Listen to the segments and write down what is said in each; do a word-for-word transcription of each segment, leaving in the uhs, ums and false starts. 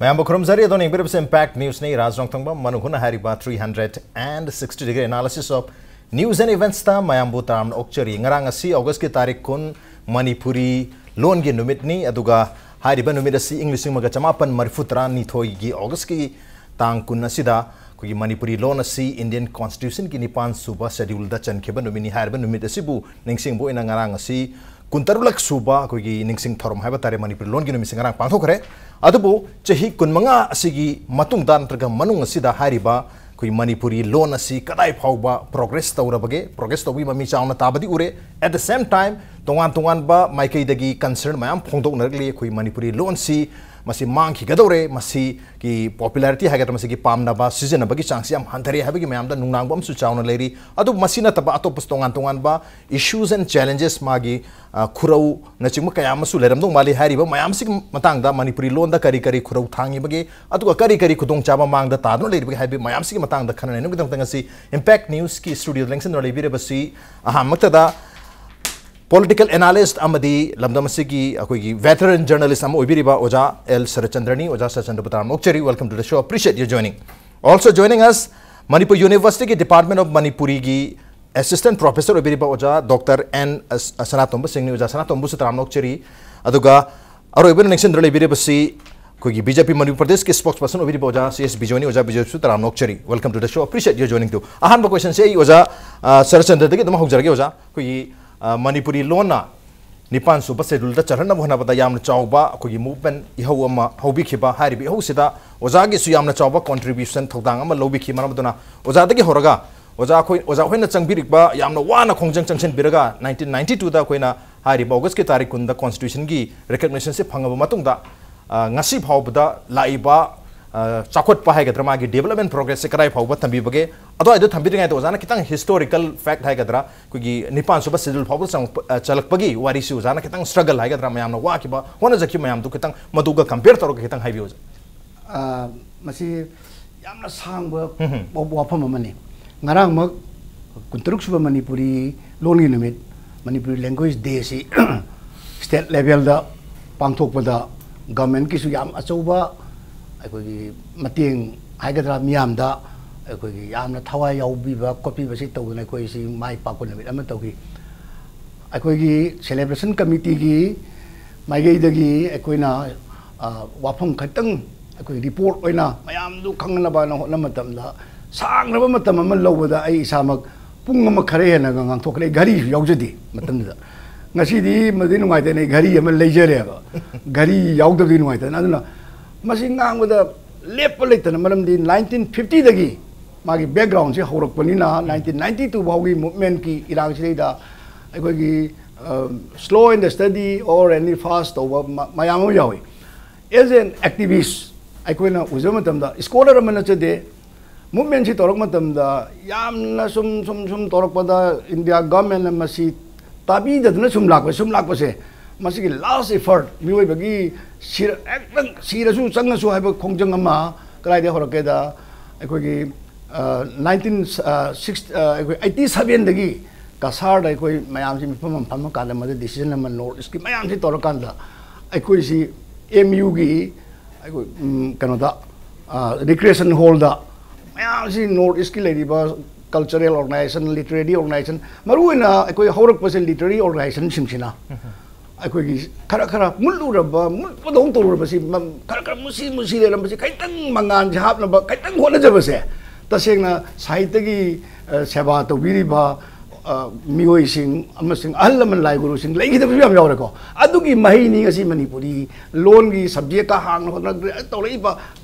ꯃꯌꯥꯝꯕꯨ ꯈꯨꯔꯨꯝꯖꯔꯤ꯫ ꯑꯗꯣꯝꯅ ꯌꯦꯡꯕꯤꯔꯤꯕꯁꯤ Impact Newsꯅꯤ꯫ ꯔꯥꯖ ꯔꯣꯡꯊꯪꯕꯝ, ꯃꯅꯨꯡ ꯍꯨꯠꯅ ꯍꯥꯏꯔꯤꯕ three hundred and sixty degree analysis of news and eventsꯇ ꯃꯌꯥꯝꯕꯨ ꯇꯔꯥꯝꯅ ꯑꯣꯛꯆꯔꯤ꯫ ꯉꯔꯥꯡ ꯑꯁꯤ Augustꯀꯤ ꯇꯥꯔꯤꯛ ꯀꯨꯟ, ꯃꯅꯤꯄꯨꯔꯤ ꯂꯣꯟꯒꯤ ꯅꯨꯃꯤꯠꯅꯤ꯫ ꯑꯗꯨꯒ ꯍꯥꯏꯔꯤꯕ ꯅꯨꯃꯤꯠ ꯑꯁꯤ ꯏꯪ ꯂꯤꯁꯤꯡ ꯑꯃꯒ ꯆꯃꯥꯄꯟ ꯃꯔꯤꯐꯨ ꯇꯔꯥꯅꯤꯊꯣꯏꯒꯤ Augustꯀꯤ ꯇꯥꯡ ꯀꯨꯟ ꯑꯁꯤꯗ ꯑꯩꯈꯣꯏꯒꯤ ꯃꯅꯤꯄꯨꯔꯤ ꯂꯣꯟ ꯑꯁꯤ Indian Constitutionꯒꯤ ꯅꯤꯄꯥꯟ ꯁꯨꯕ scheduleꯗ ꯆꯟꯈꯤꯕ ꯅꯨꯃꯤꯠꯅꯤ꯫ ꯍꯥꯏꯔꯤꯕ ꯅꯨꯃꯤꯠ ꯑꯁꯤꯕꯨ ꯅꯤꯡꯁꯤꯡꯕ ꯑꯣꯏꯅ ꯉꯔꯥꯡ ꯑꯁꯤ ꯀꯨꯟꯇꯔꯨꯛꯂꯛ ꯁꯨꯕ ꯑꯩꯈꯣꯏꯒꯤ ꯅꯤꯡꯁꯤꯡ ꯊꯧꯔꯝ ꯍꯥꯏꯕ ꯇꯥꯔꯦ, ꯃꯅꯤꯄꯨꯔꯤ ꯂꯣꯟꯒꯤ ꯅꯨꯃꯤꯠꯁꯤ ꯉꯔꯥꯡ ꯄꯥꯡꯊꯣꯛꯈ꯭ꯔꯦ꯫ ꯑꯗꯨꯕꯨ ꯆꯍꯤ ꯀꯨꯟꯃꯉꯥ ꯑꯁꯤꯒꯤ ꯃꯇꯨꯡꯗ ꯅꯠꯇ꯭ꯔꯒ ꯃꯅꯨꯡ ꯑꯁꯤꯗ ꯍꯥꯏꯔꯤꯕ ꯑꯩꯈꯣꯏ ꯃꯅꯤꯄꯨꯔꯤ ꯂꯣꯟ ꯑꯁꯤ ꯀꯗꯥꯏ ꯐꯥꯎꯕ progress ꯇꯧꯔꯕꯒꯦ? Progress ꯇꯧꯕꯒꯤ ꯃꯃꯤ ꯆꯥꯎꯅ ꯇꯥꯕꯗꯤ ꯎꯔꯦ꯫ At the same time, ꯇꯣꯉꯥꯟ ꯇꯣꯉꯥꯟꯕ ꯃꯥꯏꯀꯩꯗꯒꯤ concern ꯃꯌꯥꯝ ꯐꯣꯡꯗꯣꯛꯅꯔꯛꯂꯤ꯫ ꯑꯩꯈꯣꯏ ꯃꯅꯤꯄꯨꯔꯤ ꯂꯣꯟꯁꯤ ꯃꯁꯤ ꯃꯥꯡꯈꯤꯒꯗꯧꯔꯦ, ꯃꯁꯤꯒꯤ popularity ꯍꯥꯏꯒꯗ꯭ꯔꯥ, ꯃꯁꯤꯒꯤ ꯄꯥꯝꯅꯕ, ꯁꯤꯖꯤꯟꯅꯕꯒꯤ ꯆꯥꯡꯁꯤ ꯌꯥꯝ ꯍꯟꯊꯔꯦ ꯍꯥꯏꯕꯒꯤ ꯃꯌꯥꯝꯗ ꯅꯨꯡꯅꯥꯡꯕ ꯑꯃꯁꯨ ꯆꯥꯎꯅ ꯂꯩꯔꯤ꯫ ꯑꯗꯨꯕꯨ ꯃꯁꯤ ꯅꯠꯇꯕ ꯑꯇꯣꯞꯄꯁꯨ ꯇꯣꯉꯥꯟ ꯇꯣꯉꯥꯟꯕ issues and challenges, ꯃꯥꯒꯤ, ꯑ, ꯈꯨꯔꯧꯅꯆꯤꯡꯕ ꯀꯌꯥ ꯑꯃꯁꯨ ꯂꯩꯔꯝꯗꯧ ꯃꯥꯜꯂꯤ꯫ ꯍꯥꯏꯔꯤꯕ ꯃꯌꯥꯝꯁꯤꯒꯤ ꯃꯇꯥꯡꯗ ꯃꯅꯤꯄꯨꯔꯤ ꯂꯣꯟꯗ ꯀꯔꯤ ꯀꯔꯤ ꯈꯨꯔꯧ ꯊꯥꯡꯉꯤꯕꯒꯦ, ꯑꯗꯨꯒ ꯀꯔꯤ ꯀꯔꯤ ꯈꯨꯗꯣꯡꯆꯥꯕ ꯃꯥꯡꯗ ꯇꯥꯗꯨꯅ ꯂꯩꯔꯤꯕꯒꯦ ꯍꯥꯏꯕ ꯃꯌꯥꯝꯁꯤꯒꯤ ꯃꯇꯥꯡꯗ ꯈꯟꯅ ꯅꯩꯅꯕꯒꯤꯗꯃꯛꯇ ꯉꯁꯤ Impact Newsꯀꯤ studioꯗ ꯂꯦꯡꯁꯤꯟꯗꯨꯅ ꯂꯩꯕꯤꯔꯤꯕꯁꯤ ꯑꯍꯥꯟꯕꯃꯛꯇꯗ political analyst ꯑꯃꯗꯤ ꯂꯝꯗꯝ ꯑꯁꯤꯒꯤ ꯑꯩꯈꯣꯏꯒꯤ veteran journalist ꯑꯃ ꯑꯣꯏꯕꯤꯔꯤꯕ ꯑꯣꯖꯥ ꯑꯦꯜ ꯁꯔꯠꯆꯟꯗ꯭ꯔꯅꯤ꯫ ꯑꯣꯖꯥ ꯁꯔꯠꯆꯟꯗ꯭ꯔꯕꯨ ꯇꯔꯥꯝꯅ ꯑꯣꯛꯆꯔꯤ꯫ Welcome to the show. Appreciate your joining. Also joining us, Manipur Universityꯒꯤ Department of Manipuriꯒꯤ assistant professor ꯑꯣꯏꯕꯤꯔꯤꯕ ꯑꯣꯖꯥ ꯗꯣꯛꯇꯔ ꯑꯦꯟ ꯁꯅꯥꯇꯣꯝꯕ ꯁꯤꯡꯅꯤ꯫ ꯑꯣꯖꯥ ꯁꯅꯥꯇꯣꯝꯕꯁꯨ ꯇꯔꯥꯝꯅ ꯑꯣꯛꯆꯔꯤ꯫ ꯑꯗꯨꯒ ꯑꯔꯣꯏꯕꯗ ꯅꯤꯡꯁꯤꯡꯗꯨꯅ ꯂꯩꯕꯤꯔꯤꯕꯁꯤ ꯑꯩꯈꯣꯏꯒꯤ BJP ꯃꯅꯤꯄꯨꯔ ꯄ꯭ꯔꯗꯦꯁꯀꯤ spokesperson ꯑꯣꯏꯕꯤꯔꯤꯕ ꯑꯣꯖꯥ ꯁꯤ ꯑꯦꯁ ꯕꯤꯖꯣꯏꯅꯤ꯫ ꯑꯣꯖꯥ ꯕꯤꯖꯣꯏꯁꯨ ꯇꯔꯥꯝꯅ ꯑꯣꯛꯆꯔꯤ꯫ Welcome to the show. Appreciate your joining too. ꯑꯍꯥꯟꯕ questionꯁꯦ ꯑꯩ ꯑꯣꯖꯥ, ꯑ, ꯁꯔꯠꯆꯟꯗ꯭ꯔꯗꯒꯤ ꯑꯗꯨꯝ ꯍꯧꯖꯔꯒꯦ ꯑꯣꯖꯥ꯫ ꯑꯩꯈꯣꯏꯒꯤ, ꯑ, ꯃꯅꯤꯄꯨꯔꯤ ꯂꯣꯟꯅ ꯅꯤꯄꯥꯟ ꯁꯨꯕ scheduleꯗ ꯆꯜꯍꯟꯅꯕ ꯍꯣꯠꯅꯕꯗ ꯌꯥꯝꯅ ꯆꯥꯎꯕ ꯑꯩꯈꯣꯏꯒꯤ movement, ꯏꯍꯧ ꯑꯃ ꯍꯧꯕꯤꯈꯤꯕ꯫ ꯍꯥꯏꯔꯤꯕ ꯏꯍꯧꯁꯤꯗ ꯑꯣꯖꯥꯒꯤꯁꯨ ꯌꯥꯝꯅ ꯆꯥꯎꯕ contribution, ꯊꯧꯗꯥꯡ ꯑꯃ ꯂꯧꯕꯤꯈꯤ꯫ ꯃꯔꯝ ꯑꯗꯨꯅ ꯑꯣꯖꯥꯗꯒꯤ ꯍꯧꯔꯒ ꯑꯣꯖꯥ ꯑꯩꯈꯣꯏ, ꯑꯣꯖꯥ ꯍꯣꯏꯅ ꯆꯪꯕꯤꯔꯛꯄ, ꯌꯥꯝꯅ ꯋꯥꯅ ꯈꯣꯡꯖꯪ ꯆꯪꯁꯤꯟꯕꯤꯔꯒ nineteen ninety twoꯗ ꯑꯩꯈꯣꯏꯅ ꯍꯥꯏꯔꯤꯕ Augustꯀꯤ ꯇꯥꯔꯤꯛ ꯀꯨꯟꯗ Constitutionꯒꯤ recognitionꯁꯦ ꯐꯪꯉꯕ ꯃꯇꯨꯡꯗ, ꯑ, ꯉꯁꯤ ꯐꯥꯎꯕꯗ ꯂꯥꯛꯏꯕ, ꯑ, ꯆꯥꯎꯈꯠꯄ ꯍꯥꯏꯒꯗ꯭ꯔꯥ, ꯃꯥꯒꯤ development progressꯁꯦ ꯀꯗꯥꯏ ꯐꯥꯎꯕ ꯊꯝꯕꯤꯕꯒꯦ? ꯑꯗꯨꯋꯥꯏꯗ ꯊꯝꯕꯤꯗ꯭ꯔꯤꯉꯩꯗ ꯑꯣꯖꯥꯅ ꯈꯤꯇꯪ historical fact ꯍꯥꯏꯒꯗ꯭ꯔꯥ, ꯑꯩꯈꯣꯏꯒꯤ ꯅꯤꯄꯥꯟ ꯁꯨꯕ schedule ꯐꯥꯎꯕ ꯆꯪꯉꯛꯄ, ꯑ, ꯆꯜꯂꯛꯄꯒꯤ ꯋꯥꯔꯤꯁꯤ ꯑꯣꯖꯥꯅ ꯈꯤꯇꯪ struggle ꯍꯥꯏꯒꯗ꯭ꯔꯥ, ꯃꯌꯥꯝꯅ ꯋꯥꯈꯤꯕ, ꯍꯣꯠꯅꯖꯈꯤꯕ ꯃꯌꯥꯝꯗꯨ ꯈꯤꯇꯪ ꯃꯗꯨꯒ compare ꯇꯧꯔꯒ ꯈꯤꯇꯪ ꯍꯥꯏꯕꯤꯌꯨ ꯑꯣꯖꯥ꯫ ꯑ, ꯃꯁꯤ ꯌꯥꯝꯅ ꯁꯥꯡꯕ ꯎꯝ ꯍꯝ꯫ ꯋꯥ-, ꯋꯥꯐꯝ ꯑꯃꯅꯤ꯫ ꯉꯔꯥꯡꯃꯛ ꯀꯨꯟꯇꯔꯨꯛ ꯁꯨꯕ ꯃꯅꯤꯄꯨꯔꯤ ꯂꯣꯟꯒꯤ ꯅꯨꯃꯤꯠ, Manipuri Language Day ꯑꯁꯤ state levelꯗ ꯄꯥꯡꯊꯣꯛꯄꯗ governmentꯀꯤꯁꯨ ꯌꯥꯝ ꯑꯆꯧꯕ ꯑꯩꯈꯣꯏꯒꯤ ꯃꯇꯦꯡ ꯍꯥꯏꯒꯗ꯭ꯔꯥ, ꯃꯤꯌꯥꯝꯗ ꯑꯩꯈꯣꯏꯒꯤ ꯌꯥꯝꯅ ꯊꯋꯥꯏ ꯌꯥꯎꯕꯤꯕ ꯈꯣꯠꯄꯤꯕꯁꯤ ꯇꯧꯗꯅ ꯑꯩꯈꯣꯏꯁꯤ ꯃꯥꯏ ꯄꯥꯛꯄ ꯅꯨꯃꯤꯠ ꯑꯃ ꯇꯧꯈꯤ꯫ ꯑꯩꯈꯣꯏꯒꯤ celebration committeeꯒꯤ ꯃꯥꯏꯀꯩꯗꯒꯤ ꯑꯩꯈꯣꯏꯅ, ꯑ, ꯋꯥꯐꯝ ꯈꯛꯇꯪ ꯑꯩꯈꯣꯏ report ꯑꯣꯏꯅ ꯃꯌꯥꯝꯗꯨ ꯈꯪꯅꯅꯕꯅ ꯍꯣꯠꯅꯕ ꯃꯇꯝꯗ, ꯁꯥꯡꯂꯕ ꯃꯇꯝ ꯑꯃ ꯂꯧꯕꯗ ꯑꯩ ꯏꯁꯥꯃꯛ ꯄꯨꯡ ꯑꯃ ꯈꯔ ꯍꯦꯟꯅꯒ ꯉꯥꯡꯊꯣꯛꯈ꯭ꯔꯦ꯫ ꯑꯩ ꯘꯔꯤꯁꯨ ꯌꯥꯎꯖꯗꯦ ꯃꯇꯝꯗꯨꯗ꯫ ꯉꯁꯤꯗꯤ ꯃꯗꯨꯗꯤ ꯅꯨꯡꯉꯥꯏꯇꯅ ꯑꯩ ꯘꯔꯤ ꯑꯃ ꯂꯩꯖꯔꯦꯕ꯫ ꯘꯔꯤ ꯌꯥꯎꯗꯕꯗꯤ ꯅꯨꯡꯉꯥꯏꯇꯅ꯫ ꯑꯗꯨꯅ ꯃꯁꯤ ꯉꯥꯡꯕꯗ ꯂꯦꯞꯄ ꯂꯩꯇꯅ, ꯃꯔꯝꯗꯤ nineteen fiftyꯗꯒꯤ ꯃꯥꯒꯤ backgroundꯁꯦ ꯍꯧꯔꯛꯄꯅꯤꯅ, nineteen ninety two ꯐꯥꯎꯒꯤ movementꯀꯤ ꯏꯔꯥꯡꯁꯤꯗꯩꯗ ꯑꯩꯈꯣꯏꯒꯤ, ꯑ, slow and steady or any fast ꯇꯧꯕ ꯃ-, ꯃꯌꯥꯝ ꯑꯃ ꯌꯥꯎꯏ꯫ As an activist, ꯑꯩꯈꯣꯏꯅ ꯎꯖꯕ ꯃꯇꯝꯗ, scholar ꯑꯃ ꯅꯠꯆꯗꯦ, movementꯁꯤ ꯇꯧꯔꯛꯄ ꯃꯇꯝꯗ ꯌꯥꯝꯅ ꯁꯨꯝ, ꯁꯨꯝ, ꯁꯨꯝ ꯇꯧꯔꯛꯄꯗ India governmentꯅ ꯃꯁꯤ ꯇꯥꯕꯤꯗꯗꯅ ꯁꯨꯝ ꯂꯥꯛꯄ, ꯁꯨꯝ ꯂꯥꯛꯄꯁꯦ, ꯃꯁꯤꯒꯤ last effort, ꯃꯤꯑꯣꯏꯕꯒꯤ ꯁꯤꯔ-, ꯍꯦꯛꯇ ꯁꯤꯔꯁꯨ ꯆꯪꯉꯁꯨ ꯍꯥꯏꯕ ꯈꯣꯡꯖꯪ ꯑꯃ ꯀꯗꯥꯏꯗꯒꯤ ꯍꯧꯔꯛꯀꯦꯗ, ꯑꯩꯈꯣꯏꯒꯤ, ꯑ, nineteen, ꯑ, six, ꯑ, ꯑꯩꯈꯣꯏ eighty sevenꯗꯒꯤ ꯀꯁꯥꯔꯗ ꯑꯩꯈꯣꯏ ꯃꯌꯥꯝꯁꯤ ꯃꯤꯐꯝ ꯑꯃ ꯐꯝꯃꯀꯥꯟꯗ ꯃꯗꯨ decision ꯑꯃ North Eastꯀꯤ ꯃꯌꯥꯝꯁꯤ ꯇꯧꯔꯀꯥꯟꯗ ꯑꯩꯈꯣꯏꯁꯤ M Uꯒꯤ ꯑꯩꯈꯣꯏ, ꯎꯝ, ꯀꯩꯅꯣꯗ, ꯑ, recreation hallꯗ ꯃꯌꯥꯝꯁꯤ North Eastꯀꯤ ꯂꯩꯔꯤꯕ cultural organization, literary organization, ꯃꯔꯨꯑꯣꯏꯅ ꯑꯩꯈꯣꯏ ꯍꯧꯔꯛꯄꯁꯦ literary organizationꯁꯤꯡꯁꯤꯅ ꯑꯩꯈꯣꯏꯒꯤ ꯈꯔ ꯈꯔ ꯃꯨꯠꯂꯨꯔꯕ, ꯃꯨꯠꯄꯗꯧ ꯇꯧꯔꯨꯔꯕꯁꯤ, ꯃ-, ꯈꯔ ꯈꯔ ꯃꯨꯁꯤ ꯃꯨꯁꯤ ꯂꯩꯔꯝꯕꯁꯤ ꯈꯤꯇꯪ ꯃꯉꯥꯟꯁꯦ ꯍꯥꯞꯅꯕ ꯈꯤꯇꯪ ꯍꯣꯠꯅꯖꯕꯁꯦ, ꯇꯁꯦꯡꯅ ꯁꯥꯍꯤꯇ꯭ꯌꯒꯤ, ꯑ, ꯁꯦꯕꯥ ꯇꯧꯕꯤꯔꯤꯕ, ꯑ, ꯃꯤꯑꯣꯏꯁꯤꯡ ꯑꯃꯁꯨꯡ ꯑꯍꯜ ꯂꯃꯟ ꯂꯥꯏ ꯒꯨꯔꯨꯁꯤꯡ ꯂꯩꯈꯤꯗꯕꯁꯨ ꯌꯥꯝ ꯌꯥꯎꯔꯦꯀꯣ꯫ ꯑꯗꯨꯒꯤ ꯃꯍꯩꯅꯤ ꯉꯁꯤ ꯃꯅꯤꯄꯨꯔꯤ ꯂꯣꯟꯒꯤ subjectꯀ ꯍꯥꯡꯅ ꯈꯣꯠꯅ ꯇꯧꯔꯛꯏꯕ,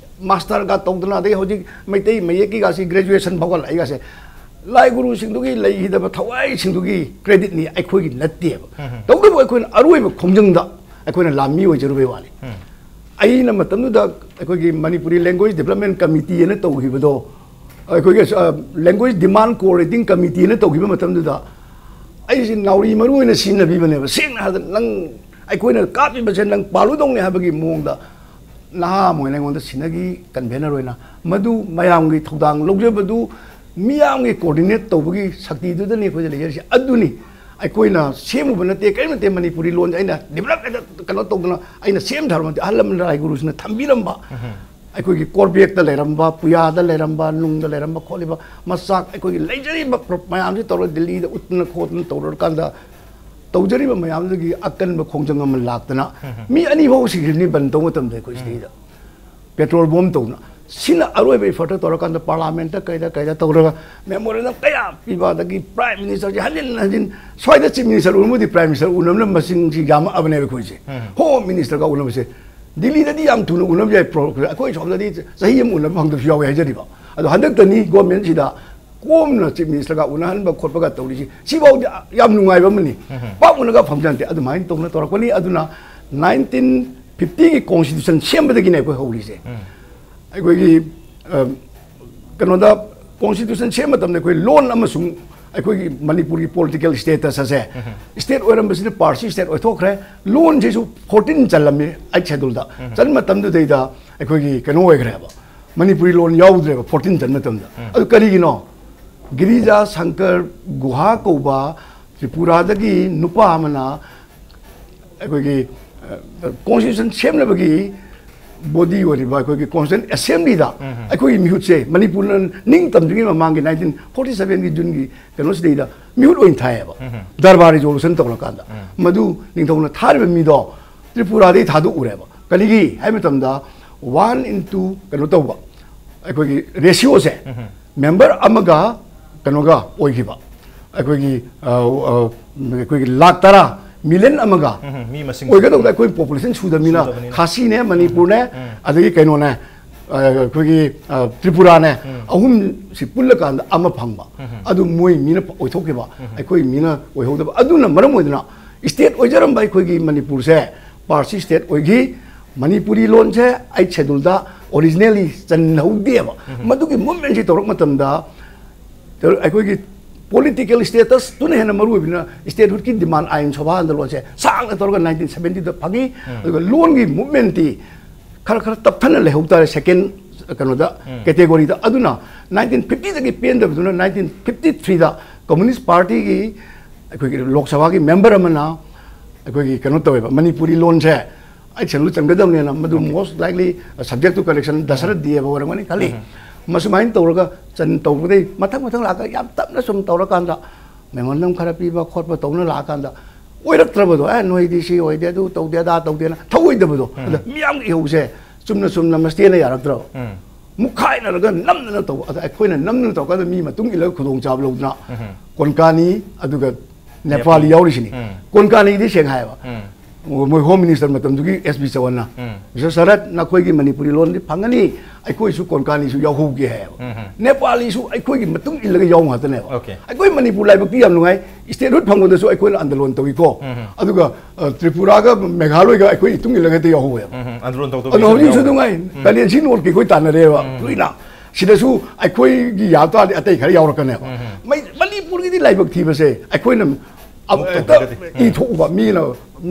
masterꯒ ꯇꯧꯗꯅ, ꯑꯗꯩ ꯍꯧꯖꯤꯛ ꯃꯩꯇꯩ ꯃꯌꯦꯛꯀꯤꯒꯁꯤ graduation ꯐꯥꯎꯒꯠꯂꯛꯏꯒꯁꯦ꯫ ꯂꯥꯏ ꯒꯨꯔꯨꯁꯤꯡꯗꯨꯒꯤ ꯂꯩꯈꯤꯗꯕ ꯊꯋꯥꯏꯁꯤꯡꯗꯨꯒꯤ creditꯅꯤ, ꯑꯩꯈꯣꯏꯒꯤ ꯅꯠꯇꯦꯕ꯫ ꯎꯝ꯫ ꯇꯧꯕꯇꯕꯨ ꯑꯩꯈꯣꯏꯅ ꯑꯔꯣꯏꯕ ꯈꯣꯡꯖꯪꯗ ꯑꯩꯈꯣꯏꯅ ꯂꯥꯟꯃꯤ ꯑꯣꯏꯖꯔꯨꯕꯩ ꯋꯥꯅꯤ꯫ ꯎꯝ꯫ ꯑꯩꯅ ꯃꯇꯝꯗꯨꯗ ꯑꯩꯈꯣꯏꯒꯤ Manipuri Language Development Committee ꯑꯅ ꯇꯧꯈꯤꯕꯗꯣ, ꯑꯩꯈꯣꯏꯒꯤ, ꯑ, Language Demand Coordinating Committee ꯑꯅ ꯇꯧꯈꯤꯕ ꯃꯇꯝꯗꯨꯗ ꯑꯩꯁꯤ ꯅꯥꯎꯔꯤ ꯃꯔꯨ ꯑꯣꯏꯅ ꯁꯤꯖꯤꯟꯅꯕꯤꯕꯅꯦꯕ꯫ ꯁꯦꯡꯅ ꯍꯥꯏꯔꯕꯗ, ꯅꯪ, ꯑꯩꯈꯣꯏꯅ ꯀꯥꯞꯄꯤꯕꯁꯦ ꯅꯪ ꯄꯥꯜꯂꯨꯗꯧꯅꯦ ꯍꯥꯏꯕꯒꯤ ꯃꯑꯣꯡꯗ ꯅꯍꯥ ꯑꯃ ꯑꯣꯏꯅ ꯑꯩꯉꯣꯟꯗ ꯁꯤꯟꯅꯈꯤ convener ꯑꯣꯏꯅ꯫ ꯃꯗꯨ ꯃꯌꯥꯝꯒꯤ ꯊꯧꯗꯥꯡ ꯂꯧꯖꯕꯗꯨ, ꯃꯤꯌꯥꯝꯒꯤ coordinate ꯇꯧꯕꯒꯤ ꯁꯛꯇꯤꯗꯨꯗꯅꯤ ꯑꯩꯈꯣꯏꯗ ꯂꯩꯖꯔꯤꯁꯦ꯫ ꯑꯗꯨꯅꯤ ꯑꯩꯈꯣꯏꯅ ꯁꯦꯝꯃꯨꯕ ꯅꯠꯇꯦ, ꯀꯔꯤꯝ ꯅꯠꯇꯦ꯫ ꯃꯅꯤꯄꯨꯔꯤ ꯂꯣꯟꯁꯦ ꯑꯩꯅ develop ꯍꯦꯛꯇ ꯀꯩꯅꯣ ꯇꯧꯗꯅ ꯑꯩꯅ ꯁꯦꯝ ꯁꯥꯔꯨꯕ ꯅꯠꯇꯦ꯫ ꯑꯍꯜ ꯂꯃꯟ ꯂꯥꯏ ꯒꯨꯔꯨꯁꯤꯡꯅ ꯊꯝꯕꯤꯔꯝꯕ, ꯎꯝ꯫ ꯑꯩꯈꯣꯏꯒꯤ ꯀꯣꯔꯕꯦꯛꯇ ꯂꯩꯔꯝꯕ, ꯄꯨꯌꯥꯗ ꯂꯩꯔꯝꯕ, ꯅꯨꯡꯗ ꯂꯩꯔꯝꯕ ꯈꯣꯠꯂꯤꯕ ꯃꯆꯥꯛ, ꯑꯩꯈꯣꯏꯒꯤ ꯂꯩꯖꯔꯤꯕ ꯃꯌꯥꯝꯁꯤ ꯇꯧꯔꯒ ꯗꯤꯜꯂꯤꯗ ꯎꯠꯇꯅ ꯈꯣꯠꯇꯅ ꯇꯧꯔꯀꯥꯟꯗ, ꯇꯧꯖꯔꯤꯕ ꯃꯌꯥꯝꯗꯨꯒꯤ ꯑꯀꯟꯕ ꯈꯣꯡꯖꯪ ꯑꯃ ꯂꯥꯛꯇꯅ, ꯃꯤ ꯑꯅꯤ ꯐꯥꯎ ꯁꯤꯈ꯭ꯔꯤꯕꯅꯤ ꯕꯟ ꯇꯧꯕ ꯃꯇꯝꯗ ꯑꯩꯈꯣꯏ ꯁꯤꯗꯩꯗ꯫ ꯄꯦꯇ꯭ꯔꯣꯜ ꯕꯣꯝ ꯇꯧꯗꯅ꯫ ꯁꯤꯅ ꯑꯔꯣꯏꯕ effort ꯇꯧꯔꯀꯥꯟꯗ ꯄꯥꯔꯂꯥꯃꯦꯟꯠꯇ ꯀꯩꯗ ꯀꯩꯗ ꯇꯧꯔꯒ memorandum ꯀꯌꯥ ꯄꯤꯕ, ꯑꯗꯒꯤ Prime Minister ꯁꯦ ꯍꯟꯖꯤꯟ ꯍꯟꯖꯤꯟ, ꯁ꯭ꯋꯥꯏꯗ Chief Minister ꯎꯅꯕꯗꯤ Prime Minister ꯎꯅꯕꯅ ꯃꯁꯤꯡꯁꯤ ꯌꯥꯝꯃꯛꯑꯕꯅꯦꯕ ꯑꯩꯈꯣꯏꯁꯦ꯫ Home Minister ꯒ ꯎꯅꯕꯁꯦ ꯗꯤꯜꯂꯤꯗꯗꯤ ꯌꯥꯝ ꯊꯨꯅ ꯎꯅꯕ ꯌꯥꯏ, ꯄ꯭ꯔꯣ-, ꯑꯩꯈꯣꯏ ꯁꯣꯝꯗꯗꯤ ꯆꯍꯤ ꯑꯃ ꯎꯅꯕ ꯐꯪꯗꯕꯁꯨ ꯌꯥꯎꯋꯦ ꯍꯥꯏꯖꯔꯤꯕ꯫ ꯑꯗꯣ ꯍꯟꯗꯛꯇꯅꯤ government ꯁꯤꯗ ꯀꯣꯝꯅ Chief Minister ꯒ ꯎꯅꯍꯟꯕ ꯈꯣꯠꯄꯒ ꯇꯧꯔꯤꯁꯤ, ꯁꯤꯐꯥꯎꯗꯤ ꯌꯥꯝ ꯅꯨꯡꯉꯥꯏꯕ ꯑꯃꯅꯤ꯫ ꯄꯥꯛ ꯎꯅꯒ ꯐꯪꯖꯟꯗꯦ꯫ ꯑꯗꯨꯃꯥꯏꯅ ꯇꯧꯅ ꯇꯧꯔꯛꯄꯅꯤ꯫ ꯑꯗꯨꯅ nineteen fifty ꯒꯤ constitution ꯁꯦꯝꯕꯗꯒꯤꯅꯦ ꯑꯩꯈꯣꯏ ꯍꯧꯔꯤꯁꯦ꯫ ꯑꯩꯈꯣꯏꯒꯤ, ꯑ, ꯀꯩꯅꯣꯗ constitution ꯁꯦꯝꯕ ꯃꯇꯝꯗ ꯑꯩꯈꯣꯏ ꯂꯣꯟ ꯑꯃꯁꯨꯡ ꯑꯩꯈꯣꯏꯒꯤ ꯃꯅꯤꯄꯨꯔꯒꯤ political status ꯑꯁꯦ, state ꯑꯣꯏꯔꯝꯕꯁꯤꯅ Parsi state ꯑꯣꯏꯊꯣꯛꯈ꯭ꯔꯦ꯫ ꯂꯣꯟꯁꯤꯁꯨ fourteen ꯆꯜꯂꯝꯃꯤ eighth schedule ꯗ꯫ ꯆꯟꯕ ꯃꯇꯝꯗꯨꯗꯩꯗ ꯑꯩꯈꯣꯏꯒꯤ ꯀꯩꯅꯣ ꯑꯣꯏꯈ꯭ꯔꯦꯕ, ꯃꯅꯤꯄꯨꯔꯤ ꯂꯣꯟ ꯌꯥꯎꯗ꯭ꯔꯦꯕ fourteen ꯆꯟꯕ ꯃꯇꯝꯗ꯫ ꯑꯗꯨ ꯀꯔꯤꯒꯤꯅꯣ? ꯒꯤꯔꯤꯖꯥ ꯁꯪꯀꯔ ꯒꯨꯍꯥ ꯀꯧꯕ ꯇ꯭ꯔꯤꯄꯨꯔꯥꯗꯒꯤ ꯅꯨꯄꯥ ꯑꯃꯅ ꯑꯩꯈꯣꯏꯒꯤ, ꯑ, constitution ꯁꯦꯝꯅꯕꯒꯤ body ꯑꯣꯏꯔꯤꯕ ꯑꯩꯈꯣꯏꯒꯤ Constituent Assembly ꯗ ꯑꯩꯈꯣꯏꯒꯤ ꯃꯤꯍꯨꯠꯁꯦ, ꯃꯅꯤꯄꯨꯔꯅ ꯅꯤꯡꯇꯝꯗ꯭ꯔꯤꯉꯩ ꯃꯃꯥꯡꯒꯤ nineteen forty seven ꯒꯤ June ꯒꯤ ꯀꯩꯅꯣꯁꯤꯗꯩꯗ ꯃꯤꯍꯨꯠ ꯑꯣꯏꯅ ꯊꯥꯏꯌꯦꯕ꯫ ꯗꯔꯕꯥꯔ resolution ꯇꯧꯔꯀꯥꯟꯗ꯫ ꯃꯗꯨ ꯅꯤꯡꯊꯧꯅ ꯊꯥꯔꯤꯕ ꯃꯤꯗꯣ ꯇ꯭ꯔꯤꯄꯨꯔꯥꯗꯩ ꯊꯥꯗꯣꯛꯎꯔꯦꯕ꯫ ꯀꯔꯤꯒꯤ ꯍꯥꯏꯕ ꯃꯇꯝꯗ, one into ꯀꯩꯅꯣ ꯇꯧꯕ, ꯑꯩꯈꯣꯏꯒꯤ ratio ꯁꯦ, member ꯑꯃꯒ ꯀꯩꯅꯣꯒ ꯑꯣꯏꯈꯤꯕ, ꯑꯩꯈꯣꯏꯒꯤ, ꯑ, ꯑ, ꯑꯩꯈꯣꯏꯒꯤ ꯂꯥꯈ ꯇꯔꯥ, million ꯑꯃꯒ ꯎꯝ, ꯃꯤ ꯃꯁꯤꯡ ꯑꯣꯏꯒꯗꯧꯕꯗ, ꯑꯩꯈꯣꯏ population ꯁꯨꯗꯕꯅꯤꯅ, ꯁꯨꯗꯕꯅꯤꯅ꯫ ꯈꯥꯁꯤꯅꯦ, ꯃꯅꯤꯄꯨꯔꯅꯦ, ꯑꯗꯒꯤ ꯀꯩꯅꯣꯅꯦ, ꯑ, ꯑꯩꯈꯣꯏꯒꯤ, ꯑ, ꯇ꯭ꯔꯤꯄꯨꯔꯥꯅꯦ, ꯑꯍꯨꯝꯁꯤ ꯄꯨꯜꯂꯀꯥꯟꯗ ꯑꯃ ꯐꯪꯕ꯫ ꯑꯗꯨ ꯃꯣꯏ ꯃꯤꯅ ꯑꯣꯏꯊꯣꯛꯈꯤꯕ, ꯑꯩꯈꯣꯏ ꯃꯤꯅ ꯑꯣꯏꯍꯧꯗꯕ꯫ ꯑꯗꯨꯅ ꯃꯔꯝ ꯑꯣꯏꯗꯨꯅ state ꯑꯣꯏꯖꯔꯝꯕ ꯑꯩꯈꯣꯏꯒꯤ ꯃꯅꯤꯄꯨꯔꯁꯦ Parsi state ꯑꯣꯏꯈꯤ꯫ ꯃꯅꯤꯄꯨꯔꯤ ꯂꯣꯟꯁꯦ eighth schedule ꯗ originally ꯆꯟꯍꯧꯗꯦꯕ꯫ ꯃꯗꯨꯒꯤ movement ꯁꯤ ꯇꯧꯔꯛꯄ ꯃꯇꯝꯗ ꯑꯩꯈꯣꯏꯒꯤ political status ꯇꯨꯅ ꯍꯦꯟꯅ ꯃꯔꯨ ꯑꯣꯏꯕꯅꯤꯅ, statehood ꯀꯤ demand ꯑꯥꯏꯟ ꯁꯣꯚꯥ ꯑꯟꯗꯣꯂꯣꯟꯁꯦ ꯁꯥꯡꯅ ꯇꯧꯔꯒ nineteen seventy ꯗ ꯐꯪꯉꯤ꯫ ꯑꯗꯨꯒ ꯂꯣꯟꯒꯤ movement ꯇꯤ ꯈꯔ ꯈꯔ ꯇꯞꯊꯅ ꯂꯩꯍꯧ ꯇꯥꯔꯦ second ꯀꯩꯅꯣꯗ, category ꯗ꯫ ꯑꯗꯨꯅ nineteen fifty ꯗꯒꯤ ꯄꯦꯟꯗꯕꯗꯨꯅ nineteen fifty three ꯗ Communist Party ꯒꯤ ꯑꯩꯈꯣꯏꯒꯤ ꯂꯣꯛ ꯁꯚꯥꯒꯤ member ꯑꯃꯅ ꯑꯩꯈꯣꯏꯒꯤ ꯀꯩꯅꯣ ꯇꯧꯋꯦꯕ, ꯃꯅꯤꯄꯨꯔꯤ ꯂꯣꯟꯁꯦ ꯑꯦꯛꯁꯟꯗꯨ ꯆꯪꯒꯗꯕꯅꯦꯅ, ꯃꯗꯨ most likely subject to correction ꯗꯁꯔꯠ ꯗꯤ ꯑꯦꯕ ꯑꯣꯏꯔꯝꯒꯅꯤ ꯈꯜꯂꯤ꯫ ꯃꯁꯨꯃꯥꯏꯅ ꯇꯧꯔꯒ ꯆꯟ ꯇꯧꯕꯗꯩ ꯃꯊꯪ ꯃꯊꯪ ꯂꯥꯛꯑꯒ ꯌꯥꯝ ꯇꯞꯅ ꯁꯨꯝ ꯇꯧꯔꯀꯥꯟꯗ memorandum ꯈꯔ ꯄꯤꯕ ꯈꯣꯠꯄ ꯇꯧꯅ ꯂꯥꯛꯑꯀꯥꯟꯗ ꯑꯣꯏꯔꯛꯇ꯭ꯔꯕꯗꯣ, "ꯑꯦ, ꯅꯣꯏꯗꯤ ꯁꯤ ꯑꯣꯏꯗꯦ, ꯑꯗꯨ ꯇꯧꯗꯦ, ꯑꯗꯥ ꯇꯧꯗꯦꯅ" ꯊꯧꯑꯣꯏꯗꯕꯗꯣ꯫ ꯑꯗ ꯃꯤꯌꯥꯝꯒꯤ ꯏꯍꯧꯁꯦ ꯆꯨꯝꯅ ꯆꯨꯝꯅ ꯃꯁꯇꯦꯅ ꯌꯥꯔꯛꯇ꯭ꯔꯕ꯫ ꯃꯨꯛꯈꯥꯏꯅꯔꯒ ꯅꯝꯗꯅ ꯇꯧꯕ꯫ ꯑꯗ ꯑꯩꯈꯣꯏꯅ ꯅꯝꯗꯅ ꯇꯧꯔꯀꯥꯟꯗ ꯃꯤ ꯃꯇꯨꯡ ꯏꯜꯂꯒ ꯈꯨꯗꯣꯡꯆꯥꯕ ꯂꯧꯗꯅ ꯀꯣꯟꯀꯥꯅꯤ, ꯑꯗꯨꯒ ꯅꯦꯄꯥꯂꯤ ꯌꯥꯎꯔꯤꯁꯤꯅꯤ꯫ ꯀꯣꯟꯀꯥꯅꯤꯗꯤ ꯁꯦꯡꯅ ꯍꯥꯏꯕ, ꯃꯣꯏ ꯍꯣꯝ ꯃꯤꯅꯤꯁꯇꯔ ꯃꯇꯝꯗꯨꯒꯤ ꯑꯦꯁ ꯕꯤ ꯆꯋꯟꯅ, "ꯃꯤꯁꯇꯔ ꯁꯔꯠ, ꯅꯈꯣꯏꯒꯤ ꯃꯅꯤꯄꯨꯔꯤ ꯂꯣꯟꯗꯤ ꯐꯪꯒꯅꯤ, ꯑꯩꯈꯣꯏꯁꯨ ꯀꯣꯟꯀꯥꯅꯤꯁꯨ ꯌꯥꯎꯍꯧꯒꯦ" ꯍꯥꯏꯌꯦꯕ꯫ ꯅꯦꯄꯥꯂꯤꯁꯨ ꯑꯩꯈꯣꯏꯒꯤ ꯃꯇꯨꯡ ꯏꯜꯂꯒ ꯌꯥꯎ ꯉꯥꯛꯇꯅꯦꯕ꯫ ꯑꯩꯈꯣꯏ ꯃꯅꯤꯄꯨꯔ ꯂꯥꯏꯕꯛꯇꯤ ꯌꯥꯝ ꯅꯨꯡꯉꯥꯏ, ꯁ꯭ꯇꯦꯠꯍꯨꯗ ꯐꯪꯕꯗꯁꯨ ꯑꯩꯈꯣꯏꯅ ꯑꯟꯗꯂꯣꯟ ꯇꯧꯏꯀꯣ꯫ ꯑꯗꯨꯒ, ꯑ, ꯇ꯭ꯔꯤꯄꯨꯔꯥꯒ ꯃꯦꯘꯥꯂꯣꯏꯒ ꯑꯩꯈꯣꯏ ꯏꯇꯨꯡ ꯏꯜꯂꯒ ꯍꯦꯛꯇ ꯌꯥꯎꯍꯧꯋꯦꯕ꯫ ꯑꯗꯨ ꯍꯧꯖꯤꯛꯁꯨ ꯅꯨꯡꯉꯥꯏ, ꯀꯥꯂꯦꯟꯁꯤ ꯅꯣꯠꯀꯤ ꯑꯩꯈꯣꯏ ꯇꯥꯟꯅꯔꯦꯕ ꯀꯨꯏꯅ꯫ ꯁꯤꯗꯁꯨ ꯑꯩꯈꯣꯏꯒꯤ ꯌꯥ ꯇꯥꯔꯗꯤ ꯑꯇꯩ ꯈꯔ ꯌꯥꯎꯔꯛꯀꯅꯦꯕ꯫ ꯃꯩ-, ꯃꯅꯤꯄꯨꯔꯒꯤꯗꯤ ꯂꯥꯏꯕꯛ ꯊꯤꯕꯁꯦ ꯑꯩꯈꯣꯏꯅ ꯑꯃꯨꯛ ꯍꯦꯛꯇ ꯏ ꯊꯣꯛꯎꯕ, ꯃꯤꯅ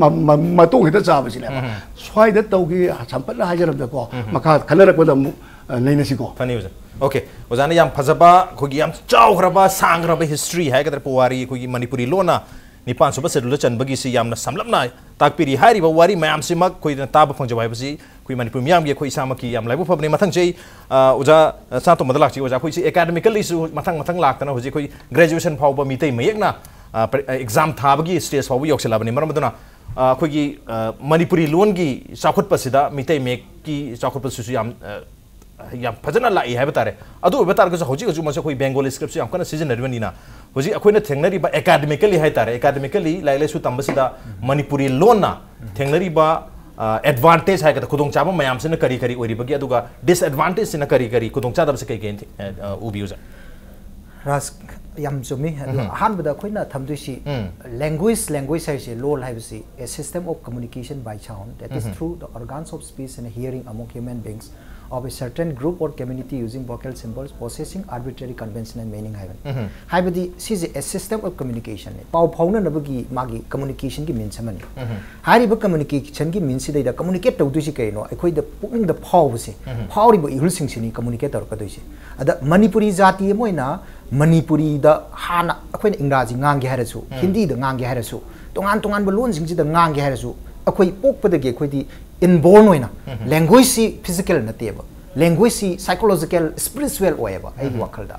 ꯃ-, ꯃ-, ꯃꯇꯣꯡ ꯍꯦꯛꯇ ꯆꯥꯕꯁꯤꯅꯦꯕ꯫ ꯁ꯭ꯋꯥꯏꯗ ꯇꯧꯒꯦ, ꯁꯝꯄꯠꯅ ꯍꯥꯏꯖꯔꯕꯗꯀꯣ, ꯃꯈꯥ ꯈꯟꯅꯔꯛꯄꯗ ꯑꯃꯨꯛ, ꯑ, ꯅꯩꯅꯁꯤꯀꯣ꯫ ꯐꯅꯤ ꯑꯣꯖꯥ꯫ ꯑꯣꯀꯦ, ꯑꯣꯖꯥꯅ ꯌꯥꯝ ꯐꯖꯕ, ꯑꯩꯈꯣꯏꯒꯤ ꯌꯥꯝ ꯆꯥꯎꯈ꯭ꯔꯕ, ꯁꯥꯡꯈ꯭ꯔꯕ ꯍꯤꯁꯇ꯭ꯔꯤ ꯍꯥꯏꯒꯗ꯭ꯔꯥ, ꯄꯨꯋꯥꯔꯤ, ꯑꯩꯈꯣꯏꯒꯤ ꯃꯅꯤꯄꯨꯔꯤ ꯂꯣꯟꯅ ꯅꯤꯄꯥꯟ ꯁꯨꯕ ꯁꯦꯗꯨꯜꯗ ꯆꯟꯕꯒꯤꯁꯤ ꯌꯥꯝꯅ ꯁꯝꯂꯞꯅ ꯇꯥꯛꯄꯤꯔꯤ꯫ ꯍꯥꯏꯔꯤꯕ ꯋꯥꯔꯤ ꯃꯌꯥꯝꯁꯤꯃꯛ ꯑꯩꯈꯣꯏꯅ ꯇꯥꯕ ꯐꯪꯖꯕ ꯍꯥꯏꯕꯁꯤ ꯑꯩꯈꯣꯏ ꯃꯅꯤꯄꯨꯔ ꯃꯤꯌꯥꯝꯒꯤ, ꯑꯩꯈꯣꯏ ꯏꯁꯥꯃꯛꯀꯤ ꯌꯥꯝ ꯂꯥꯏꯕꯛ ꯐꯕꯅꯤ꯫ ꯃꯊꯪꯁꯤ ꯑꯩ, ꯑ, ꯑꯣꯖꯥ, ꯑ, ꯁꯅꯥꯇꯣꯝꯕꯗ ꯂꯥꯛꯆꯒꯦ꯫ ꯑꯣꯖꯥ, ꯑꯩꯈꯣꯏꯁꯤ ꯑꯦꯀꯥꯗꯃꯤꯀꯦꯜꯂꯤꯁꯨ ꯃꯊꯪ ꯃꯊꯪ ꯂꯥꯛꯇꯅ ꯍꯧꯖꯤꯛ ꯑꯩꯈꯣꯏ ꯒ꯭ꯔꯦꯖꯨꯑꯦꯁꯟ ꯐꯥꯎꯕ ꯃꯤꯇꯩ ꯃꯌꯦꯛꯅ, ꯑ, ꯄ꯭ꯔ-, ꯑ, ꯑꯦꯛꯖꯥꯝ ꯊꯥꯕꯒꯤ ꯁ꯭ꯇꯦꯖ ꯐꯥꯎꯕ ꯌꯧꯁꯤꯜꯂꯕꯅꯤ꯫ ꯃꯔꯝ ꯑꯗꯨꯅ, ꯑ, ꯑꯩꯈꯣꯏꯒꯤ, ꯑ, ꯃꯅꯤꯄꯨꯔꯤ ꯂꯣꯟꯒꯤ ꯆꯥꯎꯈꯠꯄꯁꯤꯗ ꯃꯤꯇꯩ ꯃꯌꯦꯛꯀꯤ ꯆꯥꯎꯈꯠꯄꯁꯤꯁꯨ ꯌꯥꯝ, ꯑ, ꯌꯥꯝ ꯐꯖꯅ ꯂꯥꯛꯏ ꯍꯥꯏꯕ ꯇꯥꯔꯦ꯫ ꯑꯗꯨ ꯑꯣꯏꯕ ꯇꯥꯔꯒꯁꯨ ꯍꯧꯖꯤꯛ ꯍꯧꯖꯤꯛ ꯃꯁꯤ ꯑꯩꯈꯣꯏ ꯕꯦꯡꯒꯣꯂꯤ ꯁ꯭ꯀ꯭ꯔꯤꯞꯁꯨ ꯌꯥꯝ ꯀꯟꯅ ꯁꯤꯖꯤꯟꯅꯔꯤꯕꯅꯤꯅ, ꯍꯧꯖꯤꯛ ꯑꯩꯈꯣꯏꯅ ꯊꯦꯡꯅꯔꯤꯕ ꯑꯦꯀꯥꯗꯃꯤꯀꯦꯜꯂꯤ ꯍꯥꯏ ꯇꯥꯔꯦ, ꯑꯦꯀꯥꯗꯃꯤꯀꯦꯜꯂꯤ ꯂꯥꯏꯔꯤꯛ ꯂꯥꯏꯁꯨ ꯇꯝꯕꯁꯤꯗ ꯃꯅꯤꯄꯨꯔꯤ ꯂꯣꯟꯅ ꯊꯦꯡꯅꯔꯤꯕ, ꯑ, ꯑꯦꯗꯚꯥꯟꯇꯦꯖ ꯍꯥꯏꯒꯗ꯭ꯔꯥ, ꯈꯨꯗꯣꯡꯆꯥꯕ ꯃꯌꯥꯝꯁꯤꯅ ꯀꯔꯤ ꯀꯔꯤ ꯑꯣꯏꯔꯤꯕꯒꯦ, ꯑꯗꯨꯒ ꯗꯤꯁꯑꯦꯗꯚꯥꯟꯇꯦꯖꯁꯤꯅ ꯀꯔꯤ ꯀꯔꯤ, ꯈꯨꯗꯣꯡꯆꯥꯗꯕꯁꯦ ꯀꯩ ꯀꯩ, ꯑ, ꯑ, ꯎꯕꯤ ꯑꯣꯖꯥ? ꯔꯥꯖ, ꯌꯥꯝ ꯆꯨꯝꯃꯤ꯫ ꯑꯗꯣ ꯎꯝ꯫ ꯑꯍꯥꯟꯕꯗ ꯑꯩꯈꯣꯏꯅ ꯊꯝꯗꯣꯏꯁꯤ ꯎꯝ꯫ ꯂꯦꯡꯒ꯭ꯋꯦꯖ, ꯂꯦꯡꯒ꯭ꯋꯦꯖ ꯍꯥꯏꯁꯦ, ꯂꯣꯜ ꯍꯥꯏꯕꯁꯤ, a system of communication by sound, that is um. through the organs of speech and hearing among human beings of a certain group or community using vocal symbols possessing arbitrary conventional meaning ꯍꯥꯏꯕꯅꯤ꯫ ꯎꯝ꯫ ꯍꯥꯏꯕꯗꯤ ꯁꯤꯁꯦ a system of communication ꯅꯤ, ꯄꯥꯎ ꯐꯥꯎꯅꯅꯕꯒꯤ ꯃꯥꯒꯤ ꯀꯝꯃꯨꯅꯤꯀꯦꯁꯟꯒꯤ means ꯑꯃꯅꯤ꯫ ꯎꯝ꯫ ꯍꯥꯏꯔꯤꯕ ꯀꯝꯃꯨꯅꯤꯀꯦꯁꯟꯒꯤ ꯃꯤꯟꯁꯤꯗꯩꯗ communicate ꯇꯧꯗꯣꯏꯁꯤ ꯀꯩꯅꯣ? ꯑꯩꯈꯣꯏꯗ ꯄꯨꯛꯅꯤꯡꯗ ꯐꯥꯎꯕꯁꯦ, ꯎꯝ꯫ ꯐꯥꯎꯔꯤꯕ ꯏꯍꯨꯜꯁꯤꯡꯁꯤꯅꯤ ꯀꯝꯃꯨꯅꯤꯀꯦꯠ ꯇꯧꯔꯛꯀꯗꯣꯏꯁꯦ꯫ ꯑꯗ ꯃꯅꯤꯄꯨꯔꯤ ꯖꯥꯇꯤ ꯑꯃ ꯑꯣꯏꯅ ꯃꯅꯤꯄꯨꯔꯤꯗ ꯍꯥꯟꯅ ꯑꯩꯈꯣꯏꯅ ꯏꯪꯒ꯭ꯔꯥꯖꯤ ꯉꯥꯡꯒꯦ ꯍꯥꯏꯔꯁꯨ, ꯎꯝ꯫ ꯍꯤꯟꯗꯤꯗ ꯉꯥꯡꯒꯦ ꯍꯥꯏꯔꯁꯨ, ꯇꯣꯉꯥꯟ ꯇꯣꯉꯥꯟꯕ ꯂꯣꯟꯁꯤꯡꯁꯤꯗ ꯉꯥꯡꯒꯦ ꯍꯥꯏꯔꯁꯨ, ꯑꯩꯈꯣꯏ ꯄꯣꯛꯄꯗꯒꯤ ꯑꯩꯈꯣꯏꯗꯤ inborn ꯑꯣꯏꯅ languageꯁꯤ physical ꯅꯠꯇꯦꯕ, languageꯁꯤ psychological, spiritual ꯑꯣꯏꯌꯦꯕ ꯑꯩꯒꯤ ꯋꯥꯈꯜꯗ꯫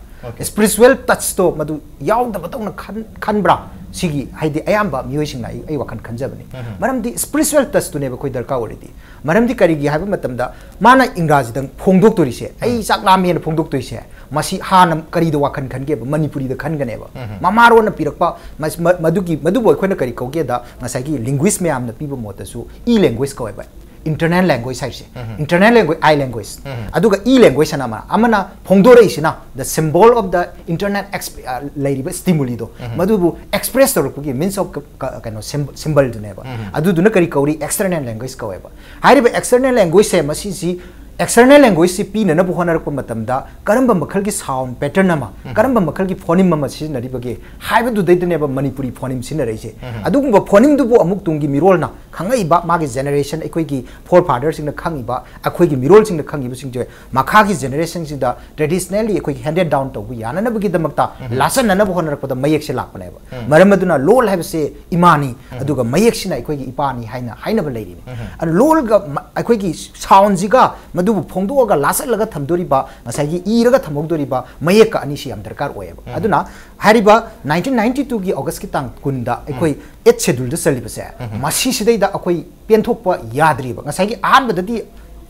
Spiritual touchꯇꯣ ꯃꯗꯨ ꯌꯥꯎꯗꯕꯗꯧꯅ ꯈꯟ ꯈꯟꯕ꯭ꯔꯥ? ꯁꯤꯒꯤ ꯍꯥꯏꯗꯤ ꯑꯌꯥꯝꯕ ꯃꯤꯑꯣꯏꯁꯤꯡꯅ ꯑꯩ ꯑꯩ ꯋꯥꯈꯜ ꯈꯟꯖꯕꯅꯤ꯫ ꯃꯔꯝꯗꯤ spiritual touchꯇꯨꯅꯦꯕ ꯑꯩꯈꯣꯏ ꯗꯔꯀꯥꯔ ꯑꯣꯏꯔꯤꯗꯤ꯫ ꯃꯔꯝꯗꯤ ꯀꯔꯤꯒꯤ ꯍꯥꯏꯕ ꯃꯇꯝꯗ ꯃꯥꯅ ꯏꯪꯒ꯭ꯔꯥꯖꯤꯗ ꯐꯣꯡꯗꯣꯛꯇꯣꯔꯤꯁꯦ, ꯑꯩ ꯆꯥꯛ ꯂꯥꯝꯃꯦꯅ ꯐꯣꯡꯗꯣꯛꯇꯣꯏꯁꯦ, ꯃꯁꯤ ꯍꯥꯟꯅ ꯀꯔꯤꯗ ꯋꯥꯈꯜ ꯈꯟꯒꯦꯕ? ꯃꯅꯤꯄꯨꯔꯤꯗ ꯈꯟꯒꯅꯦꯕ꯫ ꯃꯃꯥꯔꯣꯟꯅ ꯄꯤꯔꯛꯄ ꯃꯁ- ꯃ- ꯃꯗꯨꯒꯤ ꯃꯗꯨꯕꯨ ꯑꯩꯈꯣꯏꯅ ꯀꯔꯤ ꯀꯧꯒꯦꯗ, ꯉꯁꯥꯏꯒꯤ linguist ꯃꯌꯥꯝꯅ ꯄꯤꯕ ꯃꯣꯠꯇꯁꯨ e language ꯀꯧꯋꯦꯕ꯫ Internal language ꯍꯥꯏꯁꯦ, internal language, I language꯫ ꯑꯗꯨꯒ e language ꯍꯥꯏꯅ ꯑꯃ ꯑꯃꯅ ꯐꯣꯡꯗꯣꯔꯛꯏꯁꯤꯅ the symbol of the internal exp- ꯑ, ꯂꯩꯔꯤꯕ stimuli ꯗꯣ, ꯃꯗꯨꯕꯨ express ꯇꯧꯔꯛꯄꯒꯤ means of ꯀ- ꯀ- ꯀꯩꯅꯣ symbol ꯗꯨꯅꯦꯕ꯫ ꯑꯗꯨꯗꯨꯅ ꯀꯔꯤ ꯀꯧꯔꯤ? External language ꯀꯧꯋꯦꯕ꯫ ꯍꯥꯏꯔꯤꯕ external language ꯁꯦ ꯃꯁꯤꯁꯤ external language ꯁꯤ ꯄꯤꯅꯅꯕ ꯍꯣꯠꯅꯔꯛꯄ ꯃꯇꯝꯗ ꯀꯔꯝꯕ ꯃꯈꯜꯒꯤ sound pattern ꯑꯃ, ꯀꯔꯝꯕ ꯃꯈꯜꯒꯤ phoneme ꯑꯃ ꯁꯤꯖꯤꯟꯅꯔꯤꯕꯒꯦ ꯍꯥꯏꯕꯗꯨꯗꯩꯗꯅꯦꯕ ꯃꯅꯤꯄꯨꯔꯤ phoneme ꯁꯤꯖꯤꯟꯅꯔꯛꯏꯁꯦ꯫ ꯑꯗꯨꯒꯨꯝꯕ phoneme ꯗꯨꯕꯨ ꯑꯃꯨꯛ ꯇꯨꯡꯒꯤ ꯃꯤꯔꯣꯜꯅ ꯈꯪꯉꯛꯏꯕ, ꯃꯥꯒꯤ generation, ꯑꯩꯈꯣꯏꯒꯤ forefather ꯁꯤꯡꯅ ꯈꯪꯉꯤꯕ, ꯑꯩꯈꯣꯏꯒꯤ ꯃꯤꯔꯣꯜꯁꯤꯡꯅ ꯈꯪꯉꯤꯕꯁꯤꯡꯁꯦ ꯃꯈꯥꯒꯤ generation ꯁꯤꯗ traditionally ꯑꯩꯈꯣꯏꯒꯤ handed down ꯇꯧꯕ ꯌꯥꯅꯅꯕꯒꯤꯗꯃꯛꯇ ꯂꯥꯆꯟꯅꯅꯕ ꯍꯣꯠꯅꯔꯛꯄꯗ ꯃꯌꯦꯛꯁꯦ ꯂꯥꯛꯄꯅꯦꯕ꯫ ꯃꯔꯝ ꯑꯗꯨꯅ ꯂꯣꯜ ꯍꯥꯏꯕꯁꯦ ꯏꯃꯥꯅꯤ, ꯑꯗꯨꯒ ꯃꯌꯦꯛꯁꯤꯅ ꯑꯩꯈꯣꯏꯒꯤ ꯏꯄꯥꯅꯤ ꯍꯥꯏꯅ ꯍꯥꯏꯅꯕ ꯂꯩꯔꯤꯅꯤ꯫ ꯑꯗꯨ ꯂꯣꯜꯒ ꯃ- ꯑꯩꯈꯣꯏꯒꯤ sound ꯁꯤꯒ ꯃꯗꯨꯕꯨ ꯐꯣꯡꯗꯣꯛꯑꯒ ꯂꯥꯆꯠꯂꯒ ꯊꯝꯗꯣꯔꯤꯕ, ꯉꯁꯥꯏꯒꯤ ꯏꯔꯒ ꯊꯝꯍꯧꯗꯣꯔꯤꯕ ꯃꯌꯦꯛꯀ ꯑꯅꯤꯁꯤ ꯌꯥꯝ ꯗꯔꯀꯥꯔ ꯑꯣꯏꯌꯦꯕ꯫ ꯑꯗꯨꯅ ꯍꯥꯏꯔꯤꯕ nineteen ninety two ꯒꯤ August ꯀꯤ ꯇꯥꯡ ꯀꯨꯟꯗ ꯑꯩꯈꯣꯏ eighth schedule ꯗ ꯆꯜꯂꯤꯕꯁꯦ, ꯃꯁꯤꯁꯤꯗꯩꯗ ꯑꯩꯈꯣꯏ ꯄꯦꯟꯊꯣꯛꯄ ꯌꯥꯗ꯭ꯔꯤꯕ꯫ ꯉꯁꯥꯏꯒꯤ ꯑꯍꯥꯟꯕꯗꯗꯤ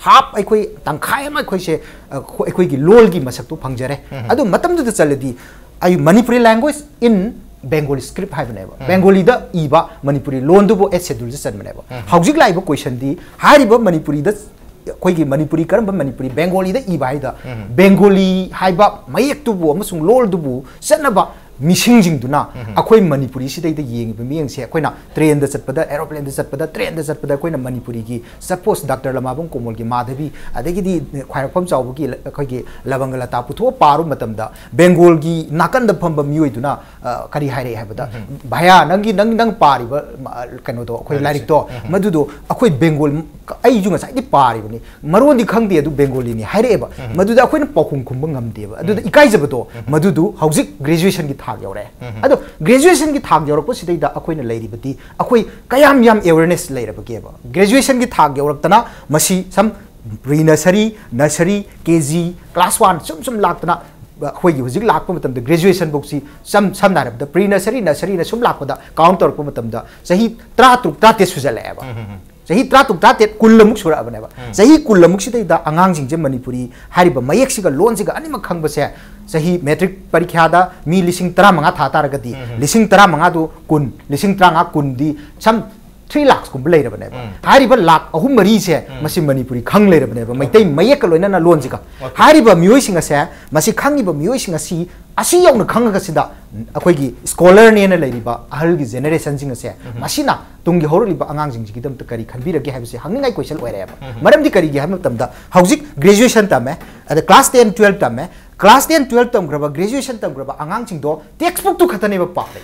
half, ꯑꯩꯈꯣꯏ ꯇꯪꯈꯥꯏ ꯑꯃ ꯑꯩꯈꯣꯏꯁꯦ, ꯑ, ꯑꯩꯈꯣꯏꯒꯤ ꯂꯣꯜꯒꯤ ꯃꯁꯛꯇꯣ ꯐꯪꯖꯔꯦ꯫ ꯑꯗꯨ ꯃꯇꯝꯗꯨꯗ ꯆꯜꯂꯗꯤ ꯑꯩ Manipuri language in Bengali script ꯍꯥꯏꯕꯅꯦꯕ꯫ Bengali ꯗ ꯏꯕ ꯃꯅꯤꯄꯨꯔꯤ ꯂꯣꯟꯗꯨꯕꯨ eighth schedule ꯗ ꯆꯟꯕꯅꯦꯕ꯫ ꯍꯧꯖꯤꯛ ꯂꯥꯛꯏꯕ question ꯗꯤ ꯍꯥꯏꯔꯤꯕ ꯃꯅꯤꯄꯨꯔꯤꯗ, ꯑꯩꯈꯣꯏꯒꯤ ꯃꯅꯤꯄꯨꯔꯤ ꯀꯔꯝꯕ ꯃꯅꯤꯄꯨꯔꯤ, Bengali ꯗ ꯏꯕ ꯍꯥꯏꯗ, Bengali ꯍꯥꯏꯕ ꯃꯌꯦꯛꯇꯨꯕꯨ ꯑꯃꯁꯨꯡ ꯂꯣꯜꯗꯨꯕꯨ ꯆꯠꯅꯕ ꯃꯤꯁꯤꯡꯁꯤꯡꯗꯨꯅ ꯑꯩꯈꯣꯏ ꯃꯅꯤꯄꯨꯔꯤꯁꯤꯗꯩꯗ ꯌꯦꯡꯉꯤꯕ ꯃꯤꯠꯌꯦꯡꯁꯦ, ꯑꯩꯈꯣꯏꯅ train ꯗ ꯆꯠꯄꯗ, aeroplane ꯗ ꯆꯠꯄꯗ, train ꯗ ꯆꯠꯄꯗ ꯑꯩꯈꯣꯏꯅ ꯃꯅꯤꯄꯨꯔꯤꯒꯤ, suppose, Doctor ꯂꯃꯥꯕꯝ ꯀꯣꯃꯣꯜꯒꯤ ꯃꯥꯙꯕꯤ, ꯑꯗꯒꯤꯗꯤ ꯈ꯭ꯋꯥꯏꯔꯥꯛꯄꯝ ꯆꯥꯎꯕꯒꯤ ꯂ- ꯑꯩꯈꯣꯏꯒꯤ ꯂꯕꯪꯒ ꯂꯇꯥ ꯄꯨꯊꯣꯛꯑ ꯄꯥꯔꯨꯕ ꯃꯇꯝꯗ Bengali ꯒꯤ ꯅꯥꯀꯟꯗ ꯐꯝꯕ ꯃꯤꯑꯣꯏꯗꯨꯅ, ꯑ, ꯀꯔꯤ ꯍꯥꯏꯔꯛꯑꯦ ꯍꯥꯏꯕꯗ, "ꯚꯌꯥ, ꯅꯪꯒꯤ, ꯅꯪ, ꯅꯪ ꯄꯥꯔꯤꯕ, ꯃ, ꯀꯩꯅꯣꯗꯣ, ꯑꯩꯈꯣꯏ ꯂꯥꯏꯔꯤꯛꯁꯦ, ꯂꯥꯏꯔꯤꯛꯇꯣ, ꯃꯗꯨꯗꯣ ꯑꯩꯈꯣꯏ Bengali ꯑꯩꯁꯨ ꯉꯁꯥꯏꯗꯤ ꯄꯥꯔꯤꯕꯅꯤ, ꯃꯔꯣꯟꯗꯤ ꯈꯪꯗꯦ, ꯑꯗꯨ ꯕꯦꯡꯒꯣꯂꯤꯅꯤ ꯍꯥꯏꯔꯛꯑꯦꯕ꯫ ꯃꯗꯨꯗ ꯑꯩꯈꯣꯏꯅ ꯄꯥꯎꯈꯨꯝ ꯈꯨꯝꯕ ꯉꯝꯗꯦꯕ꯫ ꯑꯗꯨꯗ ꯏꯀꯥꯏꯖꯕꯗꯣ, ꯃꯗꯨꯗꯨ ꯍꯧꯖꯤꯛ ꯒ꯭ꯔꯦꯖꯨꯑꯦꯁꯟꯒꯤ ꯊꯥꯛ ꯌꯧꯔꯛꯑꯦ꯫ ꯑꯗꯣ ꯒ꯭ꯔꯦꯖꯨꯑꯦꯁꯟꯒꯤ ꯊꯥꯛ ꯌꯧꯔꯛꯄꯁꯤꯗꯩꯗ ꯑꯩꯈꯣꯏꯅ ꯂꯩꯔꯤꯕꯗꯤ, ꯑꯩꯈꯣꯏ ꯀꯌꯥꯝ ꯌꯥꯝ ꯑꯦꯋꯦꯔꯅꯦꯁ ꯂꯩꯔꯕꯒꯦꯕ? ꯒ꯭ꯔꯦꯖꯨꯑꯦꯁꯟꯒꯤ ꯊꯥꯛ ꯌꯧꯔꯛꯇꯅ ꯃꯁꯤ ꯁꯝ ꯄ꯭ꯔꯤ ꯅꯁꯔꯤ, ꯅꯁꯔꯤ, ꯀꯦ ꯖꯤ, ꯀ꯭ꯂꯥꯁ ꯋꯥꯟ ꯁꯨꯝ ꯁꯨꯝ ꯂꯥꯛꯇꯅ, ꯑꯩꯈꯣꯏꯒꯤ ꯍꯧꯖꯤꯛ ꯂꯥꯛꯄ ꯃꯇꯝꯗ ꯒ꯭ꯔꯦꯖꯨꯑꯦꯁꯟ ꯐꯥꯎꯁꯤ ꯁꯝ-, ꯁꯝꯅ ꯍꯥꯏꯔꯕꯗ ꯄ꯭ꯔꯤ ꯅꯁꯔꯤ, ꯅꯁꯔꯤꯅ ꯁꯨꯝ ꯂꯥꯛꯄꯗ ꯀꯥꯎꯟ ꯇꯧꯔꯛꯄ ꯃꯇꯝꯗ ꯆꯍꯤ ꯇꯔꯥ ꯇꯔꯨꯛ, ꯇꯔꯥ ꯇꯔꯦꯠ ꯁꯨꯖꯜꯂꯛꯑꯦꯕ꯫ ꯆꯍꯤ ꯇꯔꯥ ꯇꯔꯨꯛ, ꯇꯔꯥ ꯇꯔꯦꯠ, ꯀꯨꯟ ꯑꯃꯨꯛ ꯁꯨꯔꯛꯑꯕꯅꯦꯕ꯫ ꯆꯍꯤ ꯀꯨꯟ ꯑꯃꯨꯛꯁꯤꯗꯩꯗ ꯑꯉꯥꯡꯁꯤꯡꯁꯦ ꯃꯅꯤꯄꯨꯔꯤ ꯍꯥꯏꯔꯤꯕ ꯃꯌꯦꯛꯁꯤꯒ ꯂꯣꯟꯁꯤꯒ ꯑꯅꯤꯃꯛ ꯈꯪꯕꯁꯦ, ꯆꯍꯤ ꯃꯦꯇ꯭ꯔꯤꯛ ꯄꯔꯤꯈ꯭ꯌꯥꯗ ꯃꯤ ꯂꯤꯁꯤꯡ ꯇꯔꯥꯃꯉꯥ ꯊꯥ ꯇꯥꯔꯒꯗꯤ, ꯂꯤꯁꯤꯡ ꯇꯔꯥꯃꯉꯥꯗꯨ ꯀꯨꯟ, ꯂꯤꯁꯤꯡ ꯇꯔꯥꯃꯉꯥ ꯀꯨꯟꯗꯤ ꯁꯝ ꯊ꯭ꯔꯤ ꯂꯥꯛꯁꯀꯨꯝꯕ ꯂꯩꯔꯕꯅꯦꯕ꯫ ꯍꯥꯏꯔꯤꯕ ꯂꯥꯛ ꯑꯍꯨꯝ ꯃꯔꯤꯁꯦ ꯃꯁꯤ ꯃꯅꯤꯄꯨꯔꯤ ꯈꯪ ꯂꯩꯔꯕꯅꯦꯕ, ꯃꯩꯇꯩ ꯃꯌꯦꯛꯀ ꯂꯣꯏꯅꯅ ꯂꯣꯟꯁꯤꯒ꯫ ꯍꯥꯏꯔꯤꯕ ꯃꯤꯑꯣꯏꯁꯤꯡ ꯑꯁꯦ, ꯃꯁꯤ ꯈꯪꯉꯤꯕ ꯃꯤꯑꯣꯏꯁꯤꯡ ꯑꯁꯤ, ꯑꯁꯤ ꯌꯧꯅ ꯈꯪꯉꯒ ꯁꯤꯗ ꯑꯩꯈꯣꯏꯒꯤ ꯁ꯭ꯀꯣꯂꯔꯅꯦꯅ ꯂꯩꯔꯤꯕ ꯑꯍꯜꯒꯤ ꯖꯦꯅꯦꯔꯦꯁꯟꯁꯤꯡ ꯑꯁꯦ, ꯃꯁꯤꯅ ꯇꯨꯡꯒꯤ ꯍꯧꯔꯛꯂꯤꯕ ꯑꯉꯥꯡꯁꯤꯡꯁꯤꯒꯤꯗꯃꯛꯇ ꯀꯔꯤ ꯈꯟꯕꯤꯔꯒꯦ ꯍꯥꯏꯕꯁꯦ ꯍꯪꯅꯤꯡꯉꯥꯏ ꯀꯣꯏꯁꯟ ꯑꯣꯏꯔꯛꯑꯦꯕ꯫ ꯃꯔꯝꯗꯤ ꯀꯔꯤꯒꯤ ꯍꯥꯏꯕ ꯃꯇꯝꯗ, ꯍꯧꯖꯤꯛ ꯒ꯭ꯔꯦꯖꯨꯑꯦꯁꯟ ꯇꯝꯃꯦ, ꯑꯗ ꯀ꯭ꯂꯥꯁ ꯇꯦꯟ, ꯇꯨꯌꯦꯜꯞ ꯇꯝꯃꯦ, ꯀ꯭ꯂꯥꯁ ꯇꯦꯟ, ꯇꯨꯌꯦꯜꯞ ꯇꯝꯈ꯭ꯔꯕ, ꯒ꯭ꯔꯦꯖꯨꯑꯦꯁꯟ ꯇꯝꯈ꯭ꯔꯕ ꯑꯉꯥꯡꯁꯤꯡꯗꯣ ꯇꯦꯛꯁ ꯕꯨꯛꯇꯨ ꯈꯛꯇꯅꯦꯕ ꯄꯥꯔꯤ꯫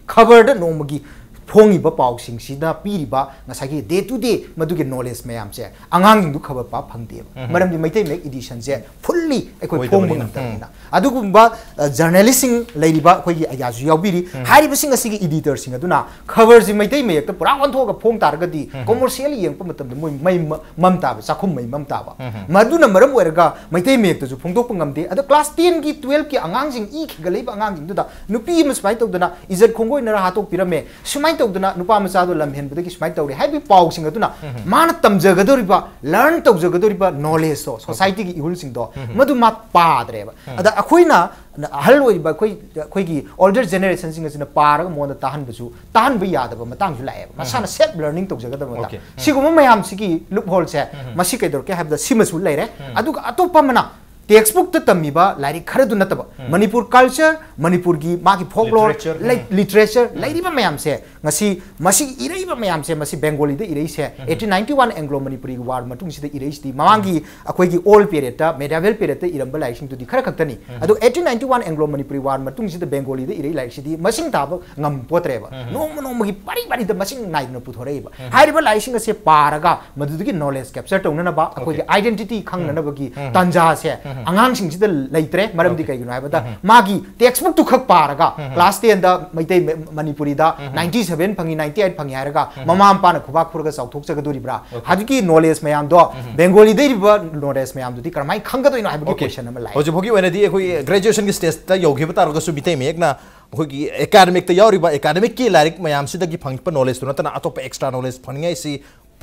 ꯈꯕꯔꯗ ꯅꯣꯡꯃꯒꯤ ꯐꯣꯡꯉꯤꯕ ꯄꯥꯎꯁꯤꯡꯁꯤꯅ ꯄꯤꯔꯤꯕ ꯉꯁꯥꯏꯒꯤ ꯗꯦ ꯇꯨ ꯗꯦ ꯃꯗꯨꯒꯤ ꯅꯣꯂꯦꯖ ꯃꯌꯥꯝꯁꯦ ꯑꯉꯥꯡꯁꯤꯡꯗꯨ ꯈꯕꯔ ꯄꯥ ꯐꯪꯗꯦꯕ꯫ ꯃꯔꯝꯗꯤ ꯃꯩꯇꯩ ꯃꯌꯦꯛ ꯏꯗꯤꯁꯟꯁꯦ ꯐꯨꯜꯂꯤ ꯑꯩꯈꯣꯏ ꯐꯣꯡꯕ ꯑꯣꯏꯗꯕꯅꯤꯅ꯫ ꯉꯝꯗꯕꯅꯤꯅ꯫ ꯑꯗꯨꯒꯨꯝꯕ, ꯑ, ꯖꯔꯅꯦꯂꯤꯁꯁꯤꯡ ꯂꯩꯔꯤꯕ ꯑꯩꯈꯣꯏꯒꯤ ꯑꯦꯔꯤꯌꯥꯁꯨ ꯌꯥꯎꯕꯤꯔꯤ꯫ ꯍꯥꯏꯔꯤꯕꯁꯤꯡ ꯑꯁꯤꯒꯤ ꯏꯗꯤꯇꯔꯁꯤꯡ ꯑꯗꯨꯅ ꯈꯕꯔꯁꯤ ꯃꯩꯇꯩ ꯃꯌꯦꯛꯇ ꯄꯨꯔꯥ ꯑꯣꯟꯊꯣꯛꯑꯒ ꯐꯣꯡ ꯇꯥꯔꯒꯗꯤ, ꯀꯣꯃꯔꯁꯤꯌꯦꯜ ꯌꯦꯡꯉꯛꯄ ꯃꯇꯝꯗ ꯃꯣꯏ ꯃꯩ ꯃ-, ꯃꯝ ꯇꯥꯕ, ꯆꯥꯛꯈꯨꯝ ꯃꯩ ꯃꯝ ꯇꯥꯕ꯫ ꯃꯗꯨꯅ ꯃꯔꯝ ꯑꯣꯏꯔꯒ ꯃꯩꯇꯩ ꯃꯌꯦꯛꯇꯁꯨ ꯐꯣꯡꯗꯣꯛꯄ ꯉꯝꯗꯦ꯫ ꯑꯗꯣ ꯀ꯭ꯂꯥꯁ ꯇꯦꯟꯒꯤ, ꯇꯨꯌꯦꯜꯞꯀꯤ ꯑꯉꯥꯡꯁꯤꯡ, ꯏ ꯈꯤꯒꯠꯂꯛꯏꯕ ꯑꯉꯥꯡꯁꯤꯡꯗꯨꯗ ꯅꯨꯄꯤ ꯑꯃ ꯁꯨꯃꯥꯏꯅ ꯇꯧꯗꯅ ꯏꯖꯠ ꯈꯣꯡꯒꯣꯏꯅꯔ ꯍꯥꯠꯇꯣꯛꯄꯤꯔꯝꯃꯦ, ꯁꯨꯃꯥꯏꯅ ꯇꯧꯗꯅ ꯅꯨꯄꯥ ꯃꯆꯥꯗꯣ ꯂꯝ ꯍꯦꯟꯕꯗꯒꯤ ꯁꯨꯃꯥꯏꯅ ꯇꯧꯔꯦ ꯍꯥꯏꯕꯒꯤ ꯄꯥꯎꯁꯤꯡ ꯑꯗꯨꯅ ꯃꯥꯅ ꯇꯝꯖꯒꯗꯧꯔꯤꯕ, ꯂꯔꯟ ꯇꯧꯖꯒꯗꯧꯔꯤꯕ ꯅꯣꯂꯦꯖꯇꯣ, ꯁꯣꯁꯥꯏꯇꯤꯒꯤ ꯏꯍꯨꯜꯁꯤꯡꯗꯣ, ꯃꯗꯨ ꯃꯥ ꯄꯥꯗ꯭ꯔꯦꯕ꯫ ꯑꯗ ꯑꯩꯈꯣꯏꯅ ꯑꯍꯜ ꯑꯣꯏꯔꯤꯕ ꯑꯩꯈꯣꯏ, ꯑꯩꯈꯣꯏꯒꯤ ꯑꯣꯜꯗꯔ ꯖꯦꯅꯦꯔꯦꯁꯟꯁꯤꯡ ꯑꯁꯤꯅ ꯄꯥꯔꯒ ꯃꯉꯣꯟꯗ ꯇꯥꯍꯟꯕꯁꯨ, ꯇꯥꯍꯟꯕ ꯌꯥꯗꯕ ꯃꯇꯥꯡꯁꯨ ꯂꯥꯛꯑꯦꯕ, ꯃꯁꯥꯅ ꯁꯦꯜꯐ ꯂꯔꯅꯤꯡ ꯇꯧꯖꯒꯗꯕ ꯃꯇꯥꯡ꯫ Okay. ꯁꯤꯒꯨꯝꯕ ꯃꯌꯥꯝꯁꯤꯒꯤ ꯂꯨꯞ ꯍꯣꯜꯁꯦ, ꯃꯁꯤ ꯀꯩꯗꯧꯔꯛꯀꯦ ꯍꯥꯏꯕꯗ ꯁꯤꯃꯁꯨ ꯂꯩꯔꯦ꯫ ꯑꯗꯨꯒ ꯑꯇꯣꯞꯄ ꯑꯃꯅ ꯇꯦꯛꯁ ꯕꯨꯛꯇ ꯇꯝꯃꯤꯕ ꯂꯥꯏꯔꯤꯛ ꯈꯔꯗꯨ ꯅꯠꯇꯕ, ꯃꯅꯤꯄꯨꯔ ꯀꯜꯆꯔ, ꯃꯅꯤꯄꯨꯔꯒꯤ ꯃꯥꯒꯤ ꯐꯣꯛꯂꯣꯔ, ꯂꯤꯇꯔꯦꯆꯔ ꯂꯩ- ꯂꯤꯇꯔꯦꯆꯔ ꯂꯩꯔꯤꯕ ꯃꯌꯥꯝꯁꯦ, ꯉꯁꯤ ꯃꯁꯤ ꯏꯔꯛꯏꯕ ꯃꯌꯥꯝꯁꯦ, ꯃꯁꯤ ꯕꯦꯡꯒꯣꯂꯤꯗ ꯏꯔꯛꯏꯁꯦ, eighteen ninety one Anglo Manipuri war ꯃꯇꯨꯡꯁꯤꯗ ꯏꯔꯛꯏꯁꯤꯗꯤ, ꯃꯃꯥꯡꯒꯤ ꯑꯩꯈꯣꯏꯒꯤ ꯑꯣꯜ ꯄꯦꯔꯦꯠꯇ, ꯃꯦꯗꯥꯏꯕꯦꯜ ꯄꯦꯔꯦꯠꯇ ꯏꯔꯝꯕ ꯂꯥꯏꯔꯤꯛꯁꯤꯡꯗꯨꯗꯤ ꯈꯔ ꯈꯛꯇꯅꯤ꯫ ꯑꯗꯣ eighteen ninety one Anglo Manipuri war ꯃꯇꯨꯡꯁꯤꯗ ꯕꯦꯡꯒꯣꯂꯤꯗ ꯏꯔꯛꯏ ꯂꯥꯏꯔꯤꯛꯁꯤꯗꯤ ꯃꯁꯤꯡ ꯊꯥꯕ ꯉꯝꯄꯣꯠꯇ꯭ꯔꯦꯕ꯫ ꯅꯣꯡꯃ ꯅꯣꯡꯃꯒꯤ ꯄꯥꯔꯤ ꯄꯥꯔꯤꯗ ꯃꯁꯤꯡ ꯅꯥꯏꯗꯅ ꯄꯨꯊꯣꯔꯛꯏꯕ꯫ ꯍꯥꯏꯔꯤꯕ ꯂꯥꯏꯔꯤꯛꯁꯤꯡ ꯑꯁꯦ ꯄꯥꯔꯒ ꯃꯗꯨꯗꯒꯤ ꯅꯣꯂꯦꯖ ꯀꯦꯞꯆꯔ ꯇꯧꯅꯅꯕ, ꯑꯩꯈꯣꯏꯒꯤ ꯑꯥꯏꯗꯦꯟꯇꯤꯇꯤ ꯈꯪꯅꯅꯕꯒꯤ ꯇꯥꯟꯖꯥꯁꯦ ꯑꯉꯥꯡꯁꯤꯡꯁꯤꯗ ꯂꯩꯇ꯭ꯔꯦ꯫ ꯃꯔꯝꯗꯤ ꯀꯩꯒꯤꯅꯣ ꯍꯥꯏꯕꯗ, ꯃꯥꯒꯤ ꯇꯦꯛꯁ ꯕꯨꯛꯇꯨ ꯈꯛ ꯄꯥꯔꯒ, ꯀ꯭ꯂꯥꯁ ꯇꯦꯟꯗ ꯃꯩꯇꯩ ꯃ-, ꯃꯅꯤꯄꯨꯔꯤꯗ ꯅꯥꯏꯟꯇꯤ ꯁꯚꯦꯟ ꯐꯪꯉꯤ, ꯅꯥꯏꯟꯇꯤ ꯑꯩꯠ ꯐꯪꯉꯤ ꯍꯥꯏꯔꯒ, ꯃꯃꯥ ꯃꯄꯥꯅ ꯈꯨꯕꯥꯛ ꯈꯨꯔꯒ ꯆꯥꯎꯊꯣꯛꯆꯒꯗꯣꯔꯤꯕ꯭ꯔꯥ? ꯍꯧꯖꯤꯛꯀꯤ ꯅꯣꯂꯦꯖ ꯃꯌꯥꯝꯗꯣ, ꯕꯦꯡꯒꯣꯂꯤꯗ ꯏꯔꯤꯕ ꯅꯣꯂꯦꯖ ꯃꯌꯥꯝꯗꯨꯗꯤ ꯀꯔꯝꯍꯥꯏꯅ ꯈꯪꯒꯗꯣꯏꯅꯣ ꯍꯥꯏꯕꯒꯤ ꯑꯣꯀꯦ꯫ ꯀꯣꯏꯁꯟ ꯑꯃ ꯂꯥꯛꯑꯦ꯫ ꯍꯧꯖꯤꯛ ꯐꯥꯎꯒꯤ ꯑꯣꯏꯅꯗꯤ ꯑꯩꯈꯣꯏ ꯒ꯭ꯔꯦꯖꯨꯑꯦꯁꯟꯒꯤ ꯁ꯭ꯇꯦꯖꯇ ꯌꯧꯈꯤꯕ ꯇꯥꯔꯒꯁꯨ, ꯃꯤꯇꯩ ꯃꯌꯦꯛꯅ ꯑꯩꯈꯣꯏꯒꯤ ꯑꯦꯀꯥꯗꯃꯤꯛꯇ ꯌꯥꯎꯔꯤꯕ, ꯑꯦꯀꯥꯗꯃꯤꯛꯀꯤ ꯂꯥꯏꯔꯤꯛ ꯃꯌꯥꯝꯁꯤꯗꯒꯤ ꯐꯪꯉꯛꯄ ꯅꯣꯂꯦꯖꯇꯨ ꯅꯠꯇꯅ ꯑꯇꯣꯞꯄ ꯑꯦꯛꯁꯇ꯭ꯔꯥ ꯅꯣꯂꯦꯖ ꯐꯪꯅꯤꯡꯉꯥꯏꯁꯤ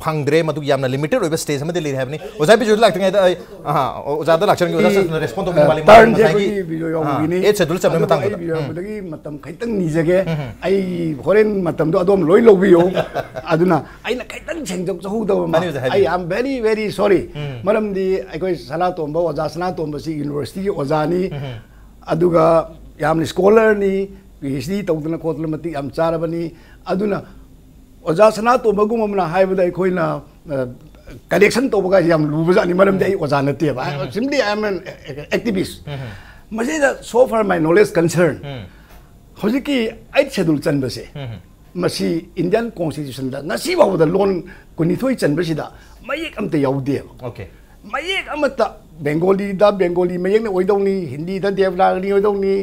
ꯐꯪꯗ꯭ꯔꯦ꯫ ꯃꯗꯨ ꯌꯥꯝꯅ ꯂꯤꯃꯤꯇꯦꯗ ꯑꯣꯏꯕ ꯁ꯭ꯇꯦꯖ ꯑꯃꯗ ꯂꯩꯔꯦ ꯍꯥꯏꯕꯅꯤ꯫ ꯑꯣꯖꯥ ꯕꯤꯖꯨꯗ ꯂꯥꯛꯇ꯭ꯔꯤꯉꯩꯗ ꯑꯩ, ꯑꯍꯥ, ꯑꯣꯖꯥꯗ ꯂꯥꯛꯆꯔꯝꯒꯦ꯫ ꯑꯣꯖꯥ ꯁꯥꯁꯟꯅ ꯔꯦꯁꯄꯣꯟ ꯇꯧꯕꯤꯌꯨ꯫ ꯃꯥꯂꯤ ꯇꯔꯟꯁꯦ ꯃꯥꯂꯤ ꯑꯩꯈꯣꯏꯒꯤ ꯉꯁꯥꯏꯒꯤ, ꯚꯤꯗꯤꯑꯣ ꯑꯥ, ꯌꯥꯎꯕꯒꯤꯅꯤ꯫ ꯑꯩꯠ ꯁꯦꯗꯨꯜ ꯆꯟꯕ ꯑꯗꯨꯕꯨ ꯃꯇꯥꯡꯗꯨꯗ꯫ ꯑꯩ ꯚꯤꯗꯤꯑꯣ ꯌꯥꯎꯕꯗꯒꯤ ꯃꯇꯝ ꯈꯤꯇꯪ ꯅꯤꯖꯒꯦ꯫ ꯑꯩ ꯍꯣꯔꯦꯟ ꯃꯇꯝꯗꯣ ꯑꯗꯣꯝ ꯂꯣꯏ ꯂꯧꯕꯤꯌꯨ꯫ ꯑꯗꯨꯅ ꯑꯩꯅ ꯈꯤꯇꯪ ꯁꯦꯡꯗꯣꯛꯆꯍꯧꯗꯕ ꯑꯃ꯫ ꯐꯅꯤ ꯑꯣꯖꯥ, ꯍꯥꯏꯕꯤꯌꯨ꯫ I am very, very sorry꯫ ꯃꯔꯝꯗꯤ ꯑꯩꯈꯣꯏ ꯁꯅꯥꯇꯣꯝꯕ, ꯑꯣꯖꯥ ꯁꯅꯥꯇꯣꯝꯕꯁꯤ ꯌꯨꯅꯤꯚꯔꯁꯤꯇꯤꯒꯤ ꯑꯣꯖꯥꯅꯤ꯫ ꯑꯗꯨꯒ ꯌꯥꯝꯅ ꯁ꯭ꯀꯣꯂꯔꯅꯤ, ꯄꯤ ꯑꯩꯆ ꯗꯤ ꯇꯧꯗꯅ ꯈꯣꯠꯇꯅ ꯃꯇꯤꯛ ꯌꯥꯝ ꯆꯥꯔꯕꯅꯤ꯫ ꯑꯗꯨꯅ ꯑꯣꯖꯥ ꯁꯅꯥꯇꯣꯝꯕꯒꯨꯝꯕ ꯑꯃꯅ ꯍꯥꯏꯕꯗ ꯑꯩꯈꯣꯏꯅ, ꯑ, ꯀꯔꯦꯛꯁꯟ ꯇꯧꯕꯒ ꯌꯥꯝ ꯂꯨꯕꯖꯥꯠꯅꯤ, ꯃꯔꯝꯗꯤ ꯑꯩ ꯑꯣꯖꯥ ꯅꯠꯇꯦꯕ꯫ I am simply, I am an activist꯫ ꯃꯁꯤꯗ, so far my knowledge concern, ꯍꯧꯖꯤꯛꯀꯤ ꯑꯩꯠ ꯁꯦꯗꯨꯜ ꯆꯟꯕꯁꯦ, ꯃꯁꯤ ꯏꯟꯗꯤꯌꯥꯟ ꯀꯣꯟꯁꯇꯤꯇ꯭ꯌꯨꯁꯟꯗ ꯉꯁꯤ ꯐꯥꯎꯕꯗ ꯂꯣꯟ ꯀꯨꯟꯅꯤꯊꯣꯏ ꯆꯟꯕꯁꯤꯗ ꯃꯌꯦꯛ ꯑꯝꯇ ꯌꯥꯎꯗꯦꯕ꯫ ꯑꯣꯀꯦ꯫ ꯃꯌꯦꯛ ꯑꯃꯠꯇ, ꯕꯦꯡꯒꯣꯂꯤꯗ ꯕꯦꯡꯒꯣꯂꯤ ꯃꯌꯦꯛꯅ ꯑꯣꯏꯗꯧꯅꯤ, ꯍꯤꯟꯗꯤꯗ ꯗꯦꯕꯅꯥꯒꯔꯤ ꯑꯣꯏꯗꯧꯅꯤ,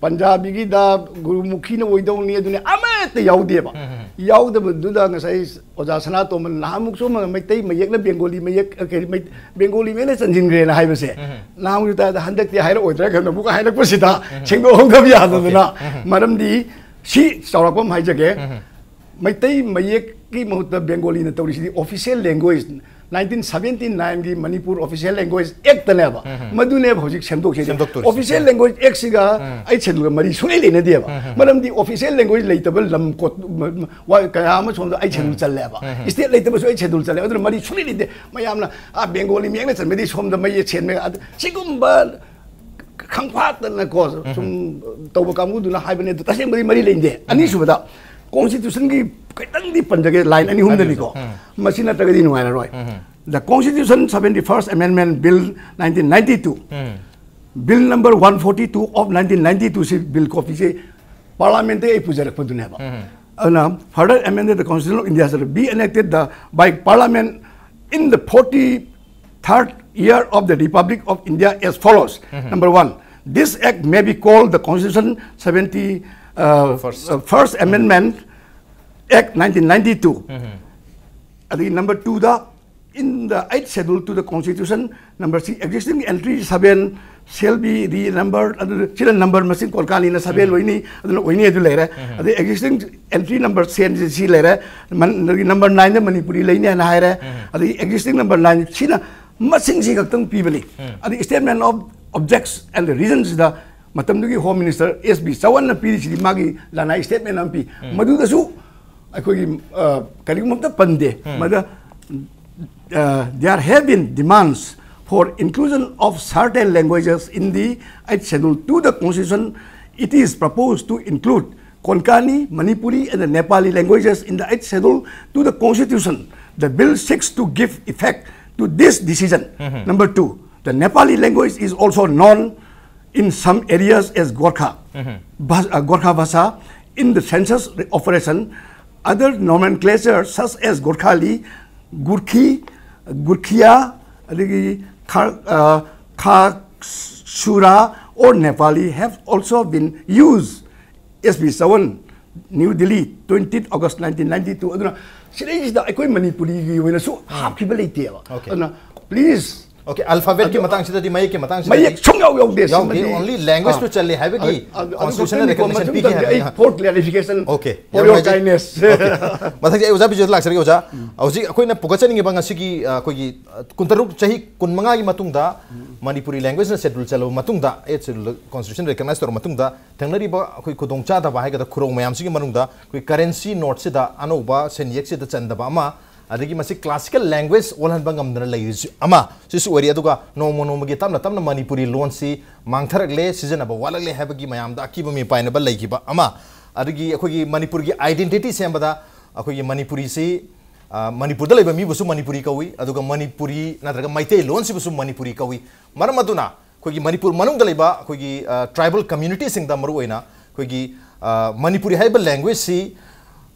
ꯄꯟꯖꯥꯕꯤꯒꯤꯗ ꯒꯨꯔꯨꯃꯨꯈꯤꯅ ꯑꯣꯏꯗꯧꯅꯤ, ꯑꯗꯨꯅꯤ ꯑꯃꯠꯇ ꯌꯥꯎꯗꯦꯕ꯫ ꯌꯥꯎꯗꯕꯗꯨꯗ ꯉꯁꯥꯏ ꯑꯣꯖꯥ ꯁꯅꯥꯇꯣꯝꯕꯅ ꯅꯍꯥꯟꯃꯨꯛꯁꯨ ꯑꯃ ꯃꯩꯇꯩ ꯃꯌꯦꯛꯅ ꯕꯦꯡꯒꯣꯂꯤ ꯃꯌꯦꯛ, ꯑ, ꯀꯔꯤ, ꯃꯩ-, ꯕꯦꯡꯒꯣꯂꯤ ꯃꯌꯦꯛꯅ ꯆꯟꯁꯤꯟꯈ꯭ꯔꯦꯅ ꯍꯥꯏꯕꯁꯦ, ꯅꯍꯥꯟꯃꯨꯛꯁꯨ ꯇꯥꯏ, ꯑꯗ ꯍꯟꯗꯛꯇꯤ ꯍꯥꯏꯔꯛꯑꯣꯏꯗ꯭ꯔꯥ ꯈꯟꯕ, ꯑꯃꯨꯛꯀ ꯍꯥꯏꯔꯛꯄꯁꯤꯗ ꯁꯦꯡꯗꯣꯛꯍꯧꯗꯕ ꯌꯥꯗꯗꯅ꯫ ꯑꯣꯀꯦ꯫ ꯃꯔꯝꯗꯤ ꯁꯤ ꯆꯥꯎꯔꯥꯛꯄ ꯑꯃ ꯍꯥꯏꯖꯒꯦ꯫ ꯃꯩꯇꯩ ꯃꯌꯦꯛꯀꯤ ꯃꯍꯨꯠꯇ ꯕꯦꯡꯒꯣꯂꯤꯅ ꯇꯧꯔꯤꯁꯤꯗꯤ ꯑꯣꯐꯤꯁꯤꯌꯦꯜ ꯂꯦꯡꯒ꯭ꯋꯦꯖ ꯅꯥꯏꯟꯇꯤꯟ ꯁꯚꯦꯟꯇꯤ ꯅꯥꯏꯟꯒꯤ ꯃꯅꯤꯄꯨꯔ ꯑꯣꯐꯤꯁꯤꯌꯦꯜ ꯂꯦꯡꯒ꯭ꯋꯦꯖ ꯑꯦꯛꯇꯅꯦꯕ꯫ ꯃꯗꯨꯅꯦꯕ ꯍꯧꯖꯤꯛ ꯁꯦꯝꯗꯣꯛꯁꯦ꯫ ꯁꯦꯝꯗꯣꯛꯇꯣꯔꯤꯁꯦ꯫ ꯑꯣꯐꯤꯁꯤꯌꯦꯜ ꯂꯦꯡꯒ꯭ꯋꯦꯖ ꯑꯦꯛꯁꯤꯒ ꯑꯩꯠ ꯁꯦꯗꯨꯜꯒ ꯃꯔꯤ ꯁꯨꯡꯂꯩ ꯂꯩꯅꯗꯦꯕ꯫ ꯃꯔꯝꯗꯤ ꯑꯣꯐꯤꯁꯤꯌꯦꯜ ꯂꯦꯡꯒ꯭ꯋꯦꯖ ꯂꯩꯇꯕ ꯂꯝ ꯀꯣꯠ-, ꯃ-, ꯃ-, ꯋꯥ-, ꯀꯌꯥ ꯑꯃ ꯁꯣꯝꯗ ꯑꯩꯠ ꯁꯦꯗꯨꯜ ꯆꯜꯂꯦꯕ꯫ ꯁ꯭ꯇꯦꯠ ꯂꯩꯇꯕꯁꯨ ꯑꯩꯠ ꯁꯦꯗꯨꯜ ꯆꯜꯂꯦꯕ꯫ ꯑꯗꯨꯅ ꯃꯔꯤ ꯁꯨꯡꯂꯩ ꯂꯩꯅꯗꯦ꯫ ꯃꯌꯥꯝꯅ ꯑꯥ ꯕꯦꯡꯒꯣꯂꯤ ꯃꯌꯦꯛꯅ ꯆꯟꯕꯗꯤ ꯁꯣꯝꯗ ꯃꯌꯦꯛ ꯁꯦꯟ ꯃꯌꯦꯛ ꯑꯗꯨ ꯁꯤꯒꯨꯝꯕ ꯈꯪꯐꯥꯠꯇꯅꯀꯣ ꯁꯨꯝ ꯇꯧꯕ ꯀꯥꯡꯕꯨꯗꯨꯅ ꯍꯥꯏꯕꯅꯦ꯫ ꯑꯗꯨ ꯇꯁꯦꯡꯕꯗꯤ ꯃꯔꯤ ꯂꯩꯅꯗꯦ꯫ ꯑꯅꯤꯁꯨꯕꯗ ꯀꯣꯟꯁꯇꯤꯇ꯭ꯌꯨꯁꯟꯒꯤ ꯈꯤꯇꯪꯗꯤ ꯄꯟꯖꯒꯦ, ꯂꯥꯏꯟ ꯑꯅꯤ ꯑꯍꯨꯝꯗꯅꯤꯀꯣ꯫ ꯃꯁꯤ ꯅꯠꯇ꯭ꯔꯒꯗꯤ ꯅꯨꯡꯉꯥꯏꯔꯔꯣꯏ꯫ The Constitution seventy-first Amendment Bill nineteen ninety-two, Bill number one forty-two of nineteen ninety-two ꯁꯤ ꯕꯤꯜ ꯀꯣꯄꯤꯁꯦ ꯄꯥꯔꯂꯥꯃꯦꯟꯇꯒꯤ ꯑꯩ ꯄꯨꯖꯔꯛꯄꯗꯨꯅꯦꯕ꯫ ꯑꯗꯨꯅ, further amended the Constitution of India shall be enacted the, by Parliament in the forty-third year of the Republic of India as follows. Number one, this act may be called the Constitution seventy, uh, First. Uh, First Amendment Act nineteen ninety-two. ꯑꯗꯒꯤ number two the, in the eighth schedule to the Constitution, number C, existing entry seven shall be renumbered. ꯑꯗꯨ ꯁꯤꯅ number ꯃꯁꯤꯡ ꯀꯣꯟꯀꯥꯅꯤꯅ seven ꯑꯣꯏꯅꯤ, ꯑꯗꯨꯅ ꯑꯣꯏꯅꯤ ꯑꯗꯨ ꯂꯩꯔꯦ꯫ ꯑꯗꯩ existing entry number ten ꯁꯤ ꯂꯩꯔꯦ꯫ ꯃꯟ-, number nine ꯗ ꯃꯅꯤꯄꯨꯔꯤ ꯂꯩꯅꯤ ꯍꯥꯏꯅ ꯍꯥꯏꯔꯦ꯫ ꯑꯗꯩ existing number nine ꯁꯤꯅ ꯃꯁꯤꯡꯁꯤ ꯈꯛꯇꯪ ꯄꯤꯕꯅꯤ꯫ ꯑꯗꯩ statement of objects and the reasons ꯁꯤꯗ ꯃꯇꯝꯗꯨꯒꯤ ꯍꯣꯝ ꯃꯤꯅꯤꯁꯇꯔ ꯑꯦꯁ ꯕꯤ ꯆꯋꯟꯅ ꯄꯤꯔꯤꯁꯤꯗꯤ ꯃꯥꯒꯤ ꯂꯅꯥꯏ statement ꯑꯃ ꯄꯤ꯫ ꯃꯗꯨꯗꯁꯨ ꯑꯩꯈꯣꯏꯒꯤ, ꯑ, ꯀꯔꯤꯒꯨꯝꯕ ꯑꯝꯇ ꯄꯟꯗꯦ꯫ ꯃꯗ, uh, there have been demands for inclusion of certain languages in the eighth schedule to the Constitution. It is proposed to include Konkani, Manipuri and the Nepali languages in the eighth schedule to the Constitution. The bill seeks to give effect to this decision. Number two, the Nepali language is also known in some areas as Gorkha, Bhas-, uh, Gorkha Bhasa in the census operation. Other nomenclature such as Gorkhali, Gurkhi, Gurkhia, ꯑꯗꯒꯤ ꯈꯥ-, ꯑ, ꯈꯥꯁꯨꯔꯥ or Nepali have also been used. S B Chavan, New Delhi, twenty August nineteen ninety-two. ꯑꯗꯨꯅ ꯁꯤꯗꯩꯁꯤꯗ ꯑꯩꯈꯣꯏ ꯃꯅꯤꯄꯨꯔꯤꯒꯤ ꯑꯣꯏꯅꯁꯨ ꯍꯥꯞꯈꯤꯕ ꯂꯩꯇꯦꯕ꯫ Okay. ꯑꯗꯨꯅ please Okay, alphabet ꯀꯤ ꯃꯇꯥꯡꯁꯤꯗꯗꯤ, ꯃꯌꯦꯛꯀꯤ ꯃꯇꯥꯡꯁꯤꯗꯗꯤ ꯃꯌꯦꯛ ꯁꯨꯡꯌꯥꯎ ꯌꯥꯎꯗꯦ꯫ ꯌꯥꯎꯗꯦ꯫ ꯁꯤꯃꯗꯤ Only language ꯇꯨ ꯆꯜꯂꯦ ꯍꯥꯏꯕꯒꯤ ꯑ- ꯑ- ꯑꯗꯨ constitutional ꯈꯛꯇꯅꯤꯀꯣ꯫ recognition ꯃꯊꯪ ꯄꯤꯒꯦ ꯃꯊꯪꯗꯤ ꯑꯩ ꯍꯥꯏꯕꯅꯤꯅ꯫ for clarification, Okay, for ꯌꯥꯝ your ꯅꯨꯡꯉꯥꯏꯖꯩ꯫ kindness. Okay. ꯃꯊꯪꯁꯦ ꯑꯩ ꯑꯣꯖꯥ ꯕꯤꯖꯣꯏꯗ ꯂꯥꯛꯆꯔꯒꯦ꯫ ꯑꯣꯖꯥ, ꯍꯧꯖꯤꯛ ꯑꯩꯈꯣꯏꯅ ꯄꯨꯒꯠꯆꯅꯤꯡꯉꯤꯕ ꯉꯁꯤꯒꯤ, ꯑ, ꯑꯩꯈꯣꯏꯒꯤ, ꯑ, ꯀꯨꯟꯇꯔꯨꯛ, ꯆꯍꯤ ꯀꯨꯟꯃꯉꯥꯒꯤ ꯃꯇꯨꯡꯗ ꯃꯅꯤꯄꯨꯔꯤ language ꯅ schedule ꯆꯜꯂꯕ ꯃꯇꯨꯡꯗ, eighth schedule constitution recognize ꯇꯧꯔꯕ ꯃꯇꯨꯡꯗ ꯊꯦꯡꯅꯔꯤꯕ ꯑꯩꯈꯣꯏ ꯈꯨꯗꯣꯡꯆꯥꯗꯕ ꯍꯥꯏꯒꯗ꯭ꯔꯥ, ꯈꯨꯔꯣꯡ ꯃꯌꯥꯝꯁꯤꯒꯤ ꯃꯅꯨꯡꯗ ꯑꯩꯈꯣꯏ currency note ꯁꯤꯗ ꯑꯅꯧꯕ ꯁꯦꯟꯌꯦꯛꯁꯤꯗ ꯆꯟꯗꯕ ꯑꯃ, ꯑꯗꯒꯤ ꯃꯁꯤ classical language ꯑꯣꯜꯍꯟꯕ ꯉꯝꯗꯅ ꯂꯩꯔꯤꯁꯤ ꯑꯃ, ꯁꯤꯁꯨ ꯑꯣꯏꯔꯤ꯫ ꯑꯗꯨꯒ ꯅꯣꯡꯃ ꯅꯣꯡꯃꯒꯤ ꯇꯞꯅ ꯇꯞꯅ ꯃꯅꯤꯄꯨꯔꯤ ꯂꯣꯟꯁꯤ ꯃꯥꯡꯊꯔꯛꯂꯦ, ꯁꯤꯖꯤꯟꯅꯕ ꯋꯥꯠꯂꯛꯂꯦ ꯍꯥꯏꯕꯒꯤ ꯃꯌꯥꯝꯗ ꯑꯀꯤꯕ ꯃꯤꯄꯥꯏꯅꯕ ꯂꯩꯈꯤꯕ ꯑꯃ, ꯑꯗꯒꯤ ꯑꯩꯈꯣꯏꯒꯤ ꯃꯅꯤꯄꯨꯔꯒꯤ identity ꯁꯦꯝꯕꯗ ꯑꯩꯈꯣꯏꯒꯤ ꯃꯅꯤꯄꯨꯔꯤꯁꯤ, ꯑ, ꯃꯅꯤꯄꯨꯔꯗ ꯂꯩꯕ ꯃꯤꯕꯨꯁꯨ ꯃꯅꯤꯄꯨꯔꯤ ꯀꯧꯏ, ꯑꯗꯨꯒ ꯃꯅꯤꯄꯨꯔꯤ ꯅꯠꯇ꯭ꯔꯒ ꯃꯩꯇꯩꯂꯣꯟꯁꯤꯕꯨꯁꯨ ꯃꯅꯤꯄꯨꯔꯤ ꯀꯧꯏ꯫ ꯃꯔꯝ ꯑꯗꯨꯅ ꯑꯩꯈꯣꯏꯒꯤ ꯃꯅꯤꯄꯨꯔ ꯃꯅꯨꯡꯗ ꯂꯩꯕ ꯑꯩꯈꯣꯏꯒꯤ, ꯑ, tribal community ꯁꯤꯡꯗ ꯃꯔꯨꯑꯣꯏꯅ ꯑꯩꯈꯣꯏꯒꯤ, ꯑ, ꯃꯅꯤꯄꯨꯔꯤ ꯍꯥꯏꯕ language ꯁꯤ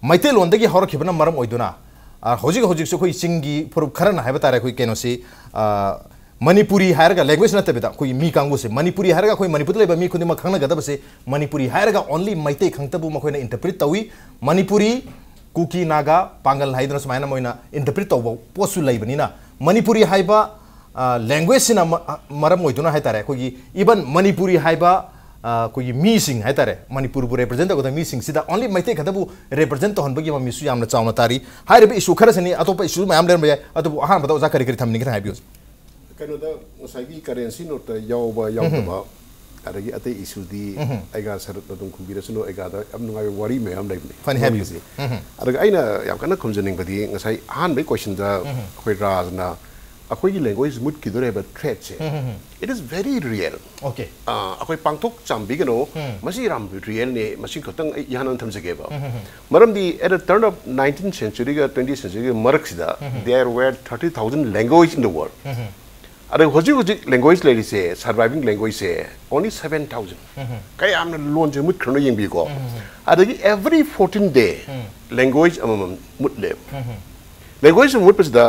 ꯃꯩꯇꯩꯂꯣꯟꯗꯒꯤ ꯍꯧꯔꯛꯈꯤꯕꯅ ꯃꯔꯝ ꯑꯣꯏꯗꯨꯅ, ꯑ, ꯍꯧꯖꯤꯛ ꯍꯧꯖꯤꯛꯁꯨ ꯑꯩꯈꯣꯏ ꯆꯤꯡꯒꯤ ꯐꯨꯔꯨꯞ ꯈꯔꯅ ꯍꯥꯏꯕ ꯇꯥꯔꯦ, ꯑꯩꯈꯣꯏ ꯀꯩꯅꯣꯁꯤ, ꯑ, ꯃꯅꯤꯄꯨꯔꯤ ꯍꯥꯏꯔꯒ language ꯅꯠꯇꯕꯤꯗ ꯑꯩꯈꯣꯏꯒꯤ ꯃꯤ ꯀꯥꯡꯕꯨꯁꯦ, ꯃꯅꯤꯄꯨꯔꯤ ꯍꯥꯏꯔꯒ ꯑꯩꯈꯣꯏ ꯃꯅꯤꯄꯨꯔꯗ ꯂꯩꯕ ꯃꯤ ꯈꯨꯗꯤꯡꯃꯛ ꯈꯪꯅꯒꯗꯕꯁꯦ, ꯃꯅꯤꯄꯨꯔꯤ ꯍꯥꯏꯔꯒ only ꯃꯩꯇꯩ ꯈꯛꯇꯕꯨ ꯃꯈꯣꯏꯅ interpret ꯇꯧꯏ꯫ ꯃꯅꯤꯄꯨꯔꯤ, ꯀꯨꯀꯤ, ꯅꯥꯒꯥ, ꯄꯥꯡꯒꯜ ꯍꯥꯏꯗꯨꯅ ꯁꯨꯃꯥꯏꯅ ꯃꯣꯏꯅ interpret ꯇꯧꯕ ꯄꯣꯠꯁꯨ ꯂꯩꯕꯅꯤꯅ, ꯃꯅꯤꯄꯨꯔꯤ ꯍꯥꯏꯕ, ꯑ, language ꯁꯤꯅ ꯃ-, ꯑ, ꯃꯔꯝ ꯑꯣꯏꯗꯨꯅ ꯍꯥꯏꯇꯥꯔꯦ, ꯑꯩꯈꯣꯏꯒꯤ even ꯃꯅꯤꯄꯨꯔꯤ ꯍꯥꯏꯕ, ꯑ, ꯑꯩꯈꯣꯏꯒꯤ ꯃꯤꯁꯤꯡ ꯍꯥꯏꯇꯥꯔꯦ, ꯃꯅꯤꯄꯨꯔꯕꯨ represent ꯇꯧꯒꯗꯕ ꯃꯤꯁꯤꯡꯁꯤꯗ only ꯃꯩꯇꯩ ꯈꯛꯇꯕꯨ represent ꯇꯧꯍꯟꯕꯒꯤ ꯃꯃꯤꯁꯨ ꯌꯥꯝꯅ ꯆꯥꯎꯅ ꯇꯥꯔꯤ꯫ ꯍꯥꯏꯔꯤꯕ issue ꯈꯔꯁꯤꯅꯤ, ꯑꯇꯣꯞꯄ issue ꯃꯌꯥꯝ ꯂꯩꯔꯝꯕ ꯌꯥꯏ, ꯑꯗꯨꯕꯨ ꯑꯍꯥꯟꯕꯗ ꯑꯣꯖꯥ ꯀꯔꯤ ꯀꯔꯤ ꯊꯝꯅꯤꯡꯒꯦ ꯈꯤꯇꯪ ꯍꯥꯏꯕꯤꯌꯨ꯫ ꯀꯩꯅꯣꯗ ꯉꯁꯥꯏꯒꯤ currency note ꯇ ꯌꯥꯎꯕ ꯌꯥꯎꯗꯕ, ꯑꯗꯒꯤ ꯑꯇꯩ issue ꯗꯤ ꯑꯩꯒ ꯁꯔꯠꯅ ꯑꯗꯨꯝ ꯈꯨꯝꯕꯤꯔꯁꯅꯨ, ꯑꯩꯒꯥꯗ ꯌꯥꯝ ꯅꯨꯡꯉꯥꯏꯕ ꯋꯥꯔꯤ ꯃꯌꯥꯝ ꯂꯩꯕꯅꯤ꯫ ꯐꯅꯤ, ꯍꯥꯏꯕꯤꯌꯨ꯫ ꯋꯥꯔꯤꯁꯦ꯫ ꯑꯗꯨꯒ ꯑꯩꯅ ꯌꯥꯝ ꯀꯟꯅ ꯈꯨꯝꯖꯅꯤꯡꯕꯗꯤ ꯉꯁꯥꯏ ꯑꯍꯥꯟꯕꯒꯤ question ꯗ ꯑꯩꯈꯣꯏ ꯔꯥꯖꯅ ꯑꯩꯈꯣꯏꯒꯤ language ꯃꯨꯠꯈꯤꯗꯣꯔꯦ ꯍꯥꯏꯕ threat say, it is very real꯫ Okay. ꯑꯥ, ꯑꯩꯈꯣꯏ ꯄꯥꯡꯊꯣꯛ ꯆꯥꯝꯕꯤꯒꯅꯨ, ꯃꯁꯤ ꯌꯥꯝ real ꯅꯦ, ꯃꯁꯤ ꯈꯛꯇꯪ ꯑꯩ ꯏꯍꯥꯟ ꯍꯥꯟꯅ ꯊꯝꯖꯒꯦꯕ꯫ ꯃꯔꯝꯗꯤ at the turn of nineteenth century ꯒ twentieth century ꯒꯤ ꯃꯔꯛꯁꯤꯗ there were thirty thousand language in the world꯫ ꯑꯗ ꯍꯧꯖꯤꯛ ꯍꯧꯖꯤꯛ language ꯂꯩꯔꯤꯁꯦ, surviving language ꯁꯦ only seven thousand꯫ ꯀꯌꯥꯝꯅ ꯂꯣꯟꯁꯦ ꯃꯨꯠꯈ꯭ꯔꯅꯣ ꯌꯦꯡꯕꯤꯀꯣ꯫ ꯑꯗꯒꯤ every fourteen day language ꯑꯃꯃꯝ ꯃꯨꯠꯂꯦꯕ꯫ Language ꯑꯃ ꯃꯨꯠꯄꯁꯤꯗ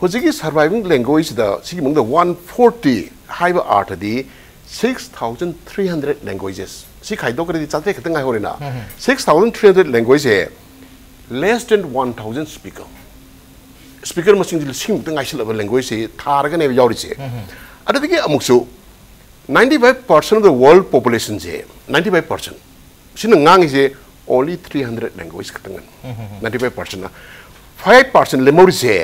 ꯍꯧꯖꯤꯛꯀꯤ surviving language ꯁꯤꯗ ꯁꯤꯒꯤ ꯃꯅꯨꯡꯗ one forty ꯍꯥꯏꯕ ꯑꯥꯔꯊꯗꯤ six thousand three hundred languages꯫ ꯁꯤ ꯈꯥꯏꯗꯣꯛꯈ꯭ꯔꯗꯤ ꯆꯥꯇ꯭ꯔꯦꯠ ꯈꯛꯇꯪ ꯉꯥꯏꯍꯧꯔꯦꯅ꯫ Six thousand three hundred language ꯁꯦ less than one thousand speaker꯫ Speaker ꯃꯁꯤꯡꯁꯤ ꯂꯤꯁꯤꯡꯃꯨꯛꯇ ꯉꯥꯏꯁꯤꯜꯂꯛꯑꯕ languageꯁꯤ ꯊꯥꯔꯒꯅꯦꯕ ꯌꯥꯎꯔꯤꯁꯦ꯫ ꯑꯗꯨꯗꯒꯤ ꯑꯃꯨꯛꯁꯨ ninety five percent of the world populationꯁꯦ, ninety five percent ꯁꯤꯅ ꯉꯥꯡꯉꯤꯁꯦ only three hundred language ꯈꯛꯇꯪ ꯉꯥꯡꯉꯤ꯫ Ninety five percentꯅ, five percent ꯂꯦꯝꯍꯧꯔꯤꯁꯦ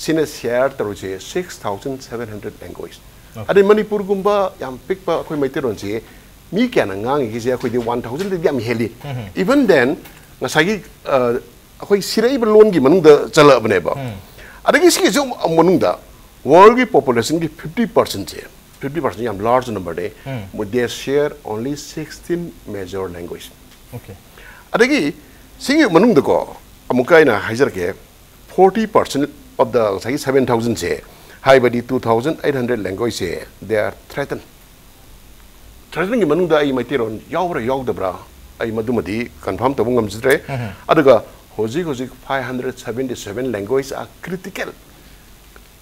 ꯁꯤꯅ share ꯇꯧꯔꯤꯁꯦ six thousand seven hundred language꯫ ꯑꯗꯩ ꯃꯅꯤꯄꯨꯔꯒꯨꯝꯕ ꯌꯥꯝ ꯄꯤꯛꯄ ꯑꯩꯈꯣꯏ ꯃꯩꯇꯩꯔꯣꯟꯁꯦ ꯃꯤ ꯀꯌꯥꯅ ꯉꯥꯡꯉꯤꯒꯦꯁꯦ ꯑꯩꯈꯣꯏꯗꯤ one thousandꯗꯒꯤ ꯌꯥꯝ ꯍꯦꯜꯂꯤ꯫ Even then, ꯉꯁꯥꯏꯒꯤ ꯑ, ꯑꯩꯈꯣꯏ ꯁꯤꯔꯛꯏꯕ ꯂꯣꯟꯒꯤ ꯃꯅꯨꯡꯗ ꯆꯜꯂꯛꯑꯕꯅꯦꯕ꯫ ꯑꯗꯒꯤ ꯁꯤꯒꯤꯁꯨ ꯑꯃꯨꯛ ꯃꯅꯨꯡꯗ worldꯒꯤ populationꯒꯤ fifty percentꯁꯦ, fifty percent ꯌꯥꯝ large numberꯅꯦ꯫ They share only sixteen major language꯫ Okay. ꯑꯗꯒꯤ ꯁꯤꯒꯤ ꯃꯅꯨꯡꯗꯀꯣ, ꯑꯃꯨꯛꯀ ꯑꯩꯅ ꯍꯥꯏꯖꯔꯛꯀꯦ, forty percent of the ꯉꯁꯥꯏꯒꯤ seven thousandꯁꯦ, ꯍꯥꯏꯕꯗꯤ two thousand eight hundred language꯫ They are threatened꯫ Threatenedꯒꯤ ꯃꯅꯨꯡꯗ ꯑꯩ ꯃꯩꯇꯩꯔꯣꯟ ꯌꯥꯎꯕ꯭ꯔꯥ ꯌꯥꯎꯗꯕ꯭ꯔꯥ, ꯑꯩ ꯃꯗꯨꯃꯗꯤ confirm ꯇꯧꯕ ꯉꯝꯖꯗ꯭ꯔꯦ꯫ ꯑꯗꯨꯒ ꯍꯧꯖꯤꯛ ꯍꯧꯖꯤꯛ five hundred seventy seven language are critical꯫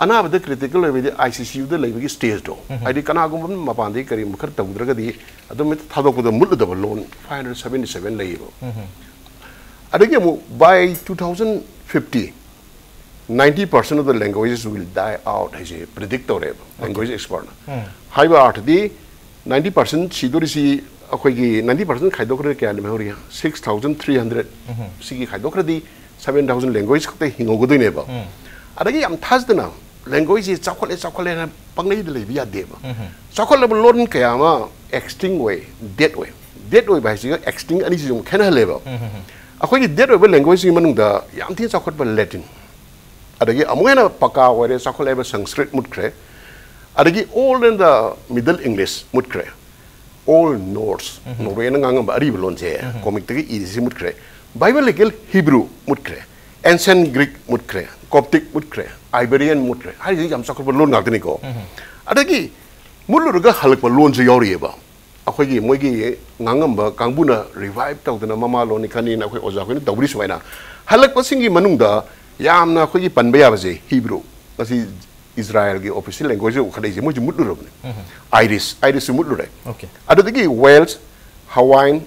ꯑꯅꯥꯕꯗ critical ꯑꯣꯏꯕꯗꯤ ICCUꯗ ꯂꯩꯕꯒꯤ stageꯗꯣ꯫ ꯍꯥꯏꯗꯤ ꯀꯅꯥꯒꯨꯝꯕ ꯑꯃꯅ ꯃꯄꯥꯟꯗꯒꯤ ꯀꯔꯤꯒꯨꯝꯕ ꯈꯔ ꯇꯧꯗ꯭ꯔꯒꯗꯤ ꯑꯗꯨꯝ ꯍꯦꯛꯇ ꯊꯥꯗꯣꯛꯄꯗ ꯃꯨꯠꯂꯗꯕ ꯂꯣꯟ five hundred seventy seven ꯂꯩꯌꯦꯕ꯫ ꯑꯗꯒꯤ ꯑꯃꯨꯛ by two thousand fifty, ninety percent of the languages will die out ꯍꯥꯏꯁꯦ predict ꯇꯧꯔꯦꯕ language expertꯅ꯫ ꯍꯥꯏꯕ ꯑꯥꯔꯊꯗꯤ ninety percent ꯁꯤꯗꯣꯔꯤꯁꯤ, ꯑꯩꯈꯣꯏꯒꯤ ninety percent ꯈꯥꯏꯗꯣꯛꯈ꯭ꯔꯗꯤ ꯀꯌꯥ ꯂꯦꯝꯍꯧꯔꯤ? Six thousand three hundred꯫ ꯁꯤꯒꯤ ꯈꯥꯏꯗꯣꯛꯈ꯭ꯔꯗꯤ seven thousand language ꯈꯛꯇ ꯍꯤꯡꯍꯧꯒꯗꯣꯏꯅꯦꯕ꯫ ꯑꯗꯒꯤ ꯌꯥꯝ ꯊꯥꯖꯗꯅ languageꯁꯤ ꯆꯥꯎꯈꯠꯂꯦ ꯆꯥꯎꯈꯠꯂꯦꯅ ꯄꯪꯂꯩꯗ ꯂꯩꯕ ꯌꯥꯗꯦꯕ꯫ ꯆꯥꯎꯈꯠꯂꯕ ꯂꯣꯟ ꯀꯌꯥ ꯑꯃ extinct ꯑꯣꯏ, dead ꯑꯣꯏ꯫ Dead ꯑꯣꯏꯕ ꯍꯥꯏꯁꯤꯒ extinct ꯑꯅꯤꯁꯤꯁꯨ ꯑꯃꯨꯛ ꯈꯦꯠꯅꯍꯜꯂꯦꯕ꯫ ꯑꯩꯈꯣꯏꯒꯤ dead ꯑꯣꯏꯕ languageꯁꯤꯒꯤ ꯃꯅꯨꯡꯗ ꯌꯥꯝ ꯊꯤꯅ ꯆꯥꯎꯈꯠꯄ Latin, ꯑꯗꯒꯤ ꯑꯃꯨꯛ ꯍꯦꯟꯅ ꯄꯀꯥ ꯑꯣꯏꯔꯦ, ꯆꯥꯎꯈꯠꯂꯛꯏꯕ Sanskrit ꯃꯨꯠꯈ꯭ꯔꯦ, ꯑꯗꯒꯤ Old and the Middle English ꯃꯨꯠꯈ꯭ꯔꯦ, Old Norse, Norwayꯅ ꯉꯥꯡꯉꯝꯕ ꯑꯔꯤꯕ ꯂꯣꯟꯁꯦ, comicꯇꯒꯤ ꯏꯔꯤꯁꯤ ꯃꯨꯠꯈ꯭ꯔꯦ, Biblical Hebrew ꯃꯨꯠꯈ꯭ꯔꯦ, Ancient Greek ꯃꯨꯠꯈ꯭ꯔꯦ, Coptic ꯃꯨꯠꯈ꯭ꯔꯦ, Iberian ꯃꯨꯠꯈ꯭ꯔꯦ꯫ ꯍꯥꯏꯔꯤꯁꯤ ꯌꯥꯝ ꯆꯥꯎꯈꯠꯄ ꯂꯣꯟ ꯉꯥꯛꯇꯅꯤꯀꯣ꯫ ꯑꯗꯒꯤ ꯃꯨꯠꯂꯨꯔꯒ ꯍꯜꯂꯛꯄ ꯂꯣꯟꯁꯨ ꯌꯥꯎꯔꯤꯑꯕ꯫ ꯑꯩꯈꯣꯏꯒꯤ ꯃꯣꯏꯒꯤ ꯉꯥꯡꯉꯝꯕ ꯀꯥꯡꯕꯨꯅ revive ꯇꯧꯗꯅ ꯃꯃꯥ ꯂꯣꯟꯅꯤ ꯈꯟꯅꯤꯅ ꯑꯩꯈꯣꯏ ꯑꯣꯖꯥ ꯈꯣꯏꯅ ꯇꯧꯔꯤ ꯁꯨꯃꯥꯏꯅ꯫ ꯍꯜꯂꯛꯄꯁꯤꯡꯒꯤ ꯃꯅꯨꯡꯗ ꯌꯥꯝꯅ ꯑꯩꯈꯣꯏꯒꯤ ꯄꯟꯕ ꯌꯥꯕꯁꯦ Hebrew, ꯉꯁꯤ ꯏꯖꯔꯥꯌꯦꯜꯒꯤ official language ꯑꯣꯏꯈꯠꯂꯛꯏꯁꯦ, ꯃꯣꯏꯁꯨ ꯃꯨꯠꯂꯨꯔꯕꯅꯤ꯫ Irish, Irishꯁꯨ ꯃꯨꯠꯂꯨꯔꯦ꯫ Okay. ꯑꯗꯨꯗꯒꯤ Welsh, Hawaiian,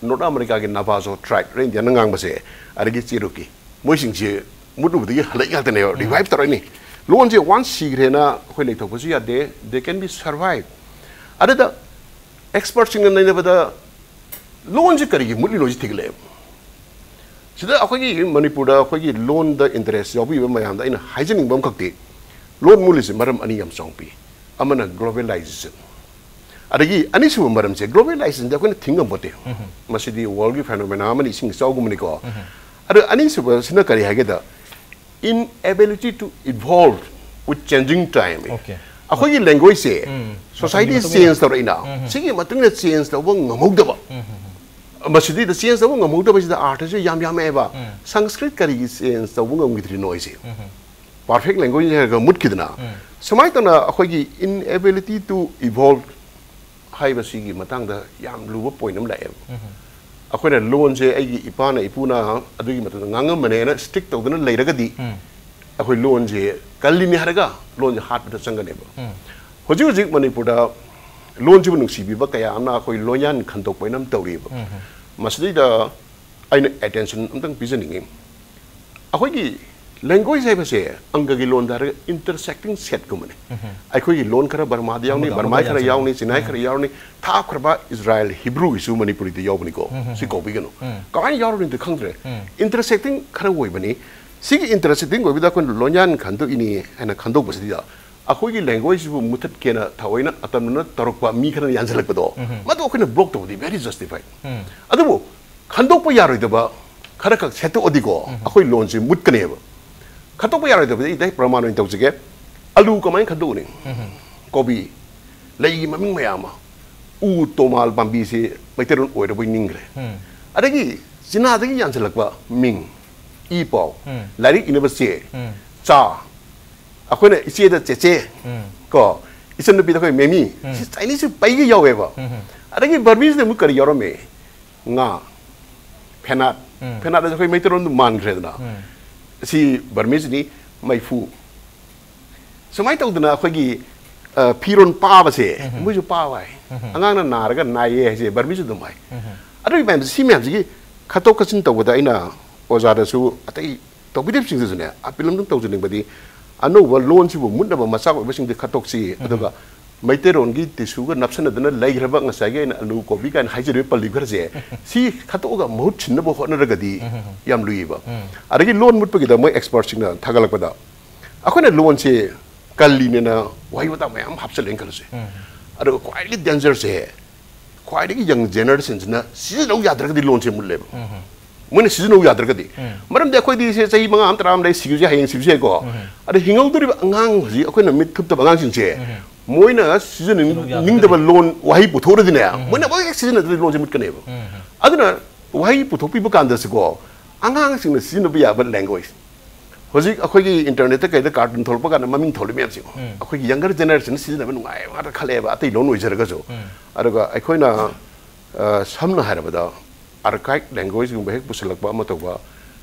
North Americaꯒꯤ Navajo tribe, Red Indianꯅ ꯉꯥꯡꯕꯁꯦ, ꯑꯗꯒꯤ Cherokee, ꯃꯣꯏꯁꯤꯡꯁꯦ ꯃꯨꯠꯂꯨꯕꯗꯒꯤ ꯍꯜꯂꯛꯏ ꯉꯥꯛꯇꯅꯦꯕ, revive ꯇꯧꯔꯛꯏꯅꯤ꯫ ꯂꯣꯟꯁꯦ once ꯁꯤꯈ꯭ꯔꯦꯅ ꯑꯩꯈꯣꯏ ꯂꯩꯊꯣꯛꯄꯁꯨ ꯌꯥꯗꯦ, they can be survive꯫ ꯑꯗꯨꯗ expertꯁꯤꯡꯅ ꯅꯩꯅꯕꯗ ꯂꯣꯟꯁꯦ ꯀꯔꯤꯒꯤ ꯃꯨꯠꯂꯤꯅꯣ ꯁꯤ ꯊꯤꯒꯠꯂꯛꯑꯦꯕ꯫ ꯁꯤꯗ ꯑꯩꯈꯣꯏꯒꯤ ꯃꯅꯤꯄꯨꯔꯗ ꯑꯩꯈꯣꯏꯒꯤ ꯂꯣꯟꯗ interest ꯌꯥꯎꯕꯤꯕ ꯃꯌꯥꯝꯗ ꯑꯩꯅ ꯍꯥꯏꯖꯅꯤꯡꯕ ꯑꯃꯈꯛꯇꯤ, ꯂꯣꯟ ꯃꯨꯠꯂꯤꯁꯦ ꯃꯔꯝ ꯑꯅꯤ ꯌꯥꯝ ꯆꯥꯎꯅ ꯄꯤ꯫ ꯑꯃꯅ globalization, ꯑꯗꯒꯤ ꯑꯅꯤꯁꯨꯕ ꯃꯔꯝꯁꯦ, globalizationꯗꯤ ꯑꯩꯈꯣꯏꯅ ꯊꯤꯡꯉꯝꯄꯣꯠꯇꯦ꯫ ꯃꯁꯤꯗꯤ worldꯒꯤ phenomena ꯑꯃꯅꯤ, ꯏꯁꯤꯡ ꯏꯆꯥꯎꯒꯨꯝꯕꯅꯤꯀꯣ꯫ ꯑꯗꯣ ꯑꯅꯤꯁꯨꯕꯁꯤꯅ ꯀꯔꯤ ꯍꯥꯏꯒꯦꯗ, inability to evolve with changing time꯫ Okay. ꯑꯩꯈꯣꯏꯒꯤ languageꯁꯦ ꯎꯝ꯫ society ꯃꯇꯝꯒꯤ ꯃꯇꯨꯡ change ꯇꯧꯔꯛꯏꯅ, ꯁꯤꯒꯤ ꯃꯇꯨꯡ ꯏꯟꯅ change ꯇꯧꯕ ꯉꯝꯍꯧꯗꯕ꯫ ꯃꯁꯤꯗꯩꯗ change ꯇꯧꯕ ꯉꯝꯍꯧꯗꯕꯁꯤꯗ ꯑꯥꯔꯊꯁꯦ ꯌꯥꯝ ꯌꯥꯝꯃꯛꯑꯦꯕ꯫ ꯁꯪꯁꯀ꯭ꯔꯤꯠ ꯀꯔꯤꯒꯤ change ꯇꯧꯕ ꯉꯝꯈꯤꯗ꯭ꯔꯤꯅꯣ ꯑꯩꯁꯦ? Perfect language ꯍꯥꯏꯔꯒ ꯃꯨꯠꯈꯤꯗꯅ꯫ ꯁꯨꯃꯥꯏꯅ ꯇꯧꯅ ꯑꯩꯈꯣꯏꯒꯤ inability to evolve ꯍꯥꯏꯕꯁꯤꯒꯤ ꯃꯇꯥꯡꯗ ꯌꯥꯝ ꯂꯨꯕ point ꯑꯃ ꯂꯥꯛꯑꯦꯕ꯫ ꯑꯩꯈꯣꯏꯅ ꯂꯣꯟꯁꯦ ꯑꯩꯒꯤ ꯏꯄꯥꯅ ꯏꯄꯨꯅ ꯑꯗꯨꯒꯤ ꯃꯇꯝꯗ ꯉꯥꯡꯉꯝꯕꯅꯦꯅ strict ꯇꯧꯗꯅ ꯂꯩꯔꯒꯗꯤ, ꯑꯩꯈꯣꯏ ꯂꯣꯟꯁꯦ ꯀꯜꯂꯤꯅꯤ ꯍꯥꯏꯔꯒ ꯂꯣꯟꯁꯦ ꯍꯥꯠꯄꯗ ꯆꯪꯒꯅꯦꯕ꯫ ꯍꯧꯖꯤꯛ ꯍꯧꯖꯤꯛ ꯃꯅꯤꯄꯨꯔꯗ ꯂꯣꯟꯁꯤꯕꯨ ꯅꯨꯡꯁꯤꯕꯤꯕ ꯀꯌꯥ ꯑꯃꯅ ꯑꯩꯈꯣꯏ ꯂꯣꯟꯌꯥꯟ ꯈꯟꯗꯣꯛꯄ ꯍꯥꯏꯅ ꯑꯃ ꯇꯧꯔꯤꯕ꯫ ꯃꯁꯤꯗꯩꯗ ꯑꯩꯅ attention ꯑꯝꯇꯪ ꯄꯤꯖꯅꯤꯡꯉꯤ꯫ ꯑꯩꯈꯣꯏꯒꯤ language ꯍꯥꯏꯕꯁꯦ ꯑꯪꯒꯒꯤ ꯂꯣꯟꯗ ꯍꯥꯏꯔꯒ intersecting setꯀꯨꯝꯕꯅꯤ꯫ ꯑꯩꯈꯣꯏꯒꯤ ꯂꯣꯟ ꯈꯔ ꯕꯔꯃꯥꯗ ꯌꯥꯎꯅꯤ, ꯑꯃꯒ ꯕꯔꯃꯥꯏ ꯑꯃꯒ ꯈꯔ ꯌꯥꯟꯁꯤꯟꯅꯕ꯫ ꯌꯥꯎꯅꯤ, ꯆꯤꯅꯥꯏ ꯈꯔ ꯌꯥꯎꯅꯤ, ꯊꯥꯞꯈ꯭ꯔꯕ ꯏꯖꯔꯥꯏꯜ ꯍꯤꯕ꯭ꯔꯨꯒꯤꯁꯨ ꯃꯅꯤꯄꯨꯔꯤꯗ ꯌꯥꯎꯕꯅꯤꯀꯣ꯫ ꯁꯤ ꯀꯧꯕꯤꯒꯅꯨ꯫ ꯀꯃꯥꯏꯅ ꯌꯥꯎꯔꯤꯅꯣ ꯈꯪꯗ꯭ꯔꯦ꯫ Intersecting ꯈꯔ ꯑꯣꯏꯕꯅꯤ꯫ ꯁꯤꯒꯤ intersecting ꯑꯣꯏꯕꯗ ꯑꯩꯈꯣꯏꯅ ꯂꯣꯟꯌꯥꯟ ꯈꯟꯗꯣꯛꯏꯅꯤ ꯍꯥꯏꯅ ꯈꯟꯗꯣꯛꯄꯁꯤꯗ ꯑꯩꯈꯣꯏꯒꯤ languageꯁꯤꯕꯨ ꯃꯨꯊꯠꯀꯦꯅ ꯊꯑꯣꯏꯅ ꯑꯇꯝꯅꯅ ꯇꯧꯔꯛꯄ ꯃꯤ ꯈꯔꯅ ꯌꯥꯟꯁꯤꯜꯂꯛꯄꯗꯣ, ꯃꯗꯨ ꯑꯩꯈꯣꯏꯅ block ꯇꯧꯕꯗꯤ very justified꯫ ꯑꯗꯨꯕꯨ ꯈꯟꯗꯣꯛꯄ ꯌꯥꯔꯣꯏꯗꯕ ꯈꯔ ꯈꯛ ꯁꯦꯠꯇꯣꯛꯑꯗꯤꯀꯣ, ꯑꯩꯈꯣꯏ ꯂꯣꯟꯁꯤ ꯃꯨꯠꯀꯅꯦꯕ꯫ ꯈꯟꯗꯣꯛꯄ ꯌꯥꯔꯣꯏꯗꯕꯗꯤ ꯑꯩ ꯗꯥꯏꯔꯦꯛ ꯄ꯭ꯔꯃꯥꯟ ꯑꯣꯏꯅ ꯇꯧꯖꯒꯦ꯫ ꯑꯂꯨ ꯀꯃꯥꯏꯅ ꯈꯟꯗꯣꯛꯎꯅꯤ? ꯀꯣꯕꯤ, ꯂꯩꯒꯤ ꯃꯃꯤꯡ ꯃꯌꯥꯝ ꯑꯃ, ꯎ ꯇꯣꯃꯥꯜ ꯄꯥꯝꯕꯤꯁꯤ ꯃꯩꯇꯩꯂꯣꯟ ꯑꯣꯏꯔꯕꯣꯏ ꯅꯤꯡꯈ꯭ꯔꯦ꯫ ꯑꯗꯒꯤ ꯆꯤꯅꯥꯗꯒꯤ ꯌꯥꯟꯁꯤꯜꯂꯛꯄ ꯃꯤꯡ, ꯏ ꯄꯥꯎ, ꯂꯥꯏꯔꯤꯛ ꯏꯅꯕ ꯆꯦ, ꯆꯥ, ꯑꯩꯈꯣꯏꯅ ꯏꯆꯦꯗ ꯆꯦꯆꯦ, ꯀꯣ, ꯏꯆꯟꯅꯨꯄꯤꯗ ꯑꯩꯈꯣꯏ ꯃꯦꯃꯤ, ꯁꯤ ꯆꯥꯏꯅꯤꯁꯁꯨ ꯄꯩꯒ ꯌꯥꯎꯋꯦꯕ꯫ ꯑꯗꯒꯤ ꯕꯔꯃꯤꯁꯤꯗ ꯑꯃꯨꯛ ꯀꯔꯤ ꯌꯥꯎꯔꯝꯃꯤ? ꯉꯥ, ꯐꯦꯅꯥꯠ꯫ ꯐꯦꯅꯥꯠ ꯑꯁꯤ ꯑꯩꯈꯣꯏ ꯃꯩꯇꯩꯂꯣꯟꯗ ꯃꯥꯟꯈ꯭ꯔꯦꯗꯅ꯫ ꯁꯤ ꯕꯔꯃꯤꯁꯅꯤ, ꯃꯩꯐꯨ꯫ ꯁꯨꯃꯥꯏꯅ ꯇꯧꯗꯅ ꯑꯩꯈꯣꯏꯒꯤ, ꯑ, ꯐꯤꯔꯣꯟ ꯄꯥꯕꯁꯦ, ꯃꯣꯏꯁꯨ ꯄꯥꯕ ꯍꯥꯏ꯫ ꯑꯉꯥꯡꯅ ꯅꯥꯔꯒ ꯅꯥꯏꯌꯦ ꯍꯥꯏꯁꯦ ꯕꯔꯃꯤꯁ ꯑꯗꯨꯝ ꯍꯥꯏ꯫ ꯑꯗꯨꯒꯤ ꯃꯌꯥꯝꯁꯦ, ꯁꯤ ꯃꯌꯥꯝꯁꯤꯒꯤ ꯈꯠꯇꯣꯛ ꯈꯠꯆꯤꯟ ꯇꯧꯕꯗ ꯑꯩꯅ ꯑꯣꯖꯥꯗꯁꯨ, ꯑꯇꯩ ꯇꯧꯕꯤꯗ꯭ꯔꯤꯕꯁꯤꯡꯗꯨꯁꯨꯅꯦ ꯑꯄꯤꯜ ꯑꯃꯇꯪ ꯇꯧꯖꯅꯤꯡꯕꯗꯤ, ꯑꯅꯧꯕ ꯂꯣꯟꯁꯤꯕꯨ ꯃꯨꯠꯅꯕ ꯃꯆꯥꯛ ꯑꯣꯏꯕꯁꯤꯡꯗꯤ ꯈꯠꯇꯣꯛꯁꯤ, ꯑꯗꯨꯒ ꯃꯩꯇꯩꯔꯣꯟꯒꯤ ꯇꯤꯁꯨꯒ ꯅꯞꯁꯟꯅꯗꯅ ꯂꯩꯈ꯭ꯔꯕ ꯉꯁꯥꯏꯒꯤ ꯑꯩꯅ ꯑꯂꯨ ꯀꯣꯕꯤ ꯀꯥꯏꯅ ꯍꯥꯏꯖꯔꯤꯕ ꯄꯜꯂꯤꯕ ꯈꯔꯁꯦ, ꯁꯤ ꯈꯠꯇꯣꯛꯑꯒ ꯃꯍꯨꯠ ꯁꯤꯟꯅꯕ ꯍꯣꯠꯅꯔꯒꯗꯤ ꯌꯥꯝ ꯂꯨꯏꯌꯦꯕ꯫ ꯑꯗꯒꯤ ꯂꯣꯟ ꯃꯨꯠꯄꯒꯤꯗ ꯃꯣꯏ ꯑꯦꯛꯁꯄꯔꯠꯁꯤꯡꯅ ꯊꯥꯒꯠꯂꯛꯄꯗ, ꯑꯩꯈꯣꯏꯅ ꯂꯣꯟꯁꯦ ꯀꯜꯂꯤꯅꯦꯅ ꯋꯥꯍꯩ ꯋꯥꯇꯥ ꯃꯌꯥꯝ ꯍꯥꯞꯆꯜꯂꯦꯅ ꯈꯜꯂꯁꯦ, ꯑꯗꯨꯒ ꯈ꯭ꯋꯥꯏꯗꯒꯤ ꯗꯦꯟꯖꯔꯁꯦ, ꯈ꯭ꯋꯥꯏꯗꯒꯤ ꯌꯪ ꯖꯦꯅꯦꯔꯦꯁꯟꯁꯤꯅ ꯁꯤꯖꯤꯟꯅꯧ ꯌꯥꯗ꯭ꯔꯒꯗꯤ ꯂꯣꯟꯁꯦ ꯃꯨꯠꯂꯦꯕ꯫ ꯃꯣꯏꯅ ꯁꯤꯖꯤꯟꯅꯧ ꯌꯥꯗ꯭ꯔꯒꯗꯤ, ꯃꯔꯝꯗꯤ ꯑꯩꯈꯣꯏꯗꯤ ꯁꯦ ꯆꯍꯤ ꯃꯉꯥ ꯑꯃ, ꯇꯔꯥ ꯑꯃ ꯂꯩ, ꯁꯤꯕꯁꯦ, ꯍꯌꯦꯡ ꯁꯤꯕꯁꯦ ꯌꯥꯏꯀꯣ꯫ ꯑꯗ ꯍꯤꯡꯍꯧꯗꯣꯔꯤꯕ ꯑꯉꯥꯡ ꯍꯧꯖꯤꯛ ꯑꯩꯈꯣꯏꯅ ꯃꯤꯠ ꯊꯨꯞꯇꯕ ꯑꯉꯥꯡꯁꯤꯡꯁꯦ, ꯃꯣꯏꯅ ꯁꯤꯖꯤꯟꯅꯅꯤꯡꯗꯕ ꯂꯣꯟ, ꯋꯥꯍꯩ ꯄꯨꯊꯣꯛꯎꯔꯗꯤꯅꯦ, ꯃꯣꯏꯅ ꯑꯃꯨꯛ ꯍꯦꯛ ꯁꯤꯖꯤꯟꯅꯗ꯭ꯔꯗꯤ ꯂꯣꯟꯁꯦ ꯃꯨꯠꯀꯅꯦꯕ꯫ ꯑꯗꯨꯅ ꯋꯥꯍꯩ ꯄꯨꯊꯣꯛꯄꯤꯕ ꯀꯥꯟꯗꯁꯨꯀꯣ, ꯑꯉꯥꯡꯁꯤꯡꯅ ꯁꯤꯖꯤꯟꯅꯕ ꯌꯥꯕ ꯂꯦꯡꯒ꯭ꯋꯦꯖ, ꯍꯧꯖꯤꯛ ꯑꯩꯈꯣꯏꯒꯤ ꯏꯟꯇꯔꯅꯦꯠꯇ ꯀꯩꯗ ꯀꯥꯔꯇꯨꯟ ꯊꯣꯛꯂꯛꯄ ꯀꯥꯟꯗ ꯃꯃꯤꯡ ꯊꯣꯜꯂꯤ ꯃꯌꯥꯝꯁꯦ, ꯑꯩꯈꯣꯏꯒꯤ ꯌꯪꯒꯔ ꯖꯦꯅꯦꯔꯦꯁꯟ ꯁꯤꯖꯤꯟꯅꯕ ꯅꯨꯡꯉꯥꯏꯕ ꯉꯥꯛꯇ ꯈꯜꯂꯛꯑꯦꯕ, ꯑꯇꯩ ꯂꯣꯟ ꯑꯣꯏꯖꯔꯒꯁꯨ꯫ ꯑꯗꯨꯒ ꯑꯩꯈꯣꯏꯅ, ꯑ, ꯁꯝꯅ ꯍꯥꯏꯔꯕꯗ, ꯑꯥꯔꯀꯥꯏꯛ ꯂꯦꯡꯒ꯭ꯋꯦꯖꯀꯨꯝꯕ ꯍꯦꯛ ꯄꯨꯁꯜꯂꯛꯄ ꯑꯃ ꯇꯧꯕ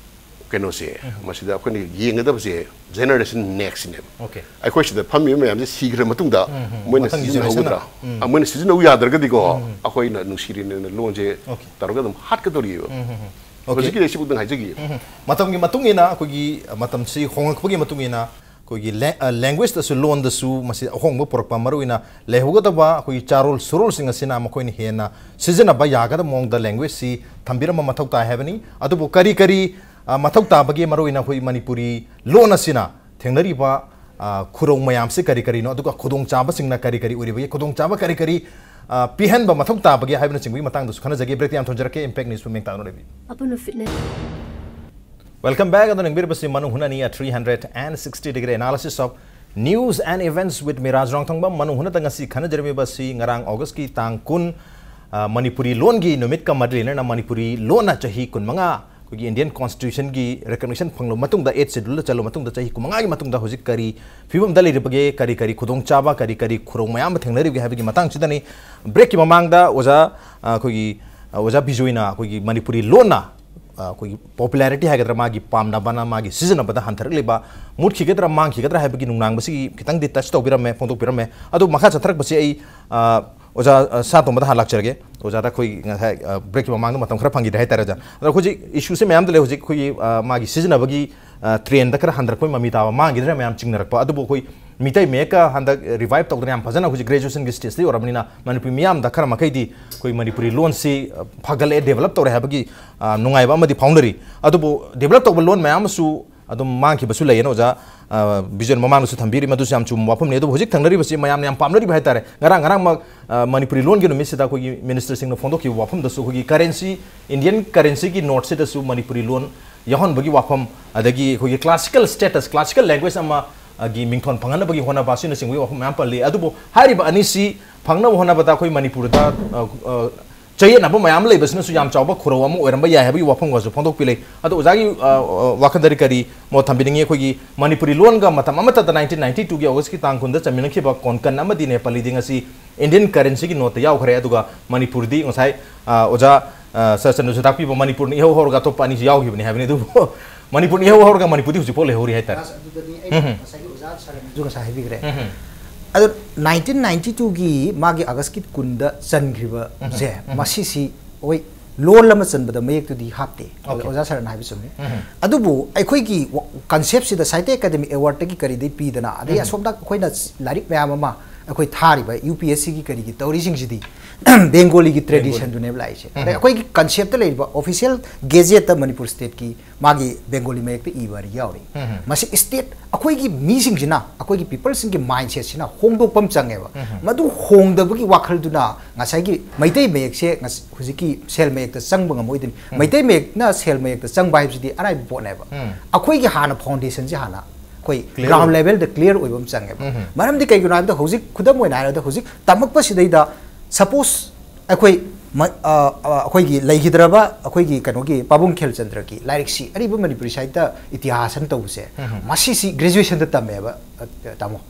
ꯀꯩꯅꯣꯁꯦ, ꯃꯁꯤꯗ ꯑꯩꯈꯣꯏꯅ ꯌꯦꯡꯒꯗꯕꯁꯦ ꯖꯦꯅꯦꯔꯦꯁꯟ ꯅꯦꯛꯁꯁꯤꯅꯦꯕ꯫ ꯑꯩꯈꯣꯏ ꯁꯤꯗ ꯐꯝꯃꯤꯕ ꯃꯌꯥꯝꯁꯦ ꯁꯤꯈ꯭ꯔ ꯃꯇꯨꯡꯗ ꯃꯣꯏꯅ ꯁꯤꯖꯤꯟꯅꯍꯧꯒꯗ꯭ꯔꯥ? ꯑ, ꯃꯣꯏꯅ ꯁꯤꯖꯤꯟꯅꯍꯧ ꯌꯥꯗ꯭ꯔꯒꯗꯤꯀꯣ, ꯑꯩꯈꯣꯏꯅ ꯅꯨꯡꯁꯤꯔꯤꯅꯦꯅ ꯂꯣꯟꯁꯦ ꯇꯧꯔꯒ ꯑꯗꯨꯝ ꯍꯥꯠꯀꯗꯧꯔꯤꯕ꯫ ꯍꯧꯖꯤꯛꯀꯤꯗꯤ ꯑꯩ ꯁꯤꯕꯨꯛꯇꯪ ꯍꯥꯏꯖꯒꯦ꯫ ꯃꯇꯝꯒꯤ ꯃꯇꯨꯡ ꯏꯟꯅ ꯑꯩꯈꯣꯏꯒꯤ ꯃꯇꯝꯁꯤ ꯍꯣꯡꯂꯛꯄꯒꯤ ꯃꯇꯨꯡ ꯏꯟꯅ ꯑꯩꯈꯣꯏꯒꯤ ꯂꯦ-, ꯑ, ꯂꯦꯡꯒ꯭ꯋꯦꯖꯇꯁꯨ, ꯂꯣꯟꯗꯁꯨ ꯃꯁꯤ ꯑꯍꯣꯡꯕ ꯄꯨꯔꯛꯄ, ꯃꯔꯨꯑꯣꯏꯅ ꯂꯩꯍꯧꯒꯗꯕ ꯑꯩꯈꯣꯏꯒꯤ ꯆꯥꯔꯣꯜ ꯁꯨꯔꯣꯜꯁꯤꯡ ꯑꯁꯤꯅ ꯃꯈꯣꯏꯅ ꯍꯦꯟꯅ ꯁꯤꯖꯤꯟꯅꯕ ꯌꯥꯒꯗꯕ ꯃꯑꯣꯡꯗ ꯂꯦꯡꯒ꯭ꯋꯦꯖꯁꯤ ꯊꯝꯕꯤꯔꯝꯕ ꯃꯊꯧ ꯇꯥꯏ ꯍꯥꯏꯕꯅꯤ꯫ ꯑꯗꯨꯕꯨ ꯀꯔꯤ ꯀꯔꯤ, ꯑ, ꯃꯊꯧ ꯇꯥꯕꯒꯦ, ꯃꯔꯨꯑꯣꯏꯅ ꯑꯩꯈꯣꯏ ꯃꯅꯤꯄꯨꯔꯤ ꯂꯣꯟ ꯑꯁꯤꯅ ꯊꯦꯡꯅꯔꯤꯕ, ꯑ, ꯈꯨꯗꯣꯡ ꯃꯌꯥꯝꯁꯤ ꯀꯔꯤ ꯀꯔꯤꯅꯣ, ꯑꯗꯨꯒ ꯈꯨꯗꯣꯡꯆꯥꯕꯁꯤꯡꯅ ꯀꯔꯤ ꯀꯔꯤ ꯑꯣꯏꯔꯤꯕꯒꯦ, ꯈꯨꯗꯣꯡꯆꯥꯕ ꯀꯔꯤ ꯀꯔꯤ, ꯑ, ꯄꯤꯍꯟꯕ ꯃꯊꯧ ꯇꯥꯕꯒꯦ ꯍꯥꯏꯕꯅꯆꯤꯡꯕꯒꯤ ꯃꯇꯥꯡꯗꯁꯨ ꯈꯟꯅꯖꯒꯦ꯫ ꯕ꯭ꯔꯦꯛꯇ ꯌꯥꯝ ꯊꯣꯟꯖꯔꯛꯀꯦ꯫ ꯏꯝꯄꯦꯛ ꯅ꯭ꯌꯨꯁꯄꯨ ꯃꯤꯡ ꯇꯥꯛꯅ ꯂꯩꯕꯤꯌꯨ꯫ ꯑꯄꯨꯟꯕ ꯐꯤꯠꯅꯦꯁ꯫ Welcome back. ꯑꯗꯣ ꯅꯤꯡꯕꯤꯔꯕꯁꯤ ꯃꯅꯨꯡ ꯍꯨꯠꯅꯅꯤ, a three hundred and sixty degree analysis of news and events with Miraj ꯔꯣꯡꯊꯣꯡꯕꯝ꯫ ꯃꯅꯨꯡ ꯍꯨꯠꯅꯗ ꯉꯁꯤ ꯈꯟꯅꯖꯔꯝꯃꯤꯕ ꯑꯁꯤ ꯉꯔꯥꯡ ꯑꯣꯒꯁꯀꯤ ꯇꯥꯡ ꯀꯨꯟ, ꯑ, ꯃꯅꯤꯄꯨꯔꯤ ꯂꯣꯟꯒꯤ ꯅꯨꯃꯤꯠꯀ ꯃꯔꯤ ꯂꯩꯅꯅ ꯃꯅꯤꯄꯨꯔꯤ ꯂꯣꯟꯅ ꯆꯍꯤ ꯀꯨꯟꯃꯉꯥ ꯑꯩꯈꯣꯏꯒꯤ Indian Constitutionꯒꯤ recognition ꯐꯪꯂꯕ ꯃꯇꯨꯡꯗ, Eighth Scheduleꯗ ꯆꯜꯂꯕ ꯃꯇꯨꯡꯗ ꯆꯍꯤ ꯀꯨꯟꯃꯉꯥꯒꯤ ꯃꯇꯨꯡꯗ ꯍꯧꯖꯤꯛ ꯀꯔꯤ ꯐꯤꯕꯝꯗ ꯂꯩꯔꯤꯕꯒꯦ, ꯀꯔꯤ ꯀꯔꯤ ꯈꯨꯗꯣꯡꯆꯥꯕ, ꯀꯔꯤ ꯀꯔꯤ ꯈꯨꯗꯣꯡ ꯃꯌꯥꯝ ꯑꯃ ꯊꯦꯡꯅꯔꯤꯕꯒꯦ ꯍꯥꯏꯕꯒꯤ ꯃꯇꯥꯡꯁꯤꯗꯅꯤ꯫ ꯕ꯭ꯔꯦꯛꯀꯤ ꯃꯃꯥꯡꯗ ꯑꯣꯖꯥ, ꯑ, ꯑꯩꯈꯣꯏꯒꯤ, ꯑ, ꯑꯣꯖꯥ ꯕꯤꯖꯣꯏꯅ ꯑꯩꯈꯣꯏꯒꯤ ꯃꯅꯤꯄꯨꯔꯤ ꯂꯣꯟꯅ, ꯑ, ꯑꯩꯈꯣꯏꯒꯤ popularity ꯍꯥꯏꯒꯗ꯭ꯔꯥ, ꯃꯥꯒꯤ ꯄꯥꯝꯅꯕꯅ ꯃꯥꯒꯤ ꯁꯤꯖꯤꯟꯅꯕꯗ ꯍꯟꯊꯔꯛꯂꯤꯕ, ꯃꯨꯠꯈꯤꯒꯗ꯭ꯔꯥ, ꯃꯥꯡꯈꯤꯒꯗ꯭ꯔꯥ ꯍꯥꯏꯕꯒꯤ ꯅꯨꯡꯅꯥꯡꯕꯁꯤꯒꯤ ꯈꯤꯇꯪꯗꯤ touch ꯇꯧꯕꯤꯔꯝꯃꯦ, ꯐꯣꯡꯗꯣꯛꯄꯤꯔꯝꯃꯦ꯫ ꯑꯗꯨ ꯃꯈꯥ ꯆꯠꯊꯔꯛꯄꯁꯤ ꯑꯩ, ꯑ, ꯑꯣꯖꯥ, ꯑ, ꯁꯥ ꯇꯣꯝꯕꯗ ꯍꯥꯟꯅ ꯂꯥꯛꯆꯔꯒꯦ꯫ ꯑꯣꯖꯥꯗ ꯑꯩꯈꯣꯏ ꯉꯁꯥꯏ, ꯑ, ꯕ꯭ꯔꯦꯛꯀꯤ ꯃꯃꯥꯡꯗ ꯃꯇꯝ ꯈꯔ ꯐꯪꯈꯤꯗ꯭ꯔꯦ ꯍꯥꯏꯇꯥꯔꯦ, ꯑꯣꯖꯥ꯫ ꯑꯗꯣ ꯍꯧꯖꯤꯛ ꯏꯁꯨꯁꯦ ꯃꯌꯥꯝꯗ ꯂꯩ꯫ ꯍꯧꯖꯤꯛ ꯑꯩꯈꯣꯏꯒꯤ, ꯑ, ꯃꯥꯒꯤ ꯁꯤꯖꯤꯟꯅꯕꯒꯤ, ꯇ꯭ꯔꯦꯟꯗ ꯈꯔ ꯍꯟꯊꯔꯛꯄꯒꯤ ꯃꯃꯤ ꯇꯥꯕ ꯃꯥꯡꯈꯤꯗ꯭ꯔꯥ ꯃꯌꯥꯝ ꯆꯤꯡꯅꯔꯛꯄ꯫ ꯑꯗꯨꯕꯨ ꯑꯩꯈꯣꯏ ꯃꯤꯇꯩ ꯃꯌꯦꯛꯀ ꯍꯟꯗꯛ ꯔꯤꯚꯥꯏꯞ ꯇꯧꯗꯅ ꯌꯥꯝ ꯐꯖꯅ ꯍꯧꯖꯤꯛ ꯒ꯭ꯔꯦꯖꯨꯑꯦꯁꯟꯒꯤ ꯁ꯭ꯇꯦꯖꯇ ꯌꯧꯔꯕꯅꯤꯅ ꯃꯅꯤꯄꯨꯔꯤ ꯃꯤꯌꯥꯝꯗ ꯈꯔ ꯃꯈꯩꯗꯤ ꯑꯩꯈꯣꯏ ꯃꯅꯤꯄꯨꯔꯤ ꯂꯣꯟꯁꯤ ꯐꯒꯠꯂꯛꯑꯦ, ꯗꯦꯕꯂꯞ ꯇꯧꯔꯦ ꯍꯥꯏꯕꯒꯤ ꯅꯨꯡꯉꯥꯏꯕ ꯑꯃꯗꯤ ꯐꯥꯎꯅꯔꯤ꯫ ꯑꯗꯨꯕꯨ ꯗꯦꯕꯂꯞ ꯇꯧꯕ ꯂꯣꯟ ꯃꯌꯥꯝ ꯑꯃꯁꯨ ꯑꯗꯨꯝ ꯃꯥꯡꯈꯤꯕꯁꯨ ꯂꯩꯌꯦꯅ ꯑꯣꯖꯥ ꯕꯤꯖꯣꯏꯅ ꯃꯃꯥꯡꯗꯁꯨ ꯊꯝꯕꯤꯔꯤ꯫ ꯃꯗꯨꯁꯨ ꯌꯥꯝ ꯆꯨꯝꯕ ꯋꯥꯐꯝꯅꯤ꯫ ꯑꯗꯨꯕꯨ ꯍꯧꯖꯤꯛ ꯊꯦꯡꯅꯔꯤꯕꯁꯤ ꯃꯌꯥꯝꯅ ꯌꯥꯝ ꯄꯥꯝꯅꯔꯤꯕ ꯍꯥꯏꯇꯥꯔꯦ꯫ ꯉꯔꯥꯡ ꯉꯔꯥꯡꯃꯛ ꯃꯅꯤꯄꯨꯔꯤ ꯂꯣꯟꯒꯤ ꯅꯨꯃꯤꯠꯁꯤꯗ ꯑꯩꯈꯣꯏꯒꯤ ꯃꯤꯅꯤꯁꯇꯔꯁꯤꯡꯅ ꯐꯣꯡꯗꯣꯛꯈꯤꯕ ꯋꯥꯐꯝꯗꯁꯨ ꯑꯩꯈꯣꯏꯒꯤ ꯀꯔꯦꯟꯁꯤ, ꯏꯟꯗꯤꯌꯟ ꯀꯔꯦꯟꯁꯤꯒꯤ ꯅꯣꯠꯁꯤꯗꯁꯨ ꯃꯅꯤꯄꯨꯔꯤ ꯂꯣꯟ ꯌꯥꯎꯍꯟꯕꯒꯤ ꯋꯥꯐꯝ, ꯑꯗꯒꯤ ꯑꯩꯈꯣꯏꯒꯤ ꯀ꯭ꯂꯥꯁꯤꯀꯦꯜ ꯁ꯭ꯇꯦꯇꯁ, ꯀ꯭ꯂꯥꯁꯤꯀꯦꯜ ꯂꯦꯡꯒ꯭ꯋꯦꯖ ꯑꯃꯒꯤ ꯃꯤꯡꯊꯣꯟ ꯐꯪꯍꯟꯅꯕꯒꯤ ꯍꯣꯠꯅꯕ ꯑꯁꯤꯅꯆꯤꯡꯕꯒꯤ ꯋꯥꯐꯝ ꯃꯌꯥꯝ ꯄꯜꯂꯤ꯫ ꯑꯗꯨꯕꯨ ꯍꯥꯏꯔꯤꯕ ꯑꯅꯤꯁꯤ ꯐꯪꯅꯕ ꯍꯣꯠꯅꯕꯗ ꯑꯩꯈꯣꯏ ꯃꯅꯤꯄꯨꯔꯗ ꯆꯌꯦꯠꯅꯕ ꯃꯌꯥꯝ ꯂꯩꯕꯁꯤꯅꯁꯨ ꯌꯥꯝ ꯆꯥꯎꯕ ꯈꯨꯔꯧ ꯑꯃ ꯑꯣꯏꯔꯝꯕ ꯌꯥꯏ ꯍꯥꯏꯕꯒꯤ ꯋꯥꯐꯝꯒꯁꯨ ꯐꯣꯡꯗꯣꯛꯄꯤꯔꯦ꯫ ꯑꯗꯣ ꯑꯣꯖꯥꯒꯤ ꯋꯥꯈꯜꯗꯗꯤ ꯀꯔꯤ ꯃꯣꯠ ꯊꯝꯕꯤꯅꯤꯡꯉꯤ? ꯑꯩꯈꯣꯏꯒꯤ ꯃꯅꯤꯄꯨꯔꯤ ꯂꯣꯟꯒ ꯃꯇꯝ ꯑꯃꯠꯇꯗ ꯅꯥꯏꯟꯇꯤꯟ ꯅꯥꯏꯟꯇꯤ ꯇꯨꯒꯤ ꯑꯣꯒꯁꯀꯤ ꯇꯥꯡ ꯀꯨꯟꯗ ꯆꯟꯃꯤꯟꯅꯈꯤꯕ ꯀꯣꯟꯀꯟ ꯑꯃꯗꯤ ꯅꯦꯄꯥꯂꯤꯗꯤ ꯉꯁꯤ ꯏꯟꯗꯤꯌꯟ ꯀꯔꯦꯟꯁꯤꯒꯤ ꯅꯣꯠꯇ ꯌꯥꯎꯈ꯭ꯔꯦ꯫ ꯑꯗꯨꯒ ꯃꯅꯤꯄꯨꯔꯗꯤ ꯉꯁꯥꯏ ꯑꯣꯖꯥ ꯁꯔꯆꯟꯗ꯭ꯔꯁꯨ ꯇꯥꯛꯄꯤꯕ ꯃꯅꯤꯄꯨꯔꯅ ꯏꯍꯧ ꯍꯧꯔꯒ ꯑꯇꯣꯞꯄ ꯑꯅꯤꯁꯨ ꯌꯥꯎꯈꯤꯕꯅꯤ ꯍꯥꯏꯕꯅꯤ꯫ ꯑꯗꯨꯕꯨ ꯃꯅꯤꯄꯨꯔꯅ ꯏꯍꯧ ꯍꯧꯔꯒ ꯃꯅꯤꯄꯨꯔꯗꯤ ꯍꯧꯖꯤꯛꯐꯥꯎ ꯂꯩꯍꯧꯔꯤ ꯍꯥꯏꯇꯥꯔꯦ꯫ ꯑꯗꯨꯗꯅꯤ ꯑꯩꯅ ꯉꯁꯥꯏꯒꯤ ꯑꯣꯖꯥ ꯁꯔꯆꯟꯗ꯭ꯔꯁꯨ ꯉꯁꯥꯏ ꯍꯥꯏꯕꯤꯈ꯭ꯔꯦ꯫ ꯑꯗꯣ ꯅꯥꯏꯟꯇꯤꯟ ꯅꯥꯏꯟꯇꯤ ꯇꯨꯒꯤ ꯃꯥꯒꯤ ꯑꯥꯒꯁꯀꯤ ꯀꯨꯟꯗ ꯆꯟꯈ꯭ꯔꯤꯕꯁꯦ, ꯃꯁꯤꯁꯤ ꯍꯣꯏ, ꯂꯣꯜ ꯑꯃ ꯆꯟꯕꯗ ꯃꯌꯦꯛꯇꯨꯗꯤ ꯍꯥꯞꯇꯦ꯫ ꯑꯣꯖꯥ ꯁꯔꯅ ꯍꯥꯏꯕ ꯆꯨꯝꯃꯤ꯫ ꯑꯗꯨꯕꯨ ꯑꯩꯈꯣꯏꯒꯤ ꯀꯟꯁꯦꯞꯁꯤꯗ ꯁꯥꯍꯤꯇ꯭ꯌ ꯑꯦꯀꯥꯗꯦꯃꯤ ꯑꯦꯋꯥꯔꯗꯇꯒꯤ ꯀꯔꯤꯗꯩ ꯄꯤꯗꯅ, ꯑꯗꯩ ꯑꯁꯣꯝꯗ ꯑꯩꯈꯣꯏꯅ ꯂꯥꯏꯔꯤꯛ ꯃꯌꯥꯝ ꯑꯃ ꯑꯩꯈꯣꯏ ꯊꯥꯔꯤꯕ ꯌꯨ ꯄꯤ ꯑꯦꯁ ꯁꯤꯒꯤ ꯀꯔꯤꯒꯤ ꯇꯧꯔꯤꯁꯤꯡꯁꯤꯗꯤ ꯕꯦꯡꯒꯣꯂꯤꯒꯤ ꯇ꯭ꯔꯦꯗꯤꯁꯟꯗꯨꯅꯦꯕ ꯂꯥꯛꯏꯁꯦ꯫ ꯑꯗꯩ ꯑꯩꯈꯣꯏꯒꯤ ꯀꯟꯁꯦꯞꯇ ꯂꯩꯔꯤꯕ ꯑꯣꯐꯤꯁꯤꯌꯦꯜ ꯒꯦꯖꯦꯠꯇ ꯃꯅꯤꯄꯨꯔ ꯁ꯭ꯇꯦꯠꯀꯤ ꯃꯥꯒꯤ ꯕꯦꯡꯒꯣꯂꯤ ꯃꯌꯦꯛꯇ ꯏꯕ ꯑꯅꯤ ꯌꯥꯎꯔꯤ꯫ ꯃꯁꯤ ꯁ꯭ꯇꯦꯠ ꯑꯩꯈꯣꯏꯒꯤ ꯃꯤꯁꯤꯡꯁꯤꯅ, ꯑꯩꯈꯣꯏꯒꯤ ꯄꯤꯄꯜꯁꯤꯡꯒꯤ ꯃꯥꯏꯟꯁꯦꯠꯁꯤꯅ ꯍꯣꯡꯗꯣꯛꯄ ꯑꯃ ꯆꯪꯉꯦꯕ꯫ ꯃꯗꯨ ꯍꯣꯡꯗꯕꯒꯤ ꯋꯥꯈꯜꯗꯨꯅ ꯉꯁꯥꯏꯒꯤ ꯃꯩꯇꯩ ꯃꯌꯦꯛꯁꯦ ꯍꯧꯖꯤꯛꯀꯤ ꯁꯦꯜ ꯃꯌꯦꯛꯇ ꯆꯪꯕ ꯉꯝꯃꯣꯏꯗꯣꯏꯅꯤ꯫ ꯃꯩꯇꯩ ꯃꯌꯦꯛꯅ ꯁꯦꯜ ꯃꯌꯦꯛꯇ ꯆꯪꯕ ꯍꯥꯏꯕꯁꯤꯗꯤ ꯑꯔꯥꯏꯕ ꯄꯣꯠꯅꯦꯕ꯫ ꯑꯩꯈꯣꯏꯒꯤ ꯍꯥꯟꯅ ꯐꯥꯎꯟꯗꯦꯁꯟꯁꯦ ꯍꯥꯟꯅ ꯑꯩꯈꯣꯏ ꯒ꯭ꯔꯥꯎꯟ ꯂꯦꯚꯦꯜꯗ ꯀ꯭ꯂꯤꯌꯔ ꯑꯣꯏꯕ ꯑꯃ ꯆꯪꯉꯦꯕ꯫ ꯃꯔꯝꯗꯤ ꯀꯩꯒꯤꯅꯣ ꯍꯥꯏꯕꯗ ꯍꯧꯖꯤꯛ ꯈꯨꯗꯝ ꯑꯣꯏꯅ ꯍꯥꯏꯔꯕꯗ ꯍꯧꯖꯤꯛ ꯇꯝꯃꯛꯄꯁꯤꯗꯩꯗ ꯁꯄꯣꯁ ꯑꯩꯈꯣꯏ ꯑꯩꯈꯣꯏꯒꯤ ꯂꯩꯈꯤꯗ꯭ꯔꯕ ꯑꯩꯈꯣꯏꯒꯤ ꯀꯩꯅꯣꯒꯤ ꯄꯥꯕꯨꯡ ꯈꯦꯜꯆꯟꯗ꯭ꯔꯒꯤ ꯂꯥꯏꯔꯤꯛꯁꯤ ꯑꯔꯤꯕ ꯃꯅꯤꯄꯨꯔꯤ ꯁꯥꯍꯤꯇ꯭ꯌ ꯏꯇꯤꯍꯥꯁ ꯑꯅ ꯇꯧꯕꯁꯦ, ꯃꯁꯤꯁꯤ ꯒ꯭ꯔꯦꯖꯨꯑꯦꯁꯟꯗ ꯇꯝꯃꯦꯕ꯫ ꯇꯥꯃꯣ,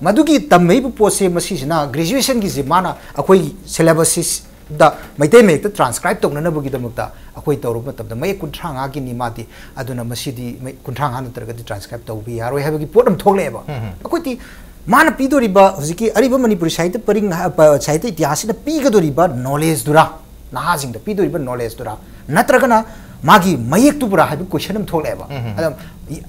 ꯃꯗꯨꯒꯤ ꯇꯝꯃꯛꯏꯕ ꯄꯣꯠꯁꯦ ꯃꯁꯤꯁꯤꯅ ꯒ꯭ꯔꯦꯖꯨꯑꯦꯁꯟꯒꯤꯁꯦ ꯃꯥꯅ ꯑꯩꯈꯣꯏꯒꯤ ꯁꯤꯂꯦꯕꯁꯁꯤꯗ ꯃꯩꯇꯩ ꯃꯌꯦꯛꯇ ꯇ꯭ꯔꯥꯟꯁꯀ꯭ꯔꯥꯏꯕ ꯇꯧꯅꯅꯕꯒꯤꯗꯃꯛꯇ ꯑꯩꯈꯣꯏ ꯇꯧꯔꯨꯕ ꯃꯇꯝꯗ ꯃꯌꯦꯛ ꯀꯨꯟꯊ꯭ꯔꯥꯉꯥꯒꯤꯅꯤ ꯃꯥꯗꯤ, ꯑꯗꯨꯅ ꯃꯁꯤꯗꯤ ꯀꯨꯟꯊ꯭ꯔꯥꯉꯥ ꯅꯠꯇ꯭ꯔꯒꯗꯤ ꯇ꯭ꯔꯥꯟꯁꯀ꯭ꯔꯥꯏꯕ ꯇꯧꯕ ꯌꯥꯔꯣꯏ ꯍꯥꯏꯕꯒꯤ ꯄꯣꯠ ꯑꯃ ꯊꯣꯛꯂꯛꯑꯦꯕ꯫ ꯑꯩꯈꯣꯏꯗꯤ ꯃꯥꯅ ꯄꯤꯗꯣꯔꯤꯕ ꯍꯧꯖꯤꯛꯀꯤ ꯑꯔꯤꯕ ꯃꯅꯤꯄꯨꯔꯤ ꯁꯥꯍꯤꯇ꯭ꯌ ꯄꯔꯤꯡ, ꯁꯥꯍꯤꯇ꯭ꯌ ꯏꯇꯤꯍꯥꯁꯁꯤꯅ ꯄꯤꯒꯗꯣꯔꯤꯕ ꯅꯣꯂꯦꯖꯇꯨꯔꯥ, ꯅꯍꯥꯁꯤꯡꯗ ꯄꯤꯗꯣꯔꯤꯕ ꯅꯣꯂꯦꯖꯇꯨꯔꯥ, ꯅꯠꯇ꯭ꯔꯒꯅ ꯃꯥꯒꯤ ꯃꯌꯦꯛꯇꯨꯕꯨꯔꯥ ꯍꯥꯏꯕ ꯀꯣꯏꯁꯟ ꯑꯃ ꯊꯣꯛꯂꯛꯑꯦꯕ꯫ ꯑꯗ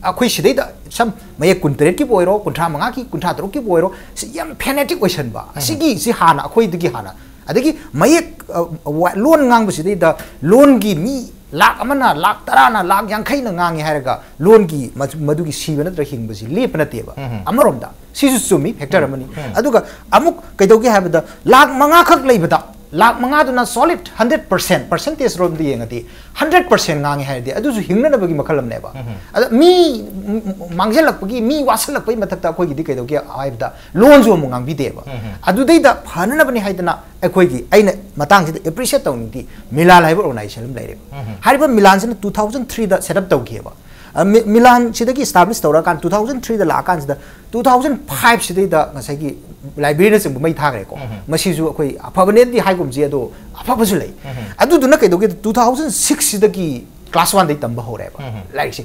ꯑꯩꯈꯣꯏ ꯁꯤꯗꯩꯗ ꯁꯝ ꯃꯌꯦꯛ ꯀꯨꯟꯇꯔꯦꯠꯀꯤꯕꯨ ꯑꯣꯏꯔꯣ, ꯀꯨꯟꯊ꯭ꯔꯥ ꯃꯉꯥꯒꯤ, ꯀꯨꯟꯊ꯭ꯔꯥ ꯇꯔꯨꯛꯀꯤꯕꯨ ꯑꯣꯏꯔꯣ, ꯁꯤ ꯌꯥꯝ ꯐꯦꯅꯦꯇꯤꯛ ꯑꯣꯏꯁꯟꯕ, ꯑꯁꯤꯒꯤꯁꯤ ꯍꯥꯟꯅ ꯑꯩꯈꯣꯏꯗꯒꯤ ꯍꯥꯟꯅ, ꯑꯗꯒꯤ ꯃꯌꯦꯛ, ꯑ, ꯋꯥ-, ꯂꯣꯟ ꯉꯥꯡꯕꯁꯤꯗꯩꯗ ꯂꯣꯟꯒꯤ ꯃꯤ ꯂꯥꯛ ꯑꯃꯅ, ꯂꯥꯛ ꯇꯔꯥꯅ, ꯂꯥꯛ ꯌꯥꯡꯈꯩꯅ ꯉꯥꯡꯉꯦ ꯍꯥꯏꯔꯒ ꯂꯣꯟꯒꯤ ꯃꯗꯨ-, ꯃꯗꯨꯒꯤ ꯁꯤꯕ ꯅꯠꯇ꯭ꯔꯒ ꯍꯤꯡꯕꯁꯤ ꯂꯦꯞꯄ ꯅꯠꯇꯦꯕ꯫ ꯑꯃꯔꯣꯝꯗ ꯁꯤꯁꯨ ꯆꯨꯝꯃꯤ, ꯐꯦꯛꯇꯔ ꯑꯃꯅꯤ꯫ ꯑꯗꯨꯒ ꯑꯃꯨꯛ ꯀꯩꯗꯧꯒꯦ ꯍꯥꯏꯕꯗ, ꯂꯥꯛ ꯃꯉꯥꯈꯛ ꯂꯩꯕꯗ, ꯂꯥꯛ ꯃꯉꯥꯗꯨꯅ solid hundred percent, percentage ꯔꯣꯝꯗ ꯌꯦꯡꯉꯗꯤ hundred percent ꯉꯥꯡꯉꯦ ꯍꯥꯏꯔꯗꯤ, ꯑꯗꯨꯁꯨ ꯍꯤꯡꯅꯅꯕꯒꯤ ꯃꯈꯜ ꯑꯃꯅꯦꯕ꯫ ꯑꯗ ꯃꯤ ꯃ-, ꯃ-, ꯃꯥꯡꯁꯤꯜꯂꯛꯄꯒꯤ, ꯃꯤ ꯋꯥꯁꯤꯜꯂꯛꯄꯒꯤ ꯃꯊꯛꯇ ꯑꯩꯈꯣꯏꯒꯤꯗꯤ ꯀꯩꯗꯧꯒꯦ ꯍꯥꯏꯕꯗ, ꯂꯣꯟꯁꯨ ꯑꯃꯨꯛ ꯉꯥꯡꯕꯤꯗꯦꯕ꯫ ꯑꯗꯨꯗꯩꯗ ꯐꯅꯅꯕꯅꯤ ꯍꯥꯏꯗꯅ ꯑꯩꯈꯣꯏꯒꯤ, ꯑꯩꯅ ꯃꯇꯥꯡꯁꯤꯗ appreciate ꯇꯧꯅꯤꯡꯗꯤ, ꯃꯤꯂꯥꯟ ꯍꯥꯏꯕ organization ꯑꯃ ꯂꯩꯔꯦꯕ꯫ ꯍꯥꯏꯔꯤꯕ ꯃꯤꯂꯥꯟꯁꯤꯅ two thousand three ꯗ set up ꯇꯧꯈꯤꯑꯕ꯫ ꯑ, ꯃꯤ-, ꯃꯤꯂꯥꯟꯁꯤꯗꯒꯤ establish ꯇꯧꯔꯀꯥꯟꯗ, two thousand three ꯗ ꯂꯥꯛꯑꯀꯥꯟꯁꯤꯗ, two thousand five ꯁꯤꯗꯩꯗ ꯉꯁꯥꯏꯒꯤ library ꯅꯆꯤꯡꯕ ꯃꯩ ꯊꯥꯈ꯭ꯔꯦꯀꯣ꯫ ꯃꯁꯤꯁꯨ ꯑꯩꯈꯣꯏ ꯑꯐꯕꯅꯦꯗꯤ ꯍꯥꯏꯒꯨꯝꯁꯤ, ꯑꯗꯣ ꯑꯐꯕꯁꯨ ꯂꯩ꯫ ꯑꯗꯨꯗꯨꯅ ꯀꯩꯗꯧꯒꯦꯗ, two thousand six ꯁꯤꯗꯒꯤ class one ꯗꯩ ꯇꯝꯕ ꯍꯧꯔꯦꯕ ꯂꯥꯏꯔꯤꯛꯁꯦ꯫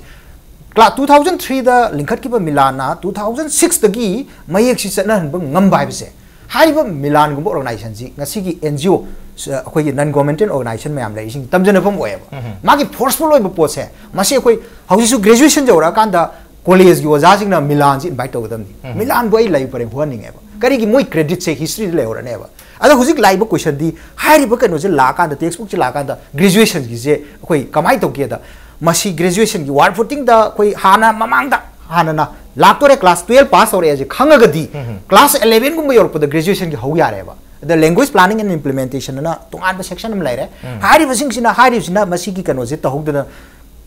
Cla-, two thousand three ꯗ ꯂꯤꯡꯈꯠꯈꯤꯕ ꯃꯤꯂꯥꯟꯅ two thousand six ꯇꯒꯤ ꯃꯌꯦꯛꯁꯤ ꯆꯠꯅꯍꯟꯕ ꯉꯝꯕ ꯍꯥꯏꯕꯁꯦ, ꯍꯥꯏꯔꯤꯕ ꯃꯤꯂꯥꯟꯒꯨꯝꯕ organization ꯁꯤ ꯉꯁꯤꯒꯤ NGO, ꯑ, ꯑꯩꯈꯣꯏꯒꯤ non governmental organization ꯃꯌꯥꯝ ꯂꯩꯔꯤꯁꯤꯡ ꯇꯝꯖꯅꯐꯝ ꯑꯣꯏꯌꯦꯕ꯫ ꯃꯥꯒꯤ forceful ꯑꯣꯏꯕ ꯄꯣꯠꯁꯦ, ꯃꯁꯤ ꯑꯩꯈꯣꯏ ꯍꯧꯖꯤꯛꯁꯨ graduation ꯌꯧꯔꯛꯑꯀꯥꯟꯗ college ꯀꯤ ꯑꯣꯖꯥꯁꯤꯡꯅ ꯃꯤꯂꯥꯟꯁꯤ invite ꯇꯧꯒꯗꯕꯅꯤ꯫ ꯃꯤꯂꯥꯟꯕꯨ ꯑꯩ ꯂꯥꯏꯔꯤꯛ ꯄꯔꯦꯡ ꯍꯣꯍꯟꯅꯤꯡꯉꯦꯕ꯫ ꯀꯔꯤꯒꯤ? ꯃꯣꯏ credit ꯁꯦ history ꯗ ꯂꯩꯍꯧꯔꯅꯦꯕ꯫ ꯑꯗꯣ ꯍꯧꯖꯤꯛ ꯂꯥꯛꯏꯕ question ꯗꯤ, ꯍꯥꯏꯔꯤꯕ ꯀꯩꯅꯣꯁꯦ ꯂꯥꯛꯑꯀꯥꯟꯗ, text book ꯁꯦ ꯂꯥꯛꯑꯀꯥꯟꯗ graduation ꯒꯤꯁꯦ ꯑꯩꯈꯣꯏ ꯀꯃꯥꯏꯅ ꯇꯧꯒꯦꯗ, ꯃꯁꯤ graduation ꯒꯤ wall footing ꯗ ꯑꯩꯈꯣꯏ ꯍꯥꯟꯅ ꯃꯃꯥꯡꯗ ꯍꯥꯟꯅꯅ ꯂꯥꯛꯇꯣꯔꯦ, class twelve pass ꯇꯧꯔꯛꯑꯦ ꯍꯥꯏꯁꯦ ꯈꯪꯉꯒꯗꯤ, class eleven ꯒꯨꯝꯕ ꯌꯧꯔꯛꯄꯗ graduation ꯒꯤ ꯍꯧ ꯌꯥꯔꯦꯕ꯫ ꯑꯗ language planning and implementation ꯑꯅ ꯇꯣꯉꯥꯟꯕ section ꯑꯃ ꯂꯩꯔꯦ꯫ ꯍꯥꯏꯔꯤꯕꯁꯤꯡꯁꯤꯅ, ꯍꯥꯏꯔꯤꯕꯁꯤꯅ ꯃꯁꯤꯒꯤ ꯀꯩꯅꯣꯁꯦ ꯇꯧꯍꯧꯗꯅ,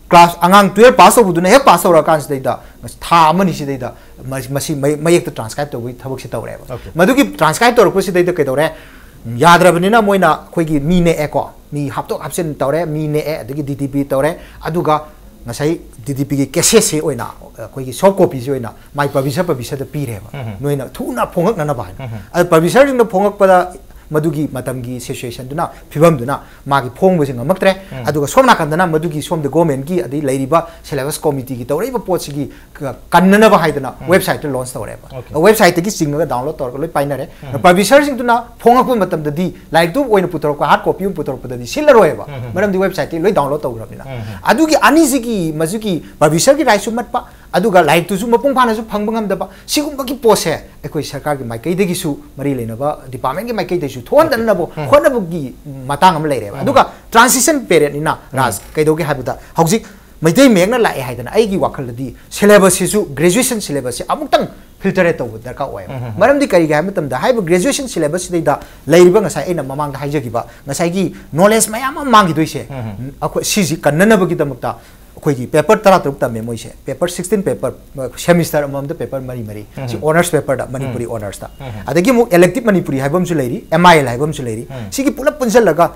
class, ꯑꯉꯥꯡ twelve pass ꯇꯧꯕꯗꯨꯅ ꯍꯦꯛ pass ꯇꯧꯔꯀꯥꯟꯁꯤꯗꯩꯗ, ꯊꯥ ꯑꯃꯅꯤ ꯁꯤꯗꯩꯗ ꯃ-, ꯃꯁꯤ ꯃꯌꯦꯛ-, ꯃꯌꯦꯛꯇ transcribe ꯇꯧꯕꯒꯤ ꯊꯕꯛꯁꯦ ꯇꯧꯔꯦꯕ꯫ ꯃꯗꯨꯒꯤ transcribe ꯇꯧꯔꯛꯄꯁꯤꯗꯩꯗ ꯀꯩꯗꯧꯔꯦ? ꯌꯥꯗ꯭ꯔꯕꯅꯤꯅ ꯃꯣꯏꯅ ꯑꯩꯈꯣꯏꯒꯤ ꯃꯤ ꯅꯦꯛꯑꯦꯀꯣ, ꯃꯤ ꯍꯥꯞꯇꯣꯛ ꯍꯥꯞꯆꯤꯟ ꯇꯧꯔꯦ, ꯃꯤ ꯅꯦꯛꯑꯦ, ꯑꯗꯒꯤ DTP ꯇꯧꯔꯦ, ꯑꯗꯨꯒ ꯉꯁꯥꯏ DTP ꯒꯤ cassette ꯁꯤ ꯑꯣꯏꯅ, ꯑꯩꯈꯣꯏꯒꯤ soft copy ꯁꯤ ꯑꯣꯏꯅ ꯃꯥꯏ publisher, publisher ꯗ ꯄꯤꯔꯦꯕ, ꯅꯣꯏꯅ ꯊꯨꯅ ꯐꯣꯡꯉꯛꯅꯅꯕ ꯍꯥꯏꯅ꯫ ꯑꯗ publisher ꯁꯤꯡꯅ ꯐꯣꯡꯉꯛꯄꯗ ꯃꯗꯨꯒꯤ ꯃꯇꯝꯒꯤ ꯁꯤꯆꯨꯋꯦꯁꯟꯗꯨꯅ, ꯐꯤꯕꯝꯗꯨꯅ ꯃꯥꯒꯤ ꯐꯣꯡꯕꯁꯤ ꯉꯝꯃꯛꯇ꯭ꯔꯦ꯫ ꯎꯝ꯫ ꯑꯗꯨꯒ ꯁꯣꯝ ꯅꯥꯀꯟꯗꯅ ꯃꯗꯨꯒꯤ ꯁꯣꯝꯗ ꯒꯣꯔꯃꯦꯟꯒꯤ ꯑꯗꯩ ꯂꯩꯔꯤꯕ ꯁꯤꯂꯦꯕꯁ ꯀꯣꯃꯤꯇꯤꯒꯤ ꯇꯧꯔꯛꯏꯕ ꯄꯣꯠꯁꯤꯒꯤ ꯀ-, ꯀꯟꯅꯅꯕ ꯍꯥꯏꯗꯅ ꯎꯝ꯫ ꯋꯦꯕꯁꯥꯏꯠꯇ ꯂꯣꯟꯆ ꯇꯧꯔꯦꯕ꯫ ꯑꯣꯀꯦ꯫ ꯋꯦꯕꯁꯥꯏꯠꯇꯒꯤ ꯆꯤꯡꯉꯒ ꯗꯥꯎꯟꯂꯣꯗ ꯇꯧꯔꯒ ꯂꯣꯏ ꯄꯥꯏꯅꯔꯦ꯫ ꯎꯝ꯫ ꯄꯕ꯭ꯂꯤꯁꯔꯁꯤꯡꯗꯨꯅ ꯐꯣꯡꯉꯛꯄ ꯃꯇꯝꯗꯗꯤ ꯂꯥꯏꯔꯤꯛꯇꯨ ꯑꯣꯏꯅ ꯄꯨꯊꯣꯔꯛꯄ, ꯍꯥꯔꯗ ꯀꯣꯄꯤ ꯑꯃ ꯄꯨꯊꯣꯔꯛꯄꯗꯗꯤ ꯁꯤꯜꯂꯔꯣꯏꯕ꯫ ꯎꯝ꯫ ꯃꯔꯝꯗꯤ ꯋꯦꯕꯁꯥꯏꯠꯇꯒꯤ ꯂꯣꯏ ꯗꯥꯎꯟꯂꯣꯗ ꯇꯧꯈ꯭ꯔꯕꯅꯤꯅ꯫ ꯎꯝ꯫ ꯑꯗꯨꯒꯤ ꯑꯅꯤꯁꯤꯒꯤ, ꯃꯁꯤꯒꯤ ꯄꯕ꯭ꯂꯤꯁꯔꯒꯤ ꯔꯥꯏꯠꯁꯨ ꯃꯠꯄ, ꯑꯗꯨꯒ ꯂꯥꯏꯔꯤꯛꯇꯨꯁꯨ ꯃꯄꯨꯡ ꯐꯥꯅꯁꯨ ꯐꯪꯕ ꯉꯝꯗꯕ, ꯁꯤꯒꯨꯝꯕꯒꯤ ꯄꯣꯠꯁꯦ ꯑꯩꯈꯣꯏ ꯁꯔꯀꯥꯔꯒꯤ ꯃꯥꯏꯀꯩꯗꯒꯤꯁꯨ, ꯃꯔꯤ ꯂꯩꯅꯕ ꯗꯤꯄꯥꯔꯠꯃꯦꯟꯒꯤ ꯃꯥꯏꯀꯩꯗꯒꯤꯁꯨ ꯊꯣꯛꯍꯟꯗꯅꯕ ꯎꯝ꯫ ꯍꯣꯠꯅꯕꯒꯤ ꯃꯇꯥꯡ ꯑꯃ ꯂꯩꯔꯦꯕ꯫ ꯎꯝ꯫ ꯑꯗꯨꯒ ꯇ꯭ꯔꯥꯟꯁꯤꯁꯟ ꯄꯦꯔꯦꯠꯅꯤꯅ, ꯎꯝ꯫ ꯔꯥꯖ, ꯀꯩꯗꯧꯒꯦ ꯍꯥꯏꯕꯗ ꯍꯧꯖꯤꯛ ꯃꯩꯇꯩ ꯃꯌꯦꯛꯅ ꯂꯥꯛꯑꯦ ꯍꯥꯏꯗꯅ ꯑꯩꯒꯤ ꯋꯥꯈꯜꯗꯗꯤ ꯁꯤꯂꯦꯕꯁꯁꯤꯁꯨ, ꯒ꯭ꯔꯦꯖꯨꯑꯦꯁꯟ ꯁꯤꯂꯦꯕꯁꯁꯦ ꯑꯃꯨꯛꯇꯪ ꯐꯤꯜꯇꯔꯦꯠ ꯇꯧꯕ ꯗꯔꯀꯥꯔ ꯑꯣꯏꯌꯦꯕ꯫ ꯎꯝ, ꯎꯝ, ꯎꯝ꯫ ꯃꯔꯝꯗꯤ ꯀꯔꯤꯒꯤ ꯍꯥꯏꯕ ꯃꯇꯝꯗ ꯍꯥꯏꯔꯤꯕ ꯒ꯭ꯔꯦꯖꯨꯑꯦꯁꯟ ꯁꯤꯂꯦꯕꯁꯁꯤꯗꯩꯗ ꯂꯩꯔꯤꯕ ꯉꯁꯥꯏ ꯑꯩꯅ ꯃꯃꯥꯡꯗ ꯍꯥꯏꯖꯈꯤꯕ ꯉꯁꯥꯏꯒꯤ ꯅꯣꯂꯦꯖ ꯃꯌꯥꯝ ꯑꯃ ꯃꯥꯡꯈꯤꯗꯣꯏꯁꯦ, ꯎꯝ, ꯎꯝ꯫ ꯑꯩꯈꯣꯏ ꯁꯤꯁꯤ ꯀꯟꯅꯅꯕꯒꯤꯗꯃꯛꯇ ꯑꯩꯈꯣꯏꯒꯤ ꯄꯦꯄꯔ ꯇꯔꯥꯇꯔꯨꯛ ꯇꯝꯃꯦ ꯃꯣꯏꯁꯦ꯫ ꯄꯦꯄꯔ ꯁꯤꯛꯁꯇꯤꯟ ꯄꯦꯄꯔ, ꯁꯦꯃꯤꯁꯇꯔ ꯑꯃꯃꯝꯗ ꯄꯦꯄꯔ ꯃꯔꯤ ꯃꯔꯤ꯫ ꯁꯤ ꯎꯝ꯫ ꯑꯣꯅꯔꯁ ꯄꯦꯄꯔꯗ, ꯃꯅꯤꯄꯨꯔꯤ ꯎꯝ꯫ ꯑꯣꯅꯔꯁꯇ꯫ ꯎꯝ꯫ ꯑꯗꯒꯤ ꯑꯃꯨꯛ ꯏꯂꯦꯛꯇꯤꯞ ꯃꯅꯤꯄꯨꯔꯤ ꯍꯥꯏꯕ ꯑꯃꯁꯨ ꯂꯩꯔꯤ, ꯑꯦꯝ ꯑꯥꯏ ꯑꯦꯜ ꯍꯥꯏꯕ ꯑꯃꯁꯨ ꯂꯩꯔꯤ꯫ ꯎꯝ꯫ ꯁꯤꯒꯤ ꯄꯨꯂꯞ ꯄꯨꯟꯁꯤꯜꯂꯒ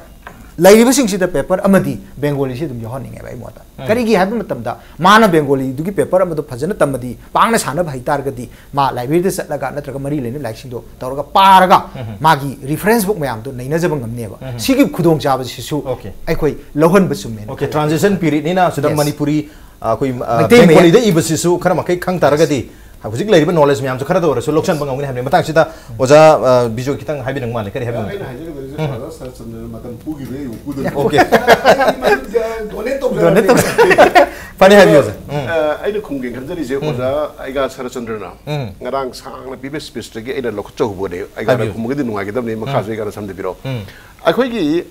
ꯂꯩꯔꯤꯕꯁꯤꯡꯁꯤꯗ ꯄꯦꯄꯔ ꯑꯃꯗꯤ ꯕꯦꯡꯒꯣꯂꯤꯁꯤ ꯑꯗꯨꯝ ꯌꯥꯎꯍꯟꯅꯤꯡꯉꯦꯕ ꯑꯩ ꯃꯣꯠꯇ꯫ ꯎꯝ꯫ ꯀꯔꯤꯒꯤ ꯍꯥꯏꯕ ꯃꯇꯝꯗ ꯃꯥꯅ ꯕꯦꯡꯒꯣꯂꯤꯗꯨꯒꯤ ꯄꯦꯄꯔ ꯑꯃꯗꯣ ꯐꯖꯅ ꯇꯝꯃꯗꯤ, ꯄꯥꯡꯅ ꯁꯥꯟꯅꯕ ꯍꯩ ꯇꯥꯔꯒꯗꯤ, ꯃꯥ ꯂꯥꯏꯕ꯭ꯔꯦꯔꯤꯗ ꯆꯠꯂꯒ ꯅꯠꯇ꯭ꯔꯒ ꯃꯔꯤ ꯂꯩꯅꯕ ꯂꯥꯏꯔꯤꯛꯁꯤꯡꯗꯣ ꯇꯧꯔꯒ ꯄꯥꯔꯒ ꯎꯝ꯫ ꯃꯥꯒꯤ ꯔꯤꯐꯔꯦꯟꯁ ꯕꯨꯛ ꯃꯌꯥꯝꯗꯣ ꯅꯩꯅꯖꯕ ꯉꯝꯅꯦꯕ꯫ ꯎꯝ꯫ ꯁꯤꯒꯤ ꯈꯨꯗꯣꯡꯆꯥꯕꯁꯤꯁꯨ ꯑꯣꯀꯦ꯫ ꯑꯩꯈꯣꯏ ꯂꯧꯍꯟꯕ ꯆꯨꯝꯃꯦꯅ ꯑꯣꯀꯦ, ꯈꯜꯂꯦ꯫ Transition periodꯅꯤꯅ ꯁꯤꯗ Yes꯫ ꯃꯅꯤꯄꯨꯔꯤ, ꯑ, ꯑꯩꯈꯣꯏ, ꯑ, ꯃꯩꯇꯩ ꯃꯌꯦꯛ꯫ ꯕꯦꯡꯒꯣꯂꯤꯗ ꯏꯕꯁꯤꯁꯨ ꯈꯔ ꯃꯈꯩ ꯈꯪ ꯇꯥꯔꯒꯗꯤ ꯍꯧꯖꯤꯛ ꯂꯩꯔꯤꯕ ꯅꯣꯂꯦꯖ ꯃꯌꯥꯝꯁꯨ ꯈꯔꯗ ꯑꯣꯏꯔꯁꯨ ꯂꯧꯁꯟꯕ ꯉꯝꯒꯅꯤ ꯍꯥꯏꯕꯅꯤ꯫ ꯃꯇꯥꯡꯁꯤꯗ ꯑꯣꯖꯥ, ꯑ, ꯕꯤꯖꯣꯏ ꯈꯤꯇꯪ ꯍꯥꯏꯕꯤꯅꯤꯡꯕ ꯃꯥꯜꯂꯦ꯫ ꯀꯔꯤ ꯍꯥꯏꯕꯤꯅꯤꯡꯕ? ꯑꯩꯅ ꯍꯥꯏꯖꯒꯗꯧꯔꯤꯁꯦ ꯎꯝ꯫ ꯑꯣꯖꯥ ꯁꯔꯠꯆꯟꯗ꯭ꯔꯅ ꯃꯇꯝ ꯄꯨꯈꯤꯕ ꯑꯩ ꯑꯃꯨꯛ ꯄꯨꯗꯣꯏꯅꯦ꯫ ꯑꯣꯀꯦ꯫ ꯑꯩ ꯃꯗꯨꯗ ꯗꯣꯅꯦꯠ ꯇꯧꯖꯔꯒꯦ꯫ ꯗꯣꯅꯦꯠ ꯇꯧꯖꯔꯒꯦ꯫ ꯐꯅꯤ ꯍꯥꯏꯕꯤꯌꯨ, ꯑꯣꯖꯥ꯫ ꯎꯝ꯫ ꯑ, ꯑꯩꯅ ꯈꯨꯝꯒꯦꯅ ꯈꯟꯖꯔꯤꯁꯦ ꯎꯝ꯫ ꯑꯣꯖꯥ ꯑꯩꯒꯥ ꯁꯔꯠꯆꯟꯗ꯭ꯔꯅ ꯎꯝ꯫ ꯉꯔꯥꯡ ꯁꯥꯡꯅ ꯄꯤꯕ ꯁ꯭ꯄꯤꯆꯇꯒꯤ ꯑꯩꯅ ꯂꯧꯈꯠꯆꯍꯧꯕꯅꯦ꯫ ꯑꯩꯒꯥꯅ ꯍꯥꯏꯕꯤꯌꯨ꯫ ꯈꯨꯝꯃꯒꯗꯤ ꯅꯨꯡꯉꯥꯏꯒꯗꯕꯅꯤ, ꯃꯈꯥꯁꯨ ꯎꯝ꯫ ꯑꯩꯒꯥꯅ ꯁꯝꯗꯕꯤꯔꯣ꯫ ꯎꯝ꯫ ꯑꯩꯈꯣꯏꯒꯤ,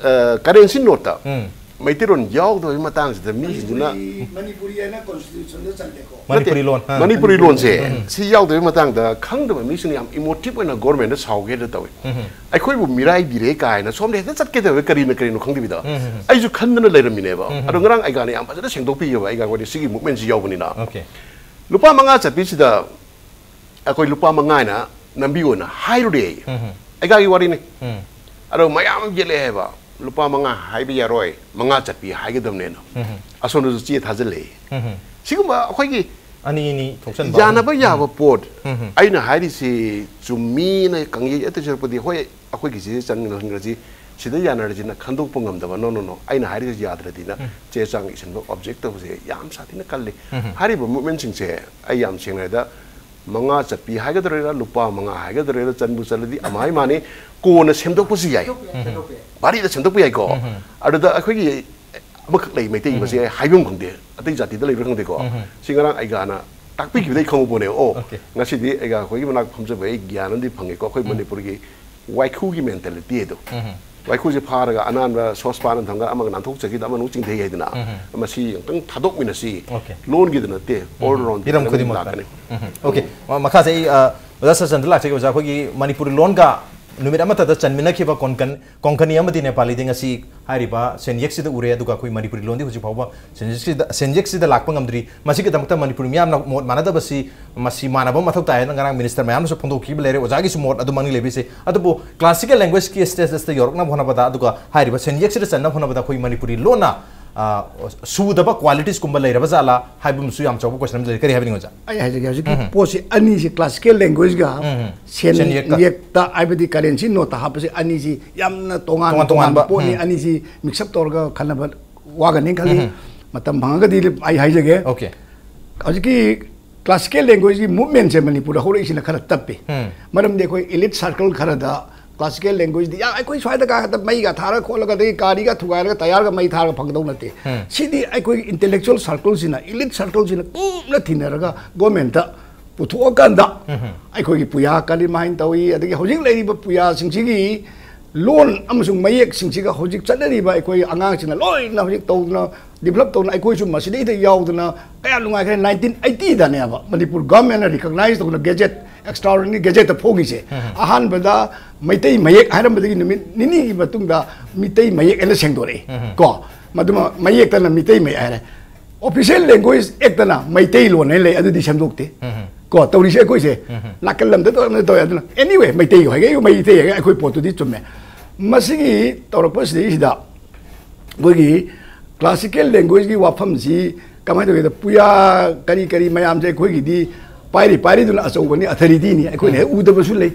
ꯑ, ꯀꯔꯦꯟꯁꯤ ꯅꯣꯠꯇ ꯎꯝ꯫ ꯃꯩꯇꯩꯂꯣꯟ ꯌꯥꯎꯗꯕꯒꯤ ꯃꯇꯥꯡꯁꯤꯗ ꯃꯤꯁꯤꯡꯗꯨꯅ ꯃꯅꯤꯄꯨꯔꯤ, ꯃꯅꯤꯄꯨꯔꯤ ꯍꯥꯏꯅ ꯀꯣꯟꯁꯇꯤꯇ꯭ꯌꯨꯁꯟꯗ ꯆꯜꯂꯦꯀꯣ꯫ ꯃꯅꯤꯄꯨꯔꯤ ꯂꯣꯟ꯫ ꯅꯠꯇꯦ, ꯑꯥ꯫ ꯃꯅꯤꯄꯨꯔꯤ ꯂꯣꯟꯁꯦ ꯎꯝ꯫ ꯁꯤ ꯌꯥꯎꯗꯕꯒꯤ ꯃꯇꯥꯡꯗ ꯈꯪꯗꯕ ꯃꯤꯁꯤꯡꯅ ꯌꯥꯝ ꯏꯃꯣꯇꯤꯚ ꯑꯣꯏꯅ ꯒꯣꯔꯃꯦꯟꯗ ꯁꯥꯎꯒꯦꯗ ꯇꯧꯏ꯫ ꯎꯝ꯫ ꯑꯩꯈꯣꯏꯕꯨ ꯃꯤꯔꯥꯏꯕꯤꯔꯦ ꯀꯥꯏꯅ ꯁꯣꯝꯗ ꯍꯦꯛꯇ ꯆꯠꯀꯦ ꯇꯧꯋꯦ, ꯀꯔꯤꯅ ꯀꯔꯤꯅꯣ ꯈꯪꯗꯕꯤꯗ꯫ ꯎꯝ꯫ ꯑꯩꯁꯨ ꯈꯟꯗꯅ ꯂꯩꯔꯝꯃꯤꯅꯦꯕ꯫ ꯎꯝ꯫ ꯑꯗꯣ ꯉꯔꯥꯡ ꯑꯩꯒꯥꯅ ꯌꯥꯝ ꯐꯖꯅ ꯁꯦꯡꯗꯣꯛꯄꯤꯌꯦꯕ, ꯑꯩꯒꯥ ꯍꯣꯏꯗꯤ ꯁꯤꯒꯤ ꯃꯨꯚꯃꯦꯟꯁꯤ ꯌꯥꯎꯕꯅꯤꯅ꯫ ꯑꯣꯀꯦ꯫ ꯂꯨꯄꯥ ꯃꯉꯥ ꯆꯠꯄꯤꯁꯤꯗ ꯑꯩꯈꯣꯏ ꯂꯨꯄꯥ ꯃꯉꯥ ꯍꯥꯏꯅ ꯅꯝꯕꯤꯌꯣꯅ ꯍꯥꯏꯔꯨꯔꯦ ꯑꯩ꯫ ꯎꯝ꯫ ꯑꯩꯒꯥꯒꯤ ꯋꯥꯔꯤꯅꯤ꯫ ꯎꯝ꯫ ꯑꯗꯣ ꯃꯌꯥꯝ ꯌꯦꯠꯂꯛꯑꯦ ꯍꯥꯏꯕ, "ꯂꯨꯄꯥ ꯃꯉꯥ ꯍꯥꯏꯕ ꯌꯥꯔꯣꯏ, ꯃꯉꯥ ꯆꯠꯄꯤ ꯍꯥꯏꯒꯗꯕꯅꯦꯅ"꯫ ꯎꯝ꯫ ꯑꯁꯣꯝꯗꯁꯨ ꯆꯦ ꯊꯥꯖꯤꯜꯂꯛꯑꯦ꯫ ꯎꯝ꯫ ꯁꯤꯒꯨꯝꯕ ꯑꯩꯈꯣꯏꯒꯤ ꯑꯅꯤ ꯑꯅꯤ ꯊꯣꯛꯆꯟꯕ ꯌꯥꯅꯕ ꯌꯥꯕ ꯄꯣꯠ ꯎꯝ. ꯑꯩꯅ ꯍꯥꯏꯔꯤꯁꯤ ꯆꯨꯝꯃꯤꯅ ꯈꯪꯉꯤ ꯑꯇꯩ ꯁꯔꯨꯛꯄꯨꯗꯤ ꯍꯣꯏ ꯑꯩꯈꯣꯏꯒꯤ ꯁꯤꯗ ꯆꯟꯈ꯭ꯔꯁꯤ ꯁꯤꯗ ꯌꯥꯅꯔꯁꯤꯅ ꯈꯟꯗꯣꯛꯄ ꯉꯝꯗꯕ no no no ꯑꯩꯅ ꯍꯥꯏꯔꯤꯁꯤ ꯌꯥꯗ꯭ꯔꯗꯤꯅ ꯆꯦ ꯆꯥꯡ ꯏꯁꯤꯟꯕ ꯑꯣꯕꯖꯦꯛ ꯇꯧꯕꯁꯦ ꯌꯥꯝ ꯁꯥꯊꯤꯅ ꯀꯜꯂꯤ꯫ ꯍꯥꯏꯔꯤꯕ ꯃꯨꯞꯃꯦꯟꯁꯤꯡꯁꯦ ꯑꯩ ꯌꯥꯝ ꯁꯦꯡꯅ ꯍꯥꯏꯗ ꯃꯉꯥ ꯆꯠꯄꯤ ꯍꯥꯏꯒꯗ꯭ꯔꯥ ꯂꯨꯄꯥ ꯃꯉꯥ ꯍꯥꯏꯒꯗ꯭ꯔꯥ ꯆꯟꯕꯨ ꯆꯠꯂꯗꯤ ꯑꯃꯥꯏ ꯃꯥꯅꯤ ꯀꯣꯟꯅ ꯁꯦꯝꯗꯣꯛꯄꯁꯨ ꯌꯥꯏ꯫ ꯚꯥꯔꯤꯗ ꯁꯦꯝꯗꯣꯛꯄ ꯌꯥꯏꯀꯣ꯫ ꯑꯗꯨꯗ ꯑꯩꯈꯣꯏꯒꯤ ꯑꯃꯈꯛ ꯂꯩ ꯃꯩꯇꯩ ꯃꯁꯤ ꯑꯩ ꯍꯥꯏꯕ ꯉꯝꯗꯦ ꯑꯇꯩ ꯖꯥꯇꯤꯗ ꯂꯩꯕ꯭ꯔꯥ ꯈꯪꯗꯦꯀꯣ꯫ ꯁꯤ ꯉꯔꯥꯡ ꯑꯩꯒꯥꯅ ꯇꯥꯛꯄꯤꯈꯤꯕꯗꯩ ꯈꯪꯍꯧꯕꯅꯦ꯫ ꯑꯣ Okay. ꯉꯁꯤꯗꯤ ꯑꯩꯒ ꯑꯩꯈꯣꯏꯒꯤ ꯃꯅꯥꯛ ꯐꯝꯖꯕ ꯑꯩ ꯒ꯭ꯌꯥꯟ ꯑꯃꯗꯤ ꯐꯪꯉꯦꯀꯣ꯫ ꯑꯩꯈꯣꯏ ꯃꯅꯤꯄꯨꯔꯒꯤ ꯋꯥꯏꯈꯨꯒꯤ ꯃꯦꯟꯇꯦꯂꯤꯇꯤ ꯑꯗꯣ ꯋꯥꯏꯈꯨꯁꯦ ꯐꯥꯔꯒ ꯑꯅꯥꯟꯕ ꯁꯣꯁꯄꯥꯟ ꯑꯃ ꯊꯝꯒ ꯑꯃꯒ ꯅꯥꯟꯊꯣꯛꯆꯈꯤꯗ ꯑꯃꯅ ꯑꯃꯨꯛ ꯆꯤꯡꯊꯩ ꯍꯥꯏꯗꯅ ꯃꯁꯤ ꯑꯃꯨꯛꯇꯪ ꯊꯥꯗꯣꯛꯃꯤꯟꯅꯁꯤ꯫ Okay. ꯂꯣꯟꯒꯤꯗ ꯅꯠꯇꯦ ꯑꯣꯜ ꯔꯥꯎꯟ ꯍꯤꯔꯝ ꯈꯨꯗꯤꯡꯃꯛꯇ ꯎꯝ. Okay. ꯃ- ꯃꯈꯥꯁꯦ ꯑꯩ ꯑ, ꯑꯣꯖꯥ ꯁꯆꯟꯗ ꯂꯥꯛꯆꯒꯦ꯫ ꯑꯣꯖꯥ ꯑꯩꯈꯣꯏꯒꯤ ꯃꯅꯤꯄꯨꯔꯤ ꯂꯣꯟꯒ ꯅꯨꯃꯤꯠ ꯑꯃꯠꯇꯗ ꯆꯟꯃꯤꯟꯅꯈꯤꯕ ꯀꯣꯟꯀꯟ ꯀꯣꯡꯀꯅꯤ ꯑꯃꯗꯤ ꯅꯦꯄꯥꯂꯤꯗꯤ ꯉꯁꯤ ꯍꯥꯏꯔꯤꯕ ꯁꯦꯟꯌꯦꯛꯁꯤꯗ ꯎꯔꯦ꯫ ꯑꯗꯨꯒ ꯑꯩꯈꯣꯏ ꯃꯅꯤꯄꯨꯔꯤ ꯂꯣꯟꯗꯤ ꯍꯧꯖꯤꯛ ꯐꯥꯎꯕ ꯁꯦꯟꯌꯦꯛꯁꯤꯗ ꯁꯦꯟꯌꯦꯛꯁꯤꯗ ꯂꯥꯛꯄ ꯉꯝꯗ꯭ꯔꯤ꯫ ꯃꯁꯤꯒꯤꯗꯃꯛꯇ ꯃꯅꯤꯄꯨꯔꯤ ꯃꯤꯌꯥꯝꯅ ꯃꯣꯠ ꯃꯥꯟꯅꯗꯕꯁꯤ ꯃꯁꯤ ꯃꯥꯟꯅꯕ ꯃꯊꯧ ꯇꯥꯏ ꯍꯥꯏꯅ ꯉꯔꯥꯡ ꯃꯤꯅꯤꯁꯇꯔ ꯃꯌꯥꯝꯅꯁꯨ ꯐꯣꯡꯗꯣꯛꯈꯤꯕ ꯂꯩꯔꯦ꯫ ꯑꯣꯖꯥꯒꯤꯁꯨ ꯃꯣꯠ ꯑꯗꯨꯃꯛꯅꯤ ꯂꯩꯕꯤꯁꯦ꯫ ꯑꯗꯨꯕꯨ ꯀ꯭ꯂꯥꯁꯤꯀꯦꯜ ꯂꯦꯡꯒ꯭ꯋꯦꯖꯀꯤ ꯁ꯭ꯇꯦꯇꯁꯇ ꯌꯧꯔꯛꯅꯕ ꯍꯣꯠꯅꯕꯗ ꯑꯗꯨꯒ ꯍꯥꯏꯔꯤꯕ ꯁꯦꯟꯌꯦꯛꯁꯤꯗ ꯆꯟꯅꯕ ꯍꯣꯠꯅꯕꯗ ꯑꯩꯈꯣꯏ ꯃꯅꯤꯄꯨꯔꯤ ꯂꯣꯟꯅ ꯑ, ꯁꯨꯗꯕ ꯀ꯭ꯋꯥꯂꯤꯇꯤꯁꯀꯨꯝꯕ ꯂꯩꯔꯕ ꯖꯥꯠꯂꯥ ꯍꯥꯏꯕ ꯑꯃꯁꯨ ꯌꯥꯝ ꯆꯥꯎꯕ ꯀꯣꯏꯁꯟ ꯑꯃ ꯂꯩꯔꯦ꯫ ꯀꯔꯤ ꯍꯥꯏꯕꯤꯅꯤꯡꯉꯣ ꯑꯣꯖꯥ? ꯑꯩ ꯍꯥꯏꯖꯒꯦ ꯍꯧꯖꯤꯛꯀꯤ ꯄꯣꯠꯁꯤ ꯑꯅꯤꯁꯤ ꯀ꯭ꯂꯥꯁꯤꯀꯦꯜ ꯂꯦꯡꯒ꯭ꯋꯦꯖꯀ ꯁꯦꯟꯌꯦꯛꯀ. ꯁꯦꯟꯌꯦꯛꯇ ꯍꯥꯏꯕꯗꯤ ꯀꯔꯦꯟꯁꯤ ꯅꯣꯠꯇ ꯍꯥꯞꯄꯁꯤ ꯑꯅꯤꯁꯤ ꯌꯥꯝꯅ ꯇꯣꯉꯥꯟ ꯇꯣꯉꯥꯟ ꯇꯣꯉꯥꯟꯕ ꯇꯣꯉꯥꯟꯕ, ꯄꯣꯠꯅꯤ꯫ ꯎꯝ. ꯑꯅꯤꯁꯤ ꯃꯤꯛꯁꯑꯞ ꯇꯧꯔꯒ ꯈꯟꯅꯕ ꯋꯥꯒꯅꯤ ꯈꯜꯂꯤ꯫ ꯃꯇꯝ ꯐꯪꯉꯒꯗꯤ ꯑꯩ ꯍꯥꯏꯖꯒꯦ꯫ Okay. ꯍꯧꯖꯤꯛꯀꯤ ꯀ꯭ꯂꯥꯁꯤꯀꯦꯜ ꯂꯦꯡꯒ꯭ꯋꯦꯖꯀꯤ ꯃꯨꯞꯃꯦꯟꯁꯦ ꯃꯅꯤꯄꯨꯔꯗ ꯍꯧꯔꯛꯏꯁꯤꯅ ꯈꯔ ꯇꯞꯄꯤ꯫ ꯎꯝ. ꯃꯔꯝꯗꯤ ꯑꯩꯈꯣꯏ ꯏꯂꯤꯠ ꯁꯥꯔꯀꯜ ꯈꯔꯗ ꯀ꯭ꯂꯥꯁꯤꯀꯦꯜ ꯂꯦꯡꯒ꯭ꯋꯦꯖꯇꯤ ꯌꯥꯝ ꯑꯩꯈꯣꯏ ꯁ꯭ꯋꯥꯏꯗ ꯀꯥ ꯍꯦꯛꯇ ꯃꯩꯒ ꯊꯥꯔꯒ ꯈꯣꯠꯂꯒ ꯑꯗꯒꯤ ꯒꯥꯔꯤꯒ ꯊꯨꯒꯥꯏꯔꯒ ꯇꯌꯥꯔꯒ ꯃꯩ ꯊꯥꯔꯒ ꯐꯪꯒꯗꯧ ꯅꯠꯇꯦ꯫ ꯁꯤꯗꯤ ꯑꯩꯈꯣꯏꯒꯤ ꯏꯟꯇꯦꯂꯦꯛꯆꯨꯑꯦꯜ ꯁꯥꯔꯀꯜꯁꯤꯅ ꯏꯂꯤꯠ ꯁꯥꯔꯀꯜꯁꯤꯅ ꯀꯨꯞꯅ ꯊꯤꯅꯔꯒ ꯒꯣꯔꯃꯦꯟꯇ ꯄꯨꯊꯣꯛꯑꯀꯥꯟꯗ ꯑꯩꯈꯣꯏꯒꯤ ꯄꯨꯌꯥ ꯀꯔꯤꯃꯥꯏꯅ ꯇꯧꯏ ꯑꯗꯒꯤ ꯍꯧꯖꯤꯛ ꯂꯩꯔꯤꯕ ꯄꯨꯌꯥꯁꯤꯡꯁꯤꯒꯤ ꯂꯣꯟ ꯑꯃꯁꯨꯡ ꯃꯌꯦꯛꯁꯤꯡꯁꯤꯒ ꯍꯧꯖꯤꯛ ꯆꯠꯅꯔꯤꯕ ꯑꯩꯈꯣꯏ ꯑꯉꯥꯡꯁꯤꯡꯅ ꯂꯣꯏꯅ ꯍꯧꯖꯤꯛ ꯇꯧꯗꯅ ꯗꯤꯕꯂꯞ ꯇꯧꯅ ꯑꯩꯈꯣꯏꯁꯨ ꯃꯁꯤꯗꯩꯗ ꯌꯥꯎꯗꯅ ꯀꯌꯥ ꯅꯨꯡꯉꯥꯏꯈ꯭ꯔꯦ꯫ ꯅꯥꯏꯟꯇꯤꯟ ꯑꯩꯠꯇꯤꯗꯅꯦꯕ ꯃꯅꯤꯄꯨꯔ ꯒꯚꯔꯟꯃꯦꯟꯅ ꯔꯤꯀꯛꯅꯥꯏꯖ ꯇꯧꯅ ꯒꯦꯖꯦꯠ ꯑꯦꯛꯁꯇ꯭ꯔꯥꯑꯣꯔꯗꯤꯅꯔꯤ ꯒꯦꯖꯦꯠꯇ ꯐꯣꯡꯉꯤꯁꯦ꯫ ꯑꯍꯥꯟꯕꯗ ꯃꯩꯇꯩ ꯃꯌꯦꯛ ꯍꯥꯏꯔꯝꯕꯗꯒꯤ ꯅꯨꯃꯤꯠ ꯅꯤꯅꯤꯒꯤ ꯃꯇꯨꯡꯗ ꯃꯤꯇꯩ ꯃꯌꯦꯛ ꯑꯅ ꯁꯦꯡꯗꯣꯔꯛꯏ ꯀꯣ꯫ ꯃꯗꯨꯃ ꯃꯌꯦꯛꯇꯅ ꯃꯤꯇꯩ ꯃꯌꯦꯛ ꯍꯥꯏꯔꯦ꯫ ꯑꯣꯐꯤꯁꯤꯌꯦꯜ ꯂꯦꯡꯒ꯭ꯋꯦꯖ ꯑꯦꯛꯇꯅ ꯃꯩꯇꯩꯂꯣꯟ ꯍꯥꯏꯅ ꯂꯩ꯫ ꯑꯗꯨꯗꯤ ꯁꯦꯝꯗꯣꯛꯇꯦ ꯀꯣ꯫ ꯇꯧꯔꯤꯁꯦ ꯑꯩꯈꯣꯏꯁꯦ ꯅꯥꯀꯜ ꯂꯝꯗ ꯇꯧꯔꯝꯅ ꯇꯧꯋꯦ꯫ ꯑꯗꯨꯅ ꯑꯦꯅꯤꯋꯦ ꯃꯩꯇꯩ ꯍꯥꯏꯒꯦ ꯃꯩꯇꯩ ꯍꯥꯏꯒꯦ ꯑꯩꯈꯣꯏ ꯄꯣꯠꯇꯨꯗꯤ ꯆꯨꯝꯃꯦ꯫ ꯃꯁꯤꯒꯤ ꯇꯧꯔꯛꯄꯁꯤꯗꯩꯁꯤꯗ ꯑꯩꯈꯣꯏꯒꯤ ꯀ꯭ꯂꯥꯁꯤꯀꯦꯜ ꯂꯦꯡꯒ꯭ꯋꯦꯖꯀꯤ ꯋꯥꯐꯝꯁꯤ ꯀꯃꯥꯏꯅ ꯇꯧꯒꯦꯗ, ꯄꯨꯌꯥ ꯀꯔꯤ ꯀꯔꯤ ꯃꯌꯥꯝꯁꯦ ꯑꯩꯈꯣꯏꯒꯤꯗꯤ ꯄꯥꯏꯔꯤ ꯄꯥꯏꯔꯤꯗꯨꯅ ꯑꯆꯧꯕꯅꯤ, ꯑꯊꯔꯤꯗꯤꯅꯤ, ꯑꯩꯈꯣꯏꯅ ꯍꯦꯛ ꯎꯗꯕꯁꯨ ꯂꯩ꯫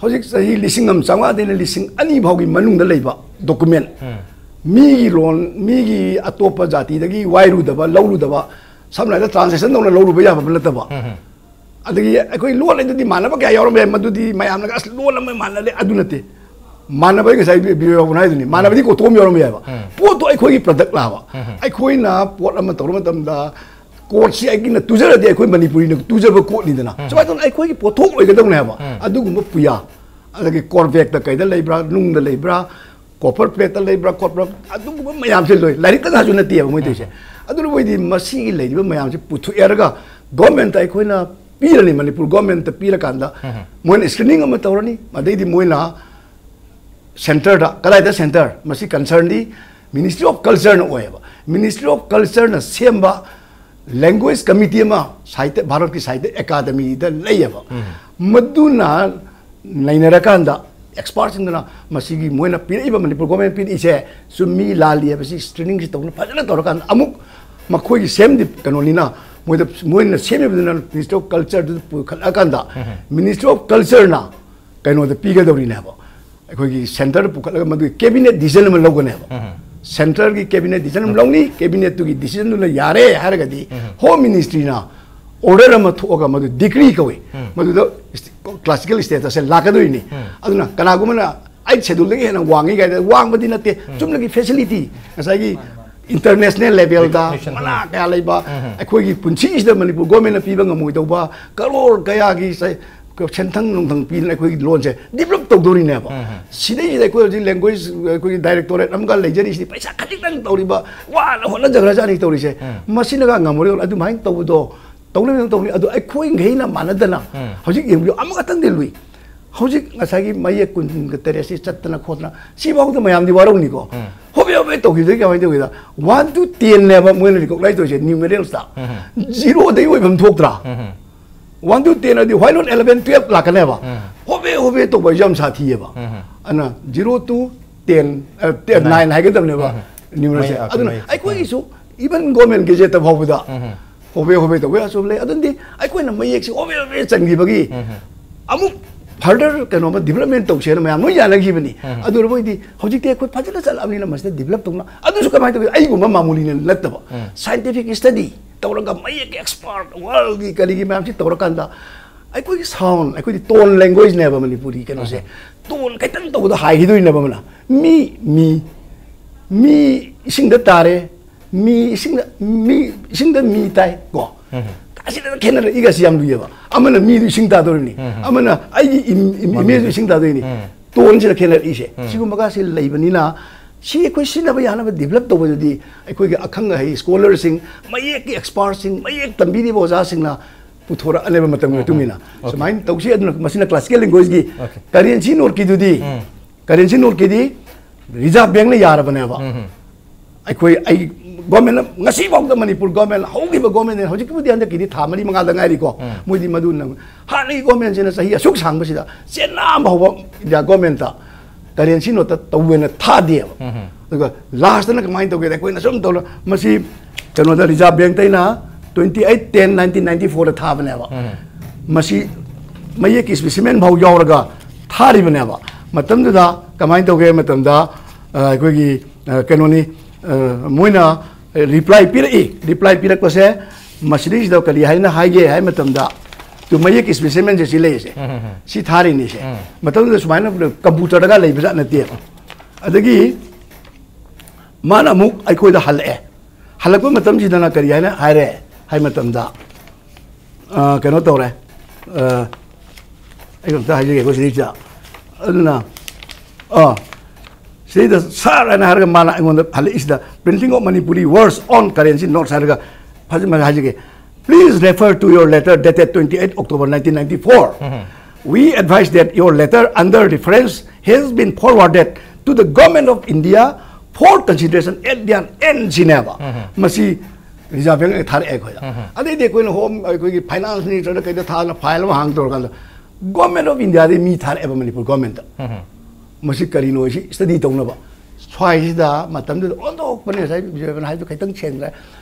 ꯍꯧꯖꯤꯛ ꯆꯍꯤ ꯂꯤꯁꯤꯡ ꯑꯃ ꯆꯥꯝꯃꯉꯥꯗꯩꯅ ꯂꯤꯁꯤꯡ ꯑꯅꯤ ꯐꯥꯎꯒꯤ ꯃꯅꯨꯡꯗ ꯂꯩꯕ ꯗꯣꯀꯨꯃꯦꯟ, ꯃꯤꯒꯤ ꯂꯣꯟ, ꯃꯤꯒꯤ ꯑꯇꯣꯞꯄ ꯖꯥꯇꯤꯗꯒꯤ ꯋꯥꯏꯔꯨꯗꯕ, ꯂꯧꯔꯨꯗꯕ, ꯁꯝꯅ ꯍꯥꯏꯔꯕꯗ ꯇ꯭ꯔꯥꯟꯁꯂꯦꯁꯟ ꯇꯧꯅ ꯂꯧꯔꯨꯕ ꯌꯥꯕ ꯅꯠꯇꯕ, ꯑꯗꯒꯤ ꯑꯩꯈꯣꯏ ꯂꯣꯟ ꯑꯗꯨꯗꯤ ꯃꯥꯟꯅꯕ ꯀꯌꯥ ꯌꯥꯎꯔꯝꯕ ꯌꯥꯏ, ꯃꯗꯨꯗꯤ ꯃꯌꯥꯝꯅꯒ "ꯑꯁ, ꯂꯣꯟ ꯑꯃ ꯃꯥꯟꯅꯔꯦ", ꯑꯗꯨ ꯅꯠꯇꯦ꯫ ꯃꯥꯟꯅꯕ ꯉꯁꯥꯏ ꯕꯤꯔ ꯌꯥꯎꯕꯅ ꯍꯥꯏꯗꯨꯅꯤ, ꯃꯥꯟꯅꯕꯗꯤ ꯀꯣꯇꯣꯝ ꯌꯥꯎꯔꯝꯕ ꯌꯥꯏꯕ꯫ ꯄꯣꯠꯇꯣ ꯑꯩꯈꯣꯏꯒꯤ ꯄ꯭ꯔꯗꯛ ꯂꯥꯕ꯫ ꯑꯩꯈꯣꯏꯅ ꯄꯣꯠ ꯑꯃ ꯇꯧꯔꯨ ꯃꯇꯝꯗ, ꯀꯣꯠꯁꯤ ꯑꯩꯒꯤꯅ ꯇꯨꯖꯔꯗꯤ ꯑꯩꯈꯣꯏ ꯃꯅꯤꯄꯨꯔꯤꯅ ꯇꯨꯖꯕ ꯀꯣꯠꯅꯤꯗꯅ꯫ ꯁꯨꯃꯥꯏꯅ ꯇꯧꯗꯅ ꯑꯩꯈꯣꯏꯒꯤ ꯄꯣꯠꯊꯣꯛ ꯑꯣꯏꯒꯗꯧꯅꯦ ꯍꯥꯏꯕ꯫ ꯑꯗꯨꯒꯨꯝꯕ ꯄꯨꯌꯥ, ꯑꯗꯒꯤ ꯀꯣꯔꯕꯦꯛꯇ ꯀꯩꯗ ꯂꯩꯕ꯭ꯔꯥ, ꯅꯨꯡꯗ ꯂꯩꯕ꯭ꯔꯥ, ꯀꯣꯄꯔ ꯄ꯭ꯂꯦꯠꯇ ꯂꯩꯕ꯭ꯔꯥ ꯈꯣꯠꯄ꯭ꯔꯥ, ꯑꯗꯨꯒꯨꯝꯕ ꯃꯌꯥꯝꯁꯦ ꯂꯣꯏ ꯂꯥꯏꯔꯤꯛꯇ ꯉꯥꯛꯁꯨ ꯅꯠꯇꯦꯕ ꯃꯣꯏ ꯇꯧꯔꯤꯁꯦ꯫ ꯑꯗꯨꯅ ꯃꯣꯏꯗꯤ ꯃꯁꯤꯒꯤ ꯂꯩꯔꯤꯕ ꯃꯌꯥꯝꯁꯦ ꯄꯨꯊꯣꯛꯑꯦꯔꯒ ꯒꯣꯔꯃꯦꯟꯇ ꯑꯩꯈꯣꯏꯅ ꯄꯤꯔꯅꯤ, ꯃꯅꯤꯄꯨꯔ ꯒꯣꯔꯃꯦꯟꯇ ꯄꯤꯔꯀꯥꯟꯗ ꯃꯣꯏꯅ ꯁ꯭ꯀ꯭ꯔꯤꯅꯤꯡ ꯑꯃ ꯇꯧꯔꯅꯤ꯫ ꯑꯗꯩꯗꯤ ꯃꯣꯏꯅ ꯁꯦꯟꯇꯔꯗ, ꯀꯗꯥꯏꯗ ꯁꯦꯟꯇꯔ? ꯃꯁꯤ ꯀꯟꯁꯔꯟꯗꯤ ꯃꯤꯅꯤꯁꯇ꯭ꯔꯤ ꯑꯣꯐ ꯀꯜꯆꯔꯅ ꯑꯣꯏꯌꯦꯕ꯫ ꯃꯤꯅꯤꯁꯇ꯭ꯔꯤ ꯑꯣꯐ ꯀꯜꯆꯔꯅ ꯁꯦꯝꯕ ꯂꯦꯡꯒ꯭ꯋꯦꯖ ꯀꯃꯤꯇꯤ ꯑꯃ ꯁꯥꯍꯤꯇ꯭ꯌ, ꯚꯥꯔꯠꯀꯤ ꯁꯥꯍꯤꯇ꯭ꯌ ꯑꯦꯀꯥꯗꯃꯤꯗ ꯂꯩꯌꯦꯕ꯫ ꯃꯗꯨꯅ ꯅꯩꯅꯔꯀꯥꯟꯗ ꯑꯦꯛꯁꯄꯥꯔꯠꯁꯤꯡꯗꯨꯅ ꯃꯁꯤꯒꯤ ꯃꯣꯏꯅ ꯄꯤꯔꯛꯏꯕ, ꯃꯅꯤꯄꯨꯔ ꯒꯣꯔꯃꯦꯟ ꯄꯤꯔꯛꯏꯁꯦ ꯆꯨꯝꯃꯤ ꯂꯥꯜꯂꯤ ꯍꯥꯏꯕꯁꯤ ꯁ꯭ꯀ꯭ꯔꯤꯅꯤꯡꯁꯤ ꯇꯧꯅ ꯐꯖꯅ ꯇꯧꯔꯀꯥꯟꯗ ꯑꯃꯨꯛ ꯃꯈꯣꯏꯒꯤ ꯁꯦꯝꯗꯤ ꯀꯩꯅꯣꯅꯤꯅ ꯃꯣꯏꯗ, ꯃꯣꯏꯅ ꯁꯦꯝꯃꯤꯕꯗꯨꯅ ꯃꯤꯅꯤꯁꯇ꯭ꯔꯤ ꯑꯣꯐ ꯀꯜꯆꯔꯗꯨꯗ ꯄꯨꯈꯠꯂꯛꯑꯀꯥꯟꯗ ꯃꯤꯅꯤꯁꯇ꯭ꯔꯤ ꯑꯣꯐ ꯀꯜꯆꯔꯅ ꯀꯩꯅꯣꯗ ꯄꯤꯒꯗꯧꯔꯤꯅꯦꯕ꯫ ꯑꯩꯈꯣꯏꯒꯤ ꯁꯦꯟꯇꯔꯗ ꯄꯨꯈꯠꯂꯒ ꯃꯗꯨꯒꯤ ꯀꯦꯕꯤꯅꯦꯠ ꯗꯤꯁꯤꯖꯟ ꯑꯃ ꯂꯧꯒꯅꯦꯕ꯫ ꯁꯦꯟꯇꯔꯒꯤ ꯀꯦꯕꯤꯅꯦꯠ ꯗꯤꯁꯤꯖꯟ ꯑꯃ ꯂꯧꯅꯤ, ꯀꯦꯕꯤꯅꯦꯠꯇꯨꯒꯤ ꯗꯤꯁꯤꯖꯟꯗꯨꯅ ꯌꯥꯔꯦ ꯍꯥꯏꯔꯒꯗꯤ ꯍꯣꯝ ꯃꯤꯅꯤꯁꯇ꯭ꯔꯤꯅ ꯑꯣꯔꯗꯔ ꯑꯃ ꯊꯣꯛꯑꯒ ꯃꯗꯨ ꯗꯤꯀ꯭ꯔꯤ ꯀꯧꯏ꯫ ꯃꯗꯨꯗ ꯀ꯭ꯂꯥꯁꯤꯀꯦꯜ ꯁ꯭ꯇꯦꯇꯁꯁꯦ ꯂꯥꯛꯀꯗꯣꯏꯅꯤ꯫ ꯑꯗꯨꯅ ꯀꯅꯥꯒꯨꯝꯕꯅ ꯑꯩꯠ ꯁꯦꯗꯨꯜꯗꯒꯤ ꯍꯦꯟꯅ ꯋꯥꯡꯉꯤ ꯀꯥꯏꯅ, ꯋꯥꯡꯕꯗꯤ ꯅꯠꯇꯦ, ꯆꯨꯝꯅꯒꯤ ꯐꯦꯁꯤꯂꯤꯇꯤ, ꯉꯁꯥꯏꯒꯤ ꯏꯟꯇꯔꯅꯦꯁꯅꯦꯜ ꯂꯦꯚꯦꯜꯗ recognition ꯃꯅꯥ ꯀꯌꯥ ꯂꯩꯕ, ꯑꯩꯈꯣꯏꯒꯤ ꯄꯨꯟꯁꯤꯁꯤꯗ ꯃꯅꯤꯄꯨꯔ ꯒꯣꯔꯃꯦꯟꯅ ꯄꯤꯕ ꯉꯝꯃꯣꯏꯗꯧꯕ ꯀꯔꯣꯔ ꯀꯌꯥꯒꯤ ꯁ-, ꯁꯦꯟꯊꯪ ꯅꯨꯡꯊꯪ ꯄꯤꯗꯅ ꯑꯩꯈꯣꯏꯒꯤ ꯂꯣꯟꯁꯦ ꯗꯤꯕꯂꯞ ꯇꯧꯗꯧꯔꯤꯅꯦꯕ꯫ ꯁꯤꯗꯩꯁꯤꯗ ꯑꯩꯈꯣꯏ ꯍꯧꯖꯤꯛ ꯂꯦꯡꯒ꯭ꯋꯦꯖ, ꯑꯩꯈꯣꯏꯒꯤ ꯗꯥꯏꯔꯦꯛꯇꯣꯔꯦꯠ ꯑꯃꯒ ꯂꯩꯖꯔꯤꯁꯤꯗꯤ ꯄꯩꯁꯥ ꯈꯖꯤꯛꯇꯪ ꯇꯧꯔꯤꯕ, ꯋꯥꯅ ꯍꯣꯠꯅꯖꯈ꯭ꯔꯖꯥꯠꯅꯤ ꯇꯧꯔꯤꯁꯦ꯫ ꯃꯁꯤꯅꯒ ꯉꯝꯃꯔꯣꯏ꯫ ꯑꯗꯨꯃꯥꯏꯅ ꯇꯧꯕꯗꯣ ꯇꯧꯅꯕ ꯇꯧꯅꯤ꯫ ꯑꯗꯣ ꯑꯩꯈꯣꯏꯈꯩꯅ ꯃꯥꯟꯅꯗꯅ ꯍꯧꯖꯤꯛ ꯌꯦꯡꯕꯤꯌꯨ, ꯑꯃꯈꯛꯇꯪꯗꯤ ꯂꯨꯏ꯫ ꯍꯧꯖꯤꯛ ꯉꯁꯥꯏꯒꯤ ꯃꯌꯦꯛ ꯀꯨꯟꯒ ꯇꯔꯦꯠꯁꯤ ꯆꯠꯇꯅ ꯈꯣꯠꯇꯅ ꯁꯤꯐꯥꯎꯗ ꯃꯌꯥꯝꯗꯤ ꯋꯥꯔꯧꯅꯤꯀꯣ꯫ ꯍꯣꯕꯦ ꯍꯣꯕꯦ ꯇꯧꯈꯤꯕꯗꯒꯤ ꯀꯃꯥꯏꯅ ꯇꯧꯒꯦꯗ, ꯋꯥꯟ ꯇꯨ ꯇꯦꯟꯅꯦꯕ ꯃꯣꯏꯅ ꯔꯤꯀꯣꯛꯅꯥꯏꯖ ꯇꯧꯔꯤꯁꯦ ꯅ꯭ꯌꯨꯃꯦꯔꯦꯜꯁꯇ꯫ ꯖꯤꯔꯣꯗꯒꯤ ꯑꯣꯏꯐꯝ ꯊꯣꯛꯇ꯭ꯔꯥ? ꯋꯥꯟ ꯇꯨ ꯇꯦꯟ ꯑꯗꯨꯗꯤ why not eleven, twelve ꯂꯥꯛꯀꯅꯦꯕ꯫ ꯍꯣꯕꯦ ꯍꯣꯕꯦ ꯇꯧꯕ ꯍꯥꯏꯁꯦ ꯌꯥꯝ ꯁꯥꯊꯤꯌꯦꯕ꯫ ꯑꯗꯨꯅ ꯖꯤꯔꯣ ꯇꯨ ꯇꯦꯟ, ꯑ, ꯇꯦꯟ, ꯅꯥꯏꯟ ꯍꯥꯏꯒꯗꯕꯅꯦꯕ ꯅ꯭ꯌꯨꯃꯔꯦꯜꯁꯦ꯫ ꯃꯌꯥ-, ꯑꯗꯨꯅ ꯃꯌꯥ-, ꯑꯩꯈꯣꯏꯒꯤꯁꯨ Even government gazette ꯐꯥꯎꯕꯗ ꯍꯣꯕꯦ ꯍꯣꯕꯦ ꯇꯧꯕ ꯌꯥꯁꯨ ꯂꯩ꯫ ꯑꯗꯨꯗꯤ ꯑꯩꯈꯣꯏꯅ ꯃꯌꯦꯛꯁꯦ ꯍꯣꯕꯦ ꯍꯣꯕꯦ ꯆꯟꯈꯤꯕꯒꯤ ꯑꯃꯨꯛ further ꯀꯩꯅꯣꯃ development ꯇꯧꯁꯦꯅ ꯃꯌꯥꯝ ꯂꯣꯏ ꯌꯥꯅꯈꯤꯕꯅꯤ꯫ ꯑꯗꯨꯅ ꯃꯣꯏꯗꯤ ꯍꯧꯖꯤꯛꯇꯤ ꯑꯩꯈꯣꯏ ꯐꯖꯅ ꯆꯠꯂꯕꯅꯤꯅ ꯃꯁꯤꯗ develop ꯇꯧꯅ, ꯑꯗꯨꯁꯨ ꯀꯃꯥꯏꯅ ꯇꯧꯒꯦ? ꯑꯩꯒꯨꯝꯕ ꯃꯥꯃꯨꯂꯤꯅ ꯅꯠꯇꯕ, scientific study ꯇꯧꯔꯒ ꯃꯌꯦꯛꯀꯤ expert, worldꯒꯤ ꯀꯔꯤꯒꯤ ꯃꯌꯥꯝꯁꯤ ꯇꯧꯔꯀꯥꯟꯗ ꯑꯩꯈꯣꯏꯒꯤ sound, ꯑꯩꯈꯣꯏꯗꯤ tone languageꯅꯦꯕ ꯃꯅꯤꯄꯨꯔꯤ ꯀꯩꯅꯣꯁꯦ꯫ Tone ꯈꯤꯇꯪ ꯇꯧꯕꯗ ꯍꯥꯏꯈꯤꯗꯣꯏꯅꯦꯕ ꯑꯃꯅ꯫ ꯃꯤ, ꯃꯤ, ꯃꯤ ꯏꯁꯤꯡꯗ ꯇꯥꯔꯦ, ꯃꯤ ꯏꯁꯤꯡꯗ, ꯃꯤ ꯏꯁꯤꯡꯗ ꯃꯤ ꯇꯥꯏ ꯀꯣ꯫ ꯑꯁꯤꯗ ꯈꯦꯠꯅꯔꯛꯏꯒ ꯁꯤ ꯌꯥꯝ ꯂꯨꯏꯌꯦꯕ꯫ ꯑꯃꯅ ꯃꯤꯗꯨ ꯏꯁꯤꯡ ꯇꯥꯗꯧꯔꯤꯅꯤ, ꯑꯃꯅ ꯑꯩꯒꯤ im-, im-, imageꯗꯨ ꯏꯁꯤꯡ ꯇꯥꯗꯣꯏꯅꯤ꯫ Toneꯁꯤꯗ ꯈꯦꯠꯅꯔꯛꯏꯁꯦ꯫ ꯁꯤꯒꯨꯝꯕꯒꯁꯤ ꯂꯩꯕꯅꯤꯅ ꯁꯤ ꯑꯩꯈꯣꯏ ꯁꯤꯖꯤꯟꯅꯕ ꯌꯥꯅꯕ develop ꯇꯧꯕꯗꯗꯤ ꯑꯩꯈꯣꯏꯒꯤ ꯑꯈꯪ ꯑꯍꯩ scholarꯁꯤꯡ, ꯃꯌꯦꯛꯀꯤ expertꯁꯤꯡ, ꯃꯌꯦꯛ ꯇꯝꯕꯤꯔꯤꯕ ꯑꯣꯖꯥꯁꯤꯡꯅ ꯄꯨꯊꯣꯔꯛꯑꯅꯦꯕ ꯃꯇꯝꯒꯤ ꯃꯇꯨꯡ ꯏꯟꯅ꯫ ꯁꯨꯃꯥꯏꯅ ꯇꯧꯁꯤ꯫ ꯑꯗꯨꯅ ꯃꯁꯤꯅ classical languageꯀꯤ currency noteꯀꯤꯗꯨꯗꯤ, currency noteꯀꯤꯗꯤ Reserve Bankꯅ ꯌꯥꯔꯕꯅꯦꯕ꯫ ꯑꯩꯈꯣꯏ, ꯑꯩ governmentꯅ ꯉꯁꯤ ꯐꯥꯎꯗ ꯃꯅꯤꯄꯨꯔ government, ꯍꯧꯈꯤꯕ governmentꯅ, ꯍꯧꯖꯤꯛꯀꯤꯕꯨꯗꯤ ꯍꯟꯗꯛꯀꯤꯗꯤ ꯊꯥ ꯃꯔꯤ ꯃꯉꯥꯗ ꯉꯥꯏꯔꯤꯀꯣ, ꯃꯣꯏꯗꯤ ꯃꯗꯨ ꯅꯪ-, ꯍꯥꯟꯅꯒꯤ governmentꯁꯤꯅ ꯆꯍꯤ ꯑꯁꯨꯛ ꯁꯥꯡꯕꯁꯤꯗ ꯆꯦꯟꯅꯕ ꯍꯧꯕ India governmentꯇ currency noteꯇ ꯇꯧꯋꯦꯅ ꯊꯥꯗꯦꯕ꯫ ꯑꯗꯨꯒ lastꯇꯅ ꯀꯃꯥꯏꯅ ꯇꯧꯒꯦꯗ, ꯑꯩꯈꯣꯏꯅ ꯁꯨꯝ ꯇꯧꯔ ꯃꯁꯤ ꯀꯩꯅꯣꯗ Reserve Bankꯇꯩꯅ twenty eight ten nineteen ninety fourꯗ ꯊꯥꯕꯅꯦꯕ꯫ ꯃꯁꯤ ꯃꯌꯦꯛꯀꯤ specimen ꯐꯥꯎ ꯌꯥꯎꯔꯒ ꯊꯥꯔꯤꯕꯅꯦꯕ꯫ ꯃꯇꯝꯗꯨꯗ ꯀꯃꯥꯏꯅ ꯇꯧꯒꯦ ꯍꯥꯏꯕ ꯃꯇꯝꯗ, ꯑ, ꯑꯩꯈꯣꯏꯒꯤ, ꯑ, ꯀꯩꯅꯣꯅꯤ, ꯑ, ꯃꯣꯏꯅ reply ꯄꯤꯔꯛꯏ꯫ Reply ꯄꯤꯔꯛꯄꯁꯦ ꯃꯁꯤꯗꯩꯁꯤꯗ ꯀꯔꯤ ꯍꯥꯏꯅ ꯍꯥꯏꯒꯦ ꯍꯥꯏꯕ ꯃꯇꯝꯗ, ꯇꯨ ꯃꯌꯦꯛꯀꯤ specimenꯁꯦ ꯁꯤ ꯂꯩꯔꯤꯁꯦ, ꯁꯤ ꯊꯥꯔꯤꯅꯤꯁꯦ꯫ ꯃꯇꯝꯗꯨꯗ ꯁꯨꯃꯥꯏꯅ computerꯗꯒ ꯂꯩꯕꯖꯥꯠ ꯅꯠꯇꯦꯕ꯫ ꯑꯗꯒꯤ ꯃꯥꯅ ꯑꯃꯨꯛ ꯑꯩꯈꯣꯏꯗ ꯍꯜꯂꯛꯑꯦ꯫ ꯍꯜꯂꯛꯄ ꯃꯇꯝꯁꯤꯗꯅ ꯀꯔꯤ ꯍꯥꯏꯅ ꯍꯥꯏꯔꯦ ꯍꯥꯏ ꯃꯇꯝꯗ, ꯑ, ꯀꯩꯅꯣ ꯇꯧꯔꯦ꯫ ꯑ, ꯑꯩ ꯑꯝꯇ ꯍꯥꯏꯖꯒꯦ ꯑꯩꯈꯣꯏ ꯁꯤꯗꯩꯁꯤꯗ꯫ ꯑꯗꯨꯅ, ꯑ, ꯁꯤꯗꯩꯗ "Sir" ꯍꯥꯏꯅ ꯍꯥꯏꯔꯒ ꯃꯥꯅ ꯑꯩꯉꯣꯟꯗ ꯍꯜꯂꯛꯏꯁꯤꯗ, "Printing of Manipuri words on currency notes" ꯍꯥꯏꯔꯒ ꯐꯖꯅ ꯍꯥꯏꯖꯒꯦ꯫ "Please refer to your letter dated twenty eight October nineteen ninety four. We advise that your letter under reference has been forwarded to the Government of India for consideration at their end" ꯁꯤꯅꯦꯕ꯫ ꯃꯁꯤ Reserve Bankꯅ ꯊꯥꯔꯛꯑꯦ ꯑꯩꯈꯣꯏꯗ꯫ ꯑꯗꯩꯗꯤ ꯑꯩꯈꯣꯏꯅ Home, ꯑꯩꯈꯣꯏꯒꯤ Finance Ministerꯗ ꯀꯩꯗ ꯊꯥꯗꯅ file ꯑꯃ ꯍꯥꯡ ꯇꯧꯔꯀꯥꯟꯗ Government of Indiaꯗꯒꯤ ꯃꯤ ꯊꯥꯔꯛꯑꯦꯕ ꯃꯅꯤꯄꯨꯔ governmentꯇ꯫ ꯃꯁꯤ ꯀꯔꯤꯅꯣ ꯁꯤ study ꯇꯧꯅꯕ꯫ ꯁ꯭ꯋꯥꯏꯁꯤꯗ ꯃꯇꯝꯗꯨꯗ ꯑꯣꯟꯊꯣꯛꯄꯅꯦ꯫ ꯉꯁꯥꯏ ꯕꯤꯖꯣꯏꯕꯅ ꯍꯥꯏꯕꯗꯨ ꯈꯤꯇꯪ ꯁꯦꯡꯗ꯭ꯔꯦ꯫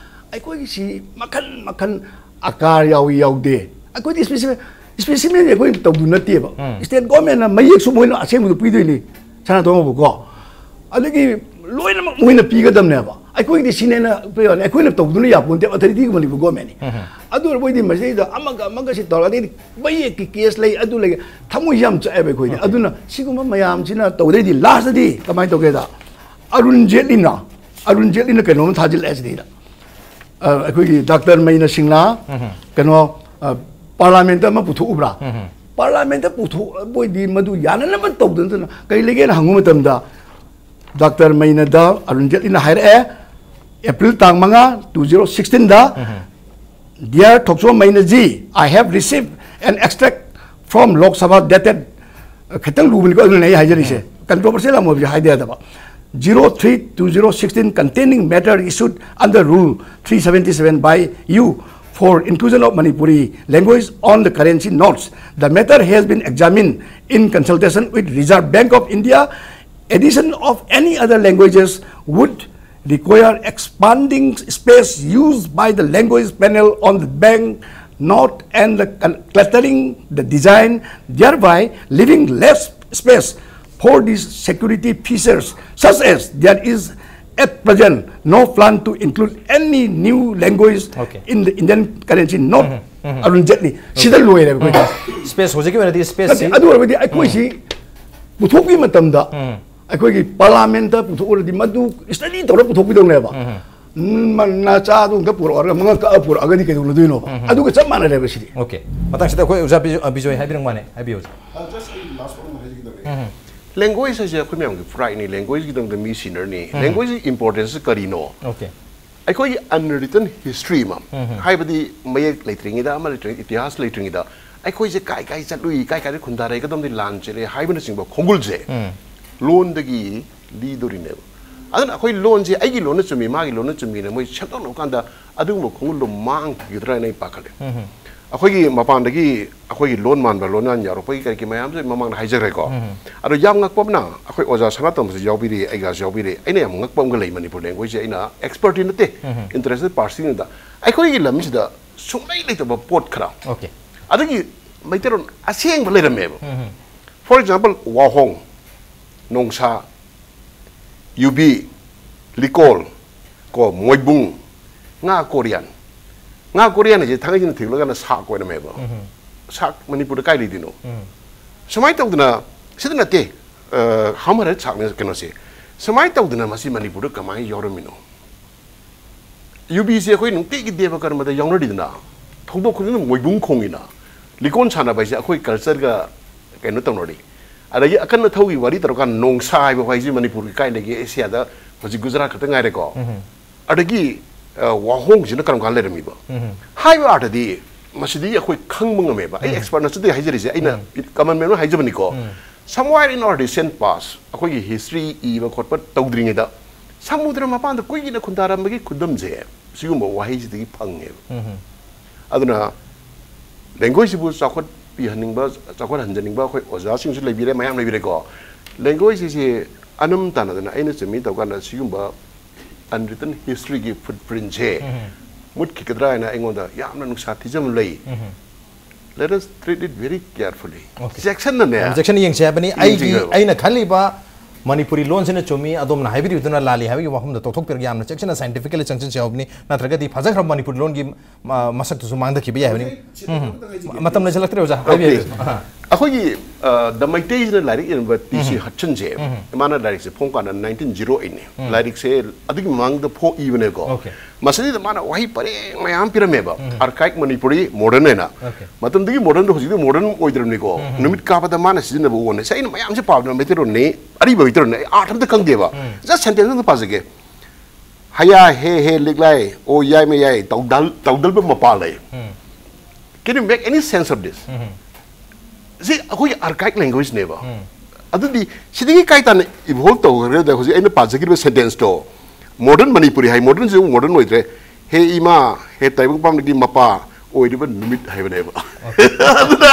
ꯑꯩꯈꯣꯏꯒꯤꯁꯤ ꯃꯈꯜ ꯃꯈꯜ ꯑꯀꯥꯔ ꯌꯥꯎꯏ ꯌꯥꯎꯗꯦ꯫ ꯑꯩꯈꯣꯏꯗꯤ ꯏꯁꯄꯦꯁꯤꯃꯦꯟ, ꯏꯁꯄꯦꯁꯤꯃꯦꯟꯁꯦ ꯑꯩꯈꯣꯏꯅ ꯇꯧꯗꯨ ꯅꯠꯇꯦꯕ꯫ ꯎꯝ꯫ ꯁ꯭ꯇꯦꯠ ꯒꯣꯔꯃꯦꯟꯅ ꯃꯌꯦꯛꯁꯨ ꯃꯣꯏꯅ ꯑꯁꯦꯡꯕꯗꯨ ꯄꯤꯗꯣꯏꯅꯤ꯫ ꯁꯅꯥꯇꯣꯝꯕꯕꯨꯀꯣ꯫ ꯑꯗꯒꯤ ꯂꯣꯏꯅꯃꯛ ꯃꯣꯏꯅ ꯄꯤꯒꯗꯕꯅꯦꯕ꯫ ꯑꯩꯈꯣꯏꯒꯤꯗꯤ ꯁꯤꯅꯦꯅ ꯄꯤꯔꯛꯑꯅꯤ꯫ ꯑꯩꯈꯣꯏꯅ ꯇꯧꯗꯨꯅ ꯌꯥꯄꯣꯟꯇꯦꯕ, ꯑꯣꯊꯣꯔꯤꯇꯤꯒꯨꯝꯕꯅꯦꯕ ꯒꯣꯔꯃꯦꯟꯅꯤ꯫ ꯎꯝ꯫ ꯑꯗꯨ ꯃꯣꯏꯗꯤ ꯃꯁꯤꯗꯩꯗ ꯑꯃꯒ ꯑꯃꯒ ꯁꯤ ꯇꯧꯔꯒ, ꯑꯗꯩꯗꯤ ꯃꯌꯦꯛꯀꯤ ꯀꯦꯁ ꯂꯩ, ꯑꯗꯨ ꯂꯩ, ꯊꯃꯣꯏꯁꯤ ꯌꯥꯝ ꯆꯥꯛꯑꯦꯕ ꯑꯩꯈꯣꯏꯗꯤ꯫ ꯑꯣꯀꯦ꯫ ꯑꯗꯨꯅ ꯁꯤꯒꯨꯝꯕ ꯃꯌꯥꯝꯁꯤꯅ ꯇꯧꯗꯩꯗꯤ ꯂꯥꯁꯇꯗꯤ ꯀꯃꯥꯏꯅ ꯇꯧꯒꯦꯗ, ꯑꯔꯨꯟ ꯖꯦꯠꯂꯤꯅ, ꯑꯔꯨꯟ ꯖꯦꯠꯂꯤꯅ ꯀꯩꯅꯣꯝ ꯊꯥꯖꯤꯜꯂꯛꯑꯦ ꯁꯤꯗꯩꯗ꯫ ꯑ, ꯑꯩꯈꯣꯏꯒꯤ ꯗꯥꯛꯇꯔ ꯃꯩꯅ ꯁꯤꯡꯂꯥ, ꯎꯝ꯫ ꯀꯩꯅꯣ, ꯑ, ꯄꯥꯔꯂꯥꯃꯦꯟꯇ ꯑꯃ ꯄꯨꯊꯣꯛꯎꯕ꯭ꯔꯥ? ꯎꯝ꯫ ꯄꯥꯔꯂꯥꯃꯦꯟꯇ ꯄꯨꯊꯣꯛꯑꯕꯣꯏꯗꯤ ꯃꯗꯨ ꯌꯥꯅꯅꯕ ꯇꯧꯗꯅ ꯀꯩ ꯂꯩꯒꯦꯅ ꯍꯪꯕ ꯃꯇꯝꯗ, ꯗꯥꯛꯇꯔ ꯃꯩꯅꯗ ꯑꯔꯨꯟ ꯖꯦꯠꯂꯤꯅ ꯍꯥꯏꯔꯛꯑꯦ, ꯑꯦꯄ꯭ꯔꯤꯜ ꯇꯥꯡ ꯃꯉꯥ, two zero sixteenꯗ, um. Dear Thokchom Maina ji, I have received an extract from Lok Sabha dated, ꯈꯤꯇꯪ ꯂꯨꯕꯅꯤꯀꯣ, ꯑꯗꯨꯅ ꯑꯩ ꯍꯥꯏꯖꯔꯤꯁꯦ꯫ ꯎꯝ꯫ Controversial ꯑꯃ ꯑꯣꯏꯕꯁꯦ ꯍꯥꯏꯗ ꯌꯥꯗꯕ꯫ Zero three two zero sixteen containing matter issued under Rule three seventy-seven by you for inclusion of Manipuri language on the currency notes. The matter has been examined in consultation with Reserve Bank of India. Addition of any other languages would require expanding space used by the language panel on the bank note and the cl-, cluttering the design, thereby leaving less space for these security features, such as there is at present no plan to include any new language Okay. in the Indian currency note. ꯎꯝ, ꯎꯝ꯫ ꯑꯔꯨꯟ ꯖꯦꯠꯂꯤ꯫ ꯁꯤꯗ ꯂꯣꯏꯔꯦꯕ ꯑꯩꯈꯣꯏꯗꯤ꯫ Space, ꯍꯧꯖꯤꯛꯀꯤ ꯑꯣꯏꯅꯗꯤ ꯅꯠꯇꯦ, ꯁ꯭ꯄꯦꯁꯁꯤ ꯑꯗꯨ ꯑꯣꯏꯔꯕꯗꯤ ꯑꯩꯈꯣꯏꯁꯤ ꯄꯨꯊꯣꯛꯄꯒꯤ ꯃꯇꯝꯗ ꯎꯝ꯫ ꯑꯩꯈꯣꯏꯒꯤ ꯄꯥꯔꯂꯥꯃꯦꯟꯇ ꯄꯨꯊꯣꯛꯎꯔꯗꯤ ꯃꯗꯨ ꯁ꯭ꯇꯗꯤ ꯇꯧꯔꯒ ꯄꯨꯊꯣꯛꯄꯤꯗꯧꯅꯦꯕ꯫ ꯎꯝ꯫ ꯎꯝ, ꯃ-, ꯅꯆꯥꯗꯨ ꯑꯝꯇ ꯄꯨꯔꯛꯑꯒ ꯃꯉꯛ ꯀꯛꯑ ꯄꯨꯔꯛꯑꯒꯗꯤ ꯀꯩꯗꯧꯅꯗꯣꯏꯅꯣꯕ? ꯎꯝ꯫ ꯑꯗꯨꯒ ꯆꯞ ꯃꯥꯟꯅꯔꯦꯕ ꯁꯤꯗꯤ꯫ ꯑꯣꯀꯦ꯫ ꯃꯇꯥꯡꯁꯤꯗ ꯑꯩꯈꯣꯏ ꯑꯣꯖꯥ ꯕꯤꯖꯣ-, ꯑ, ꯕꯤꯖꯣꯏ ꯍꯥꯏꯕꯤꯔꯝꯕꯅꯦ, ꯍꯥꯏꯕꯤꯌꯨ ꯑꯣꯖꯥ꯫ ꯑ, just ꯑꯩ last one ꯍꯥꯏꯖꯒꯦ ꯇꯧꯕꯅꯦ꯫ ꯎꯝ꯫ Language ꯍꯥꯏꯁꯦ ꯑꯩꯈꯣꯏ ꯃꯌꯥꯝꯒꯤ right ꯅꯤ꯫ Language ꯒꯤꯗꯃꯛꯇ ꯃꯤ ꯁꯤꯟꯅꯔꯅꯤ꯫ ꯎꯝ꯫ Language ꯒꯤ importance ꯁꯦ ꯀꯔꯤꯅꯣ? ꯑꯣꯀꯦ꯫ ꯑꯩꯈꯣꯏꯒꯤ unwritten history ꯑꯃ, ꯎꯝ꯫ ꯍꯥꯏꯕꯗꯤ ꯃꯌꯦꯛ ꯂꯩꯇ꯭ꯔꯤꯉꯩꯗ, ꯑꯃ ꯂꯩꯇ꯭ꯔꯤꯉꯩ, ꯏꯇꯤꯍꯥꯁ ꯂꯩꯇ꯭ꯔꯤꯉꯩꯗ ꯑꯩꯈꯣꯏꯁꯦ ꯀꯥꯏ ꯀꯥꯏ ꯆꯠꯂꯨꯏ, ꯀꯥꯏ ꯀꯥꯏꯗ ꯈꯨꯟꯗꯥꯔꯛꯏ, ꯀꯗꯣꯝꯗꯒꯤ ꯂꯥꯟ ꯆꯦꯜꯂꯛꯏ ꯍꯥꯏꯕꯅꯆꯤꯡꯕ ꯈꯣꯡꯒꯨꯜꯁꯦ ꯎꯝ꯫ ꯂꯣꯟꯗꯒꯤ ꯂꯤꯗꯣꯔꯤꯅꯦꯕ꯫ ꯑꯗꯨꯅ ꯑꯩꯈꯣꯏ ꯂꯣꯟꯁꯦ ꯑꯩꯒꯤ ꯂꯣꯟꯅ ꯆꯨꯝꯃꯤ, ꯃꯥꯒꯤ ꯂꯣꯟꯅ ꯆꯨꯝꯃꯤꯅ ꯃꯣꯏ ꯁꯦꯝꯗꯣꯛꯅꯕ ꯀꯥꯟꯗ ꯑꯗꯨꯒꯨꯝꯕ ꯈꯣꯡꯒꯨꯜꯗꯣ ꯃꯥꯡꯈꯤꯒꯗ꯭ꯔꯥ ꯍꯥꯏꯅ ꯑꯩ ꯄꯥꯈꯠꯂꯦ꯫ ꯎꯝ꯫ ꯑꯩꯈꯣꯏꯒꯤ ꯃꯄꯥꯟꯗꯒꯤ ꯑꯩꯈꯣꯏꯒꯤ ꯂꯣꯟ ꯃꯥꯟꯕ ꯂꯣꯟꯌꯥꯟ ꯌꯥꯎꯔꯛꯄꯒꯤ ꯀꯔꯤꯒꯤ ꯃꯌꯥꯝꯁꯦ ꯃꯃꯥꯡꯗ ꯍꯥꯏꯖꯈ꯭ꯔꯦꯀꯣ꯫ ꯑꯗꯣ ꯌꯥꯝ ꯉꯛꯄ ꯑꯃꯅ, ꯑꯩꯈꯣꯏ ꯑꯣꯖꯥ ꯁꯅꯥꯇꯣꯝꯕꯁꯨ ꯌꯥꯎꯕꯤꯔꯤ, ꯑꯩꯒꯁꯨ ꯌꯥꯎꯕꯤꯔꯤ꯫ ꯑꯩꯅ ꯌꯥꯝ ꯉꯛꯄ ꯑꯃꯒ ꯂꯩ, ꯃꯅꯤꯄꯨꯔ ꯂꯦꯡꯒ꯭ꯋꯦꯖꯁꯦ ꯑꯩꯅ ꯑꯦꯛꯁꯄꯔꯠꯇꯤ ꯅꯠꯇꯦ, ꯏꯟꯇꯔꯦꯁꯇꯦꯠ ꯄꯥꯔꯁꯟꯗ꯫ ꯑꯩꯈꯣꯏꯒꯤ ꯂꯝꯁꯤꯗ ꯁꯨꯡꯂꯩ ꯂꯩꯇꯕ ꯄꯣꯠ ꯈꯔ, ꯑꯣꯀꯦ꯫ ꯑꯗꯒꯤ ꯃꯩꯇꯩꯂꯣꯟ ꯑꯁꯦꯡꯕ ꯂꯩꯔꯝꯃꯦꯕ꯫ ꯐꯣꯔ ꯑꯦꯛꯖꯥꯝꯄꯜ, ꯋꯥꯍꯣꯡ, ꯅꯣꯡꯁꯥ, ꯌꯨꯕꯤ, ꯂꯤꯀꯣꯜ, ꯀꯣ, ꯃꯣꯏꯕꯨꯡ, ꯉꯥ ꯀꯣꯔꯤꯌꯥꯟ꯫ ꯉꯥ ꯀꯣꯔꯤꯌꯥꯟ ꯍꯥꯏꯁꯦ ꯊꯥꯡꯒꯩꯁꯤꯡꯅ ꯊꯤꯒꯠꯂꯀꯥꯟꯗ ꯁꯥꯛ ꯑꯣꯏꯔꯝꯃꯦꯕ꯫ ꯁꯥꯛ ꯃꯅꯤꯄꯨꯔꯗ ꯀꯥꯏ ꯂꯩꯗꯣꯏꯅꯣ? ꯁꯨꯃꯥꯏꯅ ꯇꯧꯗꯅ, ꯁꯤꯗ ꯅꯠꯇꯦ, ꯍꯥꯃꯔ ꯁꯥꯛꯅ ꯀꯩꯅꯣꯁꯦ꯫ ꯁꯨꯃꯥꯏꯅ ꯇꯧꯗꯅ ꯃꯁꯤ ꯃꯅꯤꯄꯨꯔꯗ ꯀꯃꯥꯏꯅ ꯌꯥꯎꯔꯝꯃꯤꯅꯣ? ꯌꯨꯕꯤꯁꯦ ꯑꯩꯈꯣꯏ ꯅꯨꯡꯇꯤꯒꯤ ꯗꯦꯕ ꯀꯔꯃꯗ ꯌꯥꯎꯅꯔꯤꯗꯅ, ꯊꯧꯗꯣꯛ ꯈꯨꯗꯤꯡꯃꯛ ꯃꯣꯏꯕꯨꯡ ꯈꯣꯡꯉꯤꯅ, ꯂꯤꯀꯣꯟ ꯁꯥꯟꯅꯕ ꯍꯥꯏꯁꯦ ꯑꯩꯈꯣꯏ ꯀꯜꯆꯔꯒ ꯀꯩꯅꯣ ꯇꯧꯅꯔꯤ꯫ ꯑꯗꯒꯤ ꯑꯀꯟ ꯑꯊꯧꯒꯤ ꯋꯥꯔꯤ ꯇꯧꯔꯀꯥꯟꯗ ꯅꯣꯡꯁꯥ ꯍꯥꯏꯕ ꯋꯥꯍꯩꯁꯤ ꯃꯅꯤꯄꯨꯔꯒꯤ ꯀꯥꯏ ꯂꯩꯒꯦ? ꯑꯦꯁꯤꯌꯥꯗ ꯍꯧꯖꯤꯛ ꯒꯨꯖꯔꯥꯠ ꯈꯛꯇ ꯉꯥꯏꯔꯦꯀꯣ꯫ ꯑꯗꯒꯤ, ꯑ, ꯋꯥꯍꯣꯡꯁꯤꯅ ꯀꯔꯝ ꯀꯥꯟꯗ ꯂꯩꯔꯝꯃꯤꯕ? ꯍꯥꯏꯕ ꯑꯥꯔꯊꯗꯤ ꯃꯁꯤꯗꯤ ꯑꯩꯈꯣꯏ ꯈꯪꯕ ꯉꯝꯃꯦꯕ꯫ ꯑꯩ ꯑꯦꯛꯁꯄꯔꯠ ꯅꯠꯆꯗꯦ ꯍꯥꯏꯖꯔꯤꯁꯦ, ꯑꯩꯅ ꯀꯃꯟ ꯃꯦꯟ ꯑꯣꯏꯅ ꯍꯥꯏꯖꯕꯅꯤꯀꯣ꯫ Somewhere in our recent past, ꯑꯩꯈꯣꯏꯒꯤ ꯍꯤꯁꯇ꯭ꯔꯤ ꯏꯕ ꯈꯣꯠꯄ ꯇꯧꯗ꯭ꯔꯤꯉꯩꯗ ꯁꯃꯨꯗ꯭ꯔ ꯃꯄꯥꯟꯗ ꯀꯨꯏꯅ ꯈꯨꯟꯗꯥꯔꯝꯕꯒꯤ ꯈꯨꯗꯝꯁꯦ ꯁꯤꯒꯨꯝꯕ ꯋꯥꯍꯩꯁꯤꯗꯒꯤ ꯐꯪꯉꯦꯕ꯫ ꯑꯗꯨꯅ ꯂꯦꯡꯒ꯭ꯋꯦꯖꯁꯤꯕꯨ ꯆꯥꯎꯈꯠꯄꯤꯍꯟꯅꯤꯡꯕ, ꯆꯥꯎꯈꯠꯍꯟꯖꯅꯤꯡꯕ ꯑꯩꯈꯣꯏ ꯑꯣꯖꯥꯁꯤꯡꯁꯨ ꯂꯩꯕꯤꯔꯦ, ꯃꯌꯥꯝ ꯂꯩꯕꯤꯔꯦꯀꯣ꯫ ꯂꯦꯡꯒ꯭ꯋꯦꯖꯁꯤꯁꯦ ꯑꯅꯝ ꯇꯥꯟꯅꯗꯅ ꯑꯩꯅ ꯆꯨꯝꯃꯤ ꯇꯧꯀꯥꯟꯗ ꯁꯤꯒꯨꯝꯕ unwritten historyꯒꯤ footprintꯁꯦ ꯃꯨꯠꯈꯤꯒꯗ꯭ꯔꯥ ꯍꯥꯏꯅ ꯑꯩꯉꯣꯟꯗ ꯌꯥꯝꯅ ꯅꯨꯡꯁꯥ ꯊꯤꯖꯕ ꯂꯩ꯫ Let us treat it very carefully. Okay. ꯆꯦꯛꯁꯤꯟꯅꯅꯦ꯫ ꯌꯥꯝ ꯆꯦꯛꯁꯤꯟꯅ ꯌꯦꯡꯁꯦ ꯍꯥꯏꯕꯅꯤ꯫ ꯑꯩꯒꯤ, ꯌꯦꯡꯁꯦ ꯍꯥꯏꯕ꯫ ꯑꯩꯅ ꯈꯜꯂꯤꯕ ꯃꯅꯤꯄꯨꯔꯤ ꯂꯣꯟꯁꯤꯅ ꯆꯨꯝꯃꯤ, ꯑꯗꯣꯝꯅ ꯍꯥꯏꯕꯤꯔꯤꯕꯗꯨꯅ ꯂꯥꯜꯂꯤ ꯍꯥꯏꯕꯒꯤ ꯋꯥꯐꯝꯗ ꯇꯣꯛꯊꯣꯛꯄꯤꯔꯒ ꯌꯥꯝꯅ ꯆꯦꯛꯁꯤꯟꯅ scientifically ꯆꯪꯁꯤꯟꯁꯦ ꯍꯥꯏꯕꯅꯤ, ꯅꯠꯇ꯭ꯔꯒꯗꯤ ꯐꯖꯈ꯭ꯔꯕ ꯃꯅꯤꯄꯨꯔꯤ ꯂꯣꯟꯒꯤ, ꯃ-, ꯃꯁꯛꯇꯨꯁꯨ ꯃꯥꯡꯊꯈꯤꯕ ꯌꯥꯏ ꯍꯥꯏꯕꯅꯤ꯫ ꯎꯝ꯫ ꯃꯇꯝ ꯂꯩꯁꯤꯜꯂꯛꯇ꯭ꯔꯦ, ꯑꯣꯖꯥ꯫ ꯍꯥꯏꯕꯤꯌꯨ, ꯑꯣꯀꯦ꯫ ꯍꯥꯏꯕꯤꯌꯨ꯫ ꯑꯍꯥ꯫ ꯑꯩꯈꯣꯏꯒꯤ, ꯑ, The Meiteisꯅ ꯂꯥꯏꯔꯤꯛ ꯏꯔꯝꯕ ꯇꯤ ꯁꯤ ꯍꯠꯁꯟꯁꯦ, ꯃꯥꯅ ꯂꯥꯏꯔꯤꯛꯁꯦ ꯐꯣꯡꯀꯥꯟꯗ nineteen zero eightꯅꯦ꯫ ꯂꯥꯏꯔꯤꯛꯁꯦ ꯑꯗꯨꯒꯤ ꯃꯃꯥꯡꯗ ꯐꯣꯛꯏꯕꯅꯦꯀꯣ꯫ ꯑꯣꯀꯦ꯫ ꯃꯁꯤꯗꯩꯗ ꯃꯥꯅ ꯋꯥꯍꯩ ꯄꯔꯦꯡ ꯃꯌꯥꯝ ꯄꯤꯔꯝꯃꯦꯕ꯫ Archaic Manipuri, modern ꯍꯥꯏꯅ꯫ ꯑꯣꯀꯦ꯫ ꯃꯇꯝꯗꯨꯒꯤ modernꯗꯣ ꯍꯧꯖꯤꯛꯇꯤ modern ꯑꯣꯏꯗ꯭ꯔꯕꯅꯤꯀꯣ꯫ ꯅꯨꯃꯤꯠ ꯀꯥꯕꯗ ꯃꯥꯅ ꯁꯤꯖꯤꯟꯅꯕ ꯋꯥꯅꯦ꯫ ꯁꯤ ꯑꯩꯅ ꯃꯌꯥꯝꯁꯦ ꯄꯥꯕꯗ ꯃꯩꯇꯩꯂꯣꯟꯅꯤ, ꯑꯔꯤꯕ ꯃꯩꯇꯩꯂꯣꯟꯅꯤ꯫ ꯑꯩ ꯑꯥꯔꯊ ꯑꯝꯇ ꯈꯪꯗꯦꯕ꯫ Just sentence ꯑꯝꯇ ꯄꯥꯖꯒꯦ꯫ ꯍꯌꯥ ꯍꯦ ꯍꯦ ꯂꯤꯛꯂꯥꯏ, ꯑꯣ ꯌꯥꯏ ꯃꯌꯥꯏ, ꯇꯧꯗꯜ-, ꯇꯧꯗꯜꯕ ꯃꯄꯥ ꯂꯩ꯫ Can you make any sense of this? ꯁꯤ ꯑꯩꯈꯣꯏꯒꯤ archaic languageꯅꯦꯕ꯫ ꯑꯗꯨꯗꯤ ꯁꯤꯗꯒꯤ ꯀꯥꯏ ꯇꯥꯅ evolve ꯇꯧꯈ꯭ꯔꯦꯗ ꯍꯧꯖꯤꯛ ꯑꯩꯅ ꯄꯥꯖꯈꯤꯕ sentenceꯇꯣ? Modern Manipuri ꯍꯥꯏ, modernꯁꯤ ꯑꯃꯨꯛ modern ꯑꯣꯏꯗ꯭ꯔꯦ꯫ ꯍꯦ ꯏꯃꯥ, ꯍꯦ ꯇꯥꯏꯕꯪ ꯄꯥꯝꯂꯤꯒꯤ ꯃꯄꯥ, ꯑꯣꯏꯔꯤꯕ ꯅꯨꯃꯤꯠ ꯍꯥꯏꯕꯅꯦꯕ꯫ ꯑꯗꯨꯅ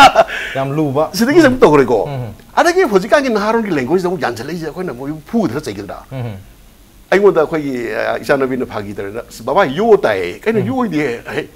ꯌꯥꯝ ꯂꯨꯕ꯫ ꯁꯤꯗꯒꯤ ꯑꯃꯨꯛ ꯇꯧꯈ꯭ꯔꯦꯀꯣ꯫ ꯎꯝ꯫ ꯑꯗꯒꯤ ꯍꯧꯖꯤꯛꯀꯥꯡꯒꯤ ꯅꯍꯥꯔꯣꯟꯒꯤ language ꯗ ꯑꯃꯨꯛ ꯌꯥꯟꯁꯤꯜꯂꯛꯏꯁꯦ, ꯑꯩꯈꯣꯏꯅ ꯃꯣꯏꯕꯨ ꯐꯨꯗꯅ ꯆꯩꯒꯗ꯭ꯔꯥ? ꯎꯝ꯫ ꯑꯩꯉꯣꯟꯗ ꯑꯩꯈꯣꯏꯒꯤ, ꯑ, ꯏꯆꯥꯅꯨꯄꯤꯅ ꯐꯥꯒꯤ ꯇꯧꯔꯦꯅ, "ꯑꯁ, ꯕꯕꯥ, ꯌꯣ ꯇꯥꯏꯌꯦ꯫ ꯀꯩꯅꯣ ꯎꯝ꯫ ꯌꯣꯏꯗꯤ?" ꯍꯥꯏ,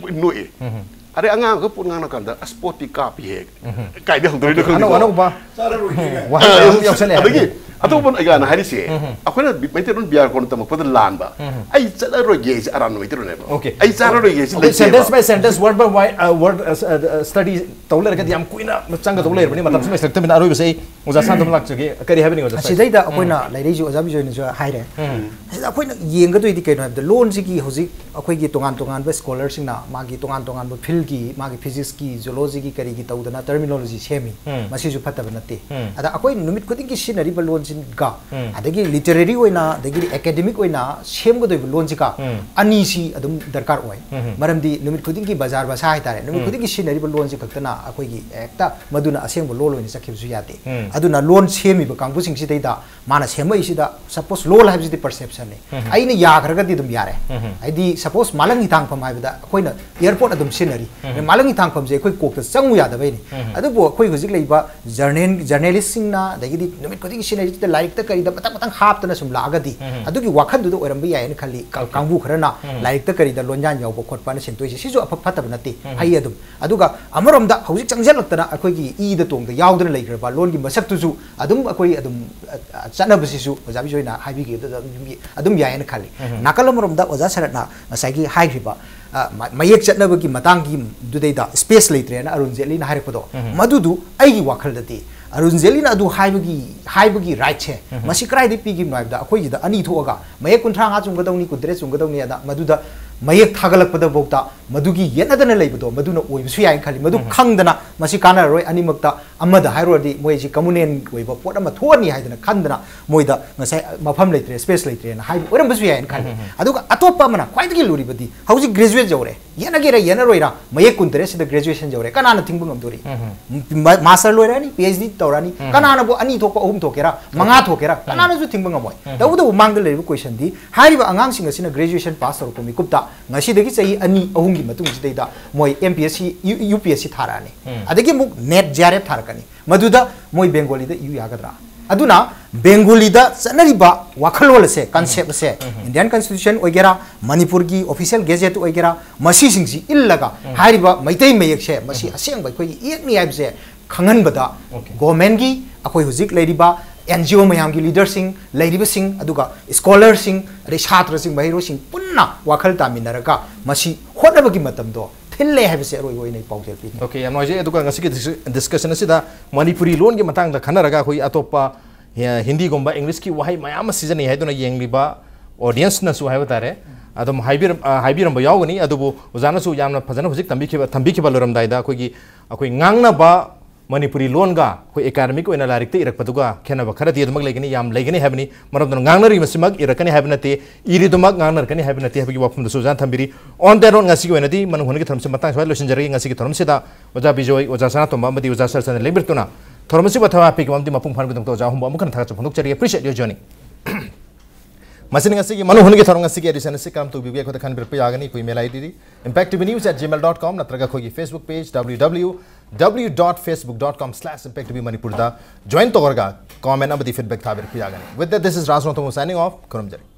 ꯂꯣꯏ ꯅꯣꯛꯏ꯫ ꯎꯝ꯫ ꯑꯗꯩ ꯑꯉꯥꯡ ꯑꯃꯒ ꯄꯣꯠ ꯉꯥꯡꯅ ꯀꯥꯟꯗ, "ꯑꯁ, ꯄꯣꯠꯇꯤ ꯀꯥꯞꯄꯤꯍꯦ꯫ ꯎꯝ꯫ ꯀꯥꯏꯗ ꯍꯧꯗꯣꯏꯅꯣ ꯑꯅꯧ-, ꯈꯪꯗꯦꯀꯣ?" ꯑꯅꯧꯕ ꯆꯥꯔꯔꯣꯏꯒꯦ꯫ ꯋꯥꯍꯩ ꯑꯃ ꯌꯥꯎꯁꯜꯂꯛꯑꯦ꯫ ꯑꯗꯒꯤ ꯑꯇꯣꯞꯄ ꯑꯩꯅ ꯍꯥꯏꯔꯤꯁꯦ, ꯎꯝ꯫ ꯑꯩꯈꯣꯏꯅ ꯃꯩꯇꯩꯂꯣꯟ ꯕ꯭ꯌꯥꯀꯔꯣꯟ ꯇꯝꯃꯛꯄꯗ ꯂꯥꯟꯕ, ꯎꯝ꯫ "ꯑꯩ ꯆꯠꯂꯔꯣꯏꯒꯦ" ꯍꯥꯏꯁꯦ ꯑꯔꯥꯟꯕ ꯃꯩꯇꯩꯂꯣꯟꯅꯦꯕ꯫ OK꯫ "ꯑꯩ ꯆꯥꯔꯔꯣꯏꯒꯦ" ꯍꯥꯏꯁꯦ ꯑꯩꯈꯣꯏ ꯂꯩꯇꯦꯕ꯫ Sentence by sentence, word by word, uh, word, uh, s-, uh, uh, study ꯇꯧ ꯂꯩꯔꯒꯗꯤ ꯌꯥꯝ ꯀꯨꯏꯅ ꯆꯪꯒꯗꯧ ꯂꯩꯔꯕꯅꯤ, ꯃꯇꯝꯁꯨ ꯂꯩꯁꯤꯜꯂꯛꯇꯕꯅꯤꯅ ꯑꯔꯣꯏꯕꯁꯦ ꯑꯩ ꯑꯣꯖꯥ ꯁꯥꯟꯇꯅ ꯂꯥꯛꯆꯒꯦ꯫ ꯀꯔꯤ ꯍꯥꯏꯕꯤꯅꯤꯡꯉꯤ, ꯑꯣꯖꯥ? ꯑꯁꯤꯗꯩꯗ ꯑꯩꯈꯣꯏꯅ ꯎꯝ꯫ ꯂꯩꯔꯛꯏꯁꯦ ꯑꯣꯖꯥ ꯕꯤꯖꯣꯏꯅꯁꯨ ꯍꯥꯏꯔꯦ꯫ ꯎꯝ꯫ ꯑꯁꯤꯗ ꯑꯩꯈꯣꯏꯅ ꯌꯦꯡꯒꯗꯣꯏꯗꯤ ꯀꯩꯅꯣ ꯍꯥꯏꯕꯗ, ꯂꯣꯟꯁꯤꯒꯤ ꯍꯧꯖꯤꯛ ꯑꯩꯈꯣꯏꯒꯤ ꯇꯣꯉꯥꯟ ꯇꯣꯉꯥꯟꯕ scholar ꯁꯤꯡꯅ ꯃꯥꯒꯤ ꯇꯣꯉꯥꯟ ꯇꯣꯉꯥꯟꯕ field ꯀꯤ, ꯃꯥꯒꯤ physics ꯀꯤ, zoology ꯒꯤ, ꯀꯔꯤꯒꯤ ꯇꯧꯗꯅ terminology ꯁꯦꯝꯃꯤ꯫ ꯎꯝ꯫ ꯃꯁꯤꯁꯨ ꯐꯠꯇꯕ ꯅꯠꯇꯦ꯫ ꯎꯝ꯫ ꯑꯗ ꯑꯩꯈꯣꯏ ꯅꯨꯃꯤꯠ ꯈꯨꯗꯤꯡꯒꯤ ꯁꯤꯖꯤꯟꯅꯔꯤꯕ ꯂꯣꯟꯁꯤꯒ, ꯎꯝ꯫ ꯑꯗꯒꯤ literary ꯑꯣꯏꯅ, ꯑꯗꯒꯤꯗꯤ academic ꯑꯣꯏꯅ ꯁꯦꯝꯒꯗꯣꯏꯕ ꯂꯣꯟꯁꯤꯒ ꯎꯝ꯫ ꯑꯅꯤꯁꯤ ꯑꯗꯨꯝ ꯗꯔꯀꯥꯔ ꯑꯣꯏ꯫ ꯎꯝ꯫ ꯃꯔꯝꯗꯤ ꯅꯨꯃꯤꯠ ꯈꯨꯗꯤꯡꯒꯤ ꯕꯖꯥꯔ ꯚꯥꯁꯥ ꯍꯥꯏꯇꯥꯔꯦ, ꯅꯨꯃꯤꯠ ꯎꯝ꯫ ꯈꯨꯗꯤꯡꯒꯤ ꯁꯤꯖꯤꯟꯅꯔꯤꯕ ꯂꯣꯟꯁꯤ ꯈꯛꯇꯅ ꯑꯩꯈꯣꯏꯒꯤ ꯍꯦꯛꯇ ꯃꯗꯨꯅ ꯑꯁꯦꯡꯕ ꯂꯣꯟ ꯑꯣꯏꯅ ꯆꯠꯈꯤꯕꯁꯨ ꯌꯥꯗꯦ꯫ ꯎꯝ꯫ ꯑꯗꯨꯅ ꯂꯣꯟ ꯁꯦꯝꯃꯤꯕ ꯀꯥꯡꯕꯨꯁꯤꯡꯁꯤꯗꯩꯗ ꯃꯥꯅ ꯁꯦꯝꯃꯛꯏꯁꯤꯗ, suppose, ꯂꯣꯜ ꯍꯥꯏꯕꯁꯤꯗꯤ perception ꯅꯤ꯫ ꯎꯝ꯫ ꯑꯩꯅ ꯌꯥꯈ꯭ꯔꯒꯗꯤ ꯑꯗꯨꯝ ꯌꯥꯔꯦ꯫ ꯎꯝ꯫ ꯍꯥꯏꯗꯤ, suppose, ꯃꯥꯂꯪ ꯍꯤꯊꯥꯡꯐꯝ ꯍꯥꯏꯕꯗ ꯑꯩꯈꯣꯏꯅ airport ꯑꯗꯨꯝ ꯁꯤꯖꯤꯟꯅꯔꯤ꯫ ꯎꯝ꯫ ꯃꯥꯂꯪ ꯍꯤꯊꯥꯡꯐꯝꯁꯦ ꯑꯩꯈꯣꯏ ꯀꯣꯛꯇ ꯆꯪꯉꯨ ꯌꯥꯗꯕꯩꯅꯤ꯫ ꯎꯝ꯫ ꯑꯗꯨꯕꯨ ꯑꯩꯈꯣꯏ ꯍꯧꯖꯤꯛ ꯂꯩꯕ journal-, journalist ꯁꯤꯡꯅ, ꯑꯗꯒꯤꯗꯤ ꯅꯨꯃꯤꯠ ꯈꯨꯗꯤꯡꯒꯤ ꯁꯤꯖꯤꯟꯅꯔꯤꯁꯤꯗ ꯂꯥꯏꯔꯤꯛꯇ ꯀꯔꯤꯗ ꯃꯊꯪ ꯃꯊꯪ ꯍꯥꯞꯇꯅ ꯁꯨꯝ ꯂꯥꯛꯑꯒꯗꯤ, ꯎꯝ꯫ ꯑꯗꯨꯒꯤ ꯋꯥꯈꯜꯗꯨꯗ ꯑꯣꯏꯔꯝꯕ ꯌꯥꯏꯅ ꯈꯜꯂꯤ꯫ ꯀ-, OK꯫ ꯀꯥꯡꯕꯨ ꯈꯔꯅ ꯎꯝ꯫ ꯂꯥꯏꯔꯤꯛꯇ ꯀꯔꯤꯗ ꯂꯣꯟꯌꯥꯟ ꯌꯥꯎꯕ ꯈꯣꯠꯄꯅ ꯁꯤꯟꯗꯣꯛꯏꯁꯦ, ꯁꯤꯁꯨ ꯑꯐ ꯐꯠꯇꯕ ꯅꯠꯇꯦ, ꯎꯝ꯫ ꯐꯩ ꯑꯗꯨꯝ꯫ ꯑꯗꯨꯒ ꯑꯃꯔꯣꯝꯗ ꯍꯧꯖꯤꯛ ꯆꯪꯁꯤꯜꯂꯛꯇꯅ ꯑꯩꯈꯣꯏꯒꯤ ꯏꯗ ꯇꯣꯡꯗ ꯌꯥꯎꯗꯅ ꯂꯩꯈ꯭ꯔꯕ ꯂꯣꯟꯒꯤ ꯃꯁꯛꯇꯨꯁꯨ ꯑꯗꯨꯝ ꯑꯩꯈꯣꯏ ꯑꯗꯨꯝ, ꯑ, ꯑ, ꯆꯠꯅꯕꯁꯤꯁꯨ ꯑꯣꯖꯥ ꯕꯤꯖꯣꯏꯅ ꯍꯥꯏꯕꯤꯈꯤꯕꯗꯨꯗ ꯑꯗꯨꯝ, ꯑꯗꯨꯝ ꯌꯥꯏꯌꯦꯅ ꯈꯜꯂꯤ꯫ ꯎꯝ꯫ ꯅꯥꯀꯜ ꯑꯃꯔꯣꯝꯗ ꯑꯣꯖꯥ ꯁꯔꯠꯅ ꯉꯁꯥꯏꯒꯤ ꯍꯥꯏꯈ꯭ꯔꯤꯕ, ꯑ, ꯃ-, ꯃꯌꯦꯛ ꯆꯠꯅꯕꯒꯤ ꯃꯇꯥꯡꯒꯤꯗꯨꯗꯩꯗ space ꯂꯩꯇ꯭ꯔꯦꯅ ꯑꯔꯨꯟ ꯖꯦꯠꯂꯤꯅ ꯍꯥꯏꯔꯛꯄꯗꯣ, ꯎꯝ꯫ ꯃꯗꯨꯗꯨ ꯑꯩꯒꯤ ꯋꯥꯈꯜꯗꯗꯤ ꯑꯔꯨꯟ ꯖꯦꯠꯂꯤꯅ ꯑꯗꯨ ꯍꯥꯏꯕꯒꯤ, ꯍꯥꯏꯕꯒꯤ right ꯁꯦ ꯎꯝ꯫ ꯃꯁꯤ ꯀꯗꯥꯏꯗꯒꯤ ꯄꯤꯈꯤꯕꯅꯣ ꯍꯥꯏꯕꯗ, ꯑꯩꯈꯣꯏꯒꯤꯗ ꯑꯅꯤ ꯊꯣꯛꯑꯒ ꯃꯌꯦꯛ ꯀꯨꯟꯊ꯭ꯔꯥ ꯃꯉꯥ ꯆꯨꯝꯒꯗꯧꯅꯤ, ꯀꯨꯟꯇꯔꯦꯠ ꯆꯨꯝꯒꯗꯧꯅꯤ ꯑꯗ ꯃꯗꯨꯗ ꯃꯌꯦꯛ ꯊꯥꯒꯠꯂꯛꯄꯗꯐꯥꯎꯗ ꯃꯗꯨꯒꯤ ꯌꯦꯠꯅꯗꯅ ꯂꯩꯕꯗꯣ ꯃꯗꯨꯅ ꯑꯣꯏꯕꯁꯨ ꯌꯥꯏꯅ ꯈꯜꯂꯤ꯫ ꯃꯗꯨ ꯎꯝ꯫ ꯈꯪꯗꯅ ꯃꯁꯤ ꯀꯥꯟꯅꯔꯔꯣꯏ, ꯑꯅꯤꯃꯛꯇ ꯑꯃꯗ ꯍꯥꯏꯔꯨꯔꯗꯤ ꯃꯣꯏꯁꯤ ꯀꯃꯨꯅꯦꯜ ꯑꯣꯏꯕ ꯄꯣꯠ ꯑꯃ ꯊꯣꯛꯑꯅꯤ ꯍꯥꯏꯗꯅ ꯈꯟꯗꯅ ꯃꯣꯏꯗ ꯉꯁꯥꯏ ꯃꯐꯝ ꯂꯩꯇ꯭ꯔꯦ, ꯁ꯭ꯄꯦꯁ ꯂꯩꯇ꯭ꯔꯦꯅ ꯍꯥꯏꯕ ꯑꯣꯏꯔꯝꯕꯁꯨ ꯌꯥꯏꯅ ꯈꯜꯂꯤ꯫ ꯑꯗꯨꯒ ꯑꯇꯣꯞꯄ ꯑꯃꯅ ꯈ꯭ꯋꯥꯏꯗꯒꯤ ꯂꯨꯔꯤꯕꯗꯤ ꯍꯧꯖꯤꯛ ꯒ꯭ꯔꯦꯖꯨꯋꯦꯠ ꯌꯧꯔꯦ, ꯌꯦꯠꯅꯒꯦꯔꯥ ꯌꯦꯠꯅꯔꯣꯏꯔꯥ, ꯃꯌꯦꯛ ꯀꯨꯟꯇꯔꯦꯠꯁꯤꯗ ꯒ꯭ꯔꯦꯖꯨꯋꯦꯁꯟ ꯌꯧꯔꯦ, ꯀꯅꯥꯅ ꯊꯤꯡꯕ ꯉꯝꯗꯣꯔꯤ? ꯃꯥꯁꯇꯔ ꯂꯣꯏꯔꯛꯑꯅꯤ, ꯄꯤ ꯑꯩꯆ ꯗꯤ ꯇꯧꯔꯛꯑꯅꯤ, ꯀꯅꯥꯅꯕꯨ ꯑꯅꯤ ꯊꯣꯛꯄ, ꯑꯍꯨꯝ ꯊꯣꯛꯀꯦꯔꯥ, ꯃꯉꯥ ꯊꯣꯛꯀꯦꯔꯥ, ꯀꯅꯥꯅꯁꯨ ꯊꯤꯡꯕ ꯉꯝꯃꯣꯏ꯫ ꯇꯧꯕꯇꯕꯨ ꯃꯥꯡꯗ ꯂꯩꯔꯤꯕ ꯀꯣꯏꯁꯟꯗꯤ ꯍꯥꯏꯔꯤꯕ ꯑꯉꯥꯡꯁꯤꯡ ꯑꯁꯤꯅ ꯒ꯭ꯔꯦꯖꯨꯋꯦꯁꯟ ꯄꯥꯁ ꯇꯧꯔꯛꯄ ꯃꯤꯀꯨꯞꯇ ꯉꯁꯤꯗꯒꯤ ꯆꯍꯤ ꯑꯅꯤ ꯑꯍꯨꯝꯒꯤ ꯃꯇꯨꯡꯁꯤꯗꯩꯗ ꯃꯣꯏ M P S C, U P S C ꯊꯥꯔꯛꯑꯅꯤ, ꯑꯗꯒꯤ ꯑꯃꯨꯛ ꯅꯦꯠ, ꯖꯤ ꯑꯥꯔ ꯑꯦꯐ ꯊꯥꯔꯛꯀꯅꯤ꯫ ꯃꯗꯨꯗ ꯃꯣꯏ ꯕꯦꯡꯒꯣꯂꯤꯗ ꯏꯌꯨ ꯌꯥꯒꯗ꯭ꯔꯥ? ꯑꯗꯨꯅ ꯕꯦꯡꯒꯣꯂꯤꯗ ꯆꯠꯅꯔꯤꯕ ꯋꯥꯈꯜꯂꯣꯟ ꯑꯁꯦ, ꯀꯟꯁꯦꯞ ꯑꯁꯦ, ꯏꯟꯗꯤꯌꯥꯟ ꯀꯟꯁꯇꯤꯇ꯭ꯌꯨꯁꯟ ꯑꯣꯏꯒꯦꯔꯥ, ꯃꯅꯤꯄꯨꯔꯒꯤ ꯑꯣꯐꯤꯁꯤꯌꯦꯜ ꯒꯦꯖꯦꯠ ꯑꯣꯏꯒꯦꯔꯥ, ꯃꯁꯤꯁꯤꯡꯁꯤ ꯏꯜꯂꯒ ꯍꯥꯏꯔꯤꯕ ꯃꯩꯇꯩ ꯃꯌꯦꯛꯁꯦ ꯃꯁꯤ ꯑꯁꯦꯡꯕ ꯑꯩꯈꯣꯏꯒꯤ ꯏꯌꯦꯛꯅꯤ ꯍꯥꯏꯕꯁꯦ ꯈꯪꯍꯟꯕꯗ ꯒꯣꯔꯃꯦꯟꯒꯤ, ꯑꯩꯈꯣꯏ ꯍꯧꯖꯤꯛ ꯂꯩꯔꯤꯕ ꯑꯦꯟ ꯖꯤ ꯑꯣ ꯃꯌꯥꯝꯒꯤ ꯂꯤꯗꯔꯁꯤꯡ, ꯂꯩꯔꯤꯕꯁꯤꯡ, ꯑꯗꯨꯒ ꯁ꯭ꯀꯣꯂꯔꯁꯤꯡ, ꯑꯗꯩ ꯁꯥꯇ꯭ꯔꯁꯤꯡ, ꯃꯍꯩꯔꯣꯏꯁꯤꯡ ꯄꯨꯟꯅ ꯋꯥꯈꯜ ꯇꯥꯃꯤꯟꯅꯔꯒ ꯃꯁꯤ ꯍꯣꯠꯅꯕꯒꯤ ꯃꯇꯝꯗꯣ ꯊꯤꯜꯂꯦ ꯍꯥꯏꯕꯁꯦ ꯑꯔꯣꯏꯕ ꯑꯣꯏꯅ ꯑꯩ ꯄꯥꯎꯖꯦꯜ ꯄꯤꯅꯤ꯫ ꯑꯣꯀꯦ, ꯌꯥꯝ ꯅꯨꯡꯉꯥꯏꯖꯩ꯫ ꯑꯗꯨꯒ ꯉꯁꯤꯒꯤ ꯗꯤꯁꯀꯁꯟ ꯑꯁꯤꯗ ꯃꯅꯤꯄꯨꯔꯤ ꯂꯣꯟꯒꯤ ꯃꯇꯥꯡꯗ ꯈꯟꯅꯔꯒ ꯑꯩꯈꯣꯏ ꯑꯇꯣꯞꯄ, ꯑ, ꯍꯤꯟꯗꯤꯒꯨꯝꯕ ꯏꯪꯂꯤꯁꯀꯤ ꯋꯥꯍꯩ ꯃꯌꯥꯝ ꯑꯃ ꯁꯤꯖꯤꯟꯅꯩ ꯍꯥꯏꯗꯨꯅ ꯌꯦꯡꯂꯤꯕ ꯑꯣꯗꯤꯌꯦꯟꯁꯅꯁꯨ ꯍꯥꯏꯕ ꯇꯥꯔꯦ, ꯑꯗꯨꯝ ꯍꯥꯏꯕꯤꯔꯝ-, ꯑ, ꯍꯥꯏꯕꯤꯔꯝꯕ ꯌꯥꯎꯒꯅꯤ꯫ ꯑꯗꯨꯕꯨ ꯑꯣꯖꯥꯅꯁꯨ ꯌꯥꯝꯅ ꯐꯖꯅ ꯍꯧꯖꯤꯛ ꯇꯝꯕꯤꯈꯤꯕ, ꯊꯝꯕꯤꯈꯤꯕ ꯂꯣꯏꯔꯝꯗꯥꯏꯗ ꯑꯩꯈꯣꯏꯒꯤ, ꯑꯩꯈꯣꯏ ꯉꯥꯡꯅꯕ ꯃꯅꯤꯄꯨꯔꯤ ꯂꯣꯟꯒ ꯑꯩꯈꯣꯏ ꯑꯦꯀꯥꯗꯃꯤꯛ ꯑꯣꯏꯅ ꯂꯥꯏꯔꯤꯛꯇ ꯏꯔꯛꯄꯗꯨꯒ ꯈꯦꯠꯅꯕ ꯈꯔꯗꯤ ꯑꯗꯨꯃꯛ ꯂꯩꯒꯅꯤ, ꯌꯥꯝ ꯂꯩꯒꯅꯤ ꯍꯥꯏꯕꯅꯤ꯫ ꯃꯔꯝ ꯑꯗꯨꯅ ꯉꯥꯡꯅꯔꯤꯕꯁꯤꯃꯛ ꯏꯔꯛꯀꯅꯤ ꯍꯥꯏꯕ ꯅꯠꯇꯦ, ꯏꯔꯤꯗꯨꯃꯛ ꯉꯥꯡꯅꯔꯛꯀꯅꯤ ꯍꯥꯏꯕ ꯅꯠꯇꯦ ꯍꯥꯏꯕꯒꯤ ꯋꯥꯐꯝꯗꯨꯁꯨ ꯑꯣꯖꯥꯅ ꯊꯝꯕꯤꯔꯤ꯫ On that note, ꯉꯁꯤꯒꯤ ꯑꯣꯏꯅꯗꯤ ꯃꯅꯨꯡ ꯍꯨꯠꯅꯒꯤ ꯊꯧꯔꯝꯁꯤ ꯃꯇꯥꯡ ꯁ꯭ꯋꯥꯏꯗ ꯂꯣꯏꯁꯤꯟꯖꯔꯒꯦ꯫ ꯉꯁꯤꯒꯤ ꯊꯧꯔꯝꯁꯤꯗ ꯑꯣꯖꯥ ꯕꯤꯖꯣꯏ, ꯑꯣꯖꯥ ꯁꯅꯥꯇꯣꯝꯕ ꯑꯃꯗꯤ ꯑꯣꯖꯥ ꯁꯔꯆꯟꯗ ꯂꯦꯡꯕꯤꯔꯛꯇꯨꯅ ꯊꯧꯔꯝ ꯑꯁꯤꯕꯨ ꯊꯋꯥꯏ ꯍꯥꯞꯄꯤꯈꯤꯕ ꯑꯃꯗꯤ ꯃꯄꯨꯡ ꯐꯥꯍꯟꯕꯒꯤꯗꯃꯛꯇ ꯑꯣꯖꯥ ꯑꯍꯨꯝꯕꯨ ꯑꯃꯨꯛ ꯍꯟꯅ ꯊꯥꯒꯠꯆꯕ ꯐꯣꯡꯗꯣꯛꯆꯔꯤ꯫ Appreciate your journey꯫ ꯃꯁꯤꯅ ꯉꯁꯤꯒꯤ ꯃꯅꯨꯡ ꯍꯨꯠꯅꯒꯤ ꯊꯧꯔꯝ ꯑꯁꯤꯒꯤ edition ꯑꯁꯤ ꯀꯔꯝ ꯇꯧꯕꯤꯕꯒꯦ ꯑꯩꯈꯣꯏꯗ ꯈꯟꯕꯤꯔꯛꯄ ꯌꯥꯒꯅꯤ꯫ ꯑꯩꯈꯣꯏ email I D D impact T V news at gmail dot com ꯅꯠꯇ꯭ꯔꯒ ꯑꯩꯈꯣꯏꯒꯤ Facebook page W W W dot facebook dot com slash impact T V Manipur ꯗ join ꯇꯧꯔꯒ comment ꯑꯃꯗꯤ feedback ꯊꯥꯕꯤꯔꯛꯄ ꯌꯥꯒꯅꯤ꯫ With that, this is Raj Nongthomu signing off. ꯈꯨꯔꯨꯝꯖꯔꯤ꯫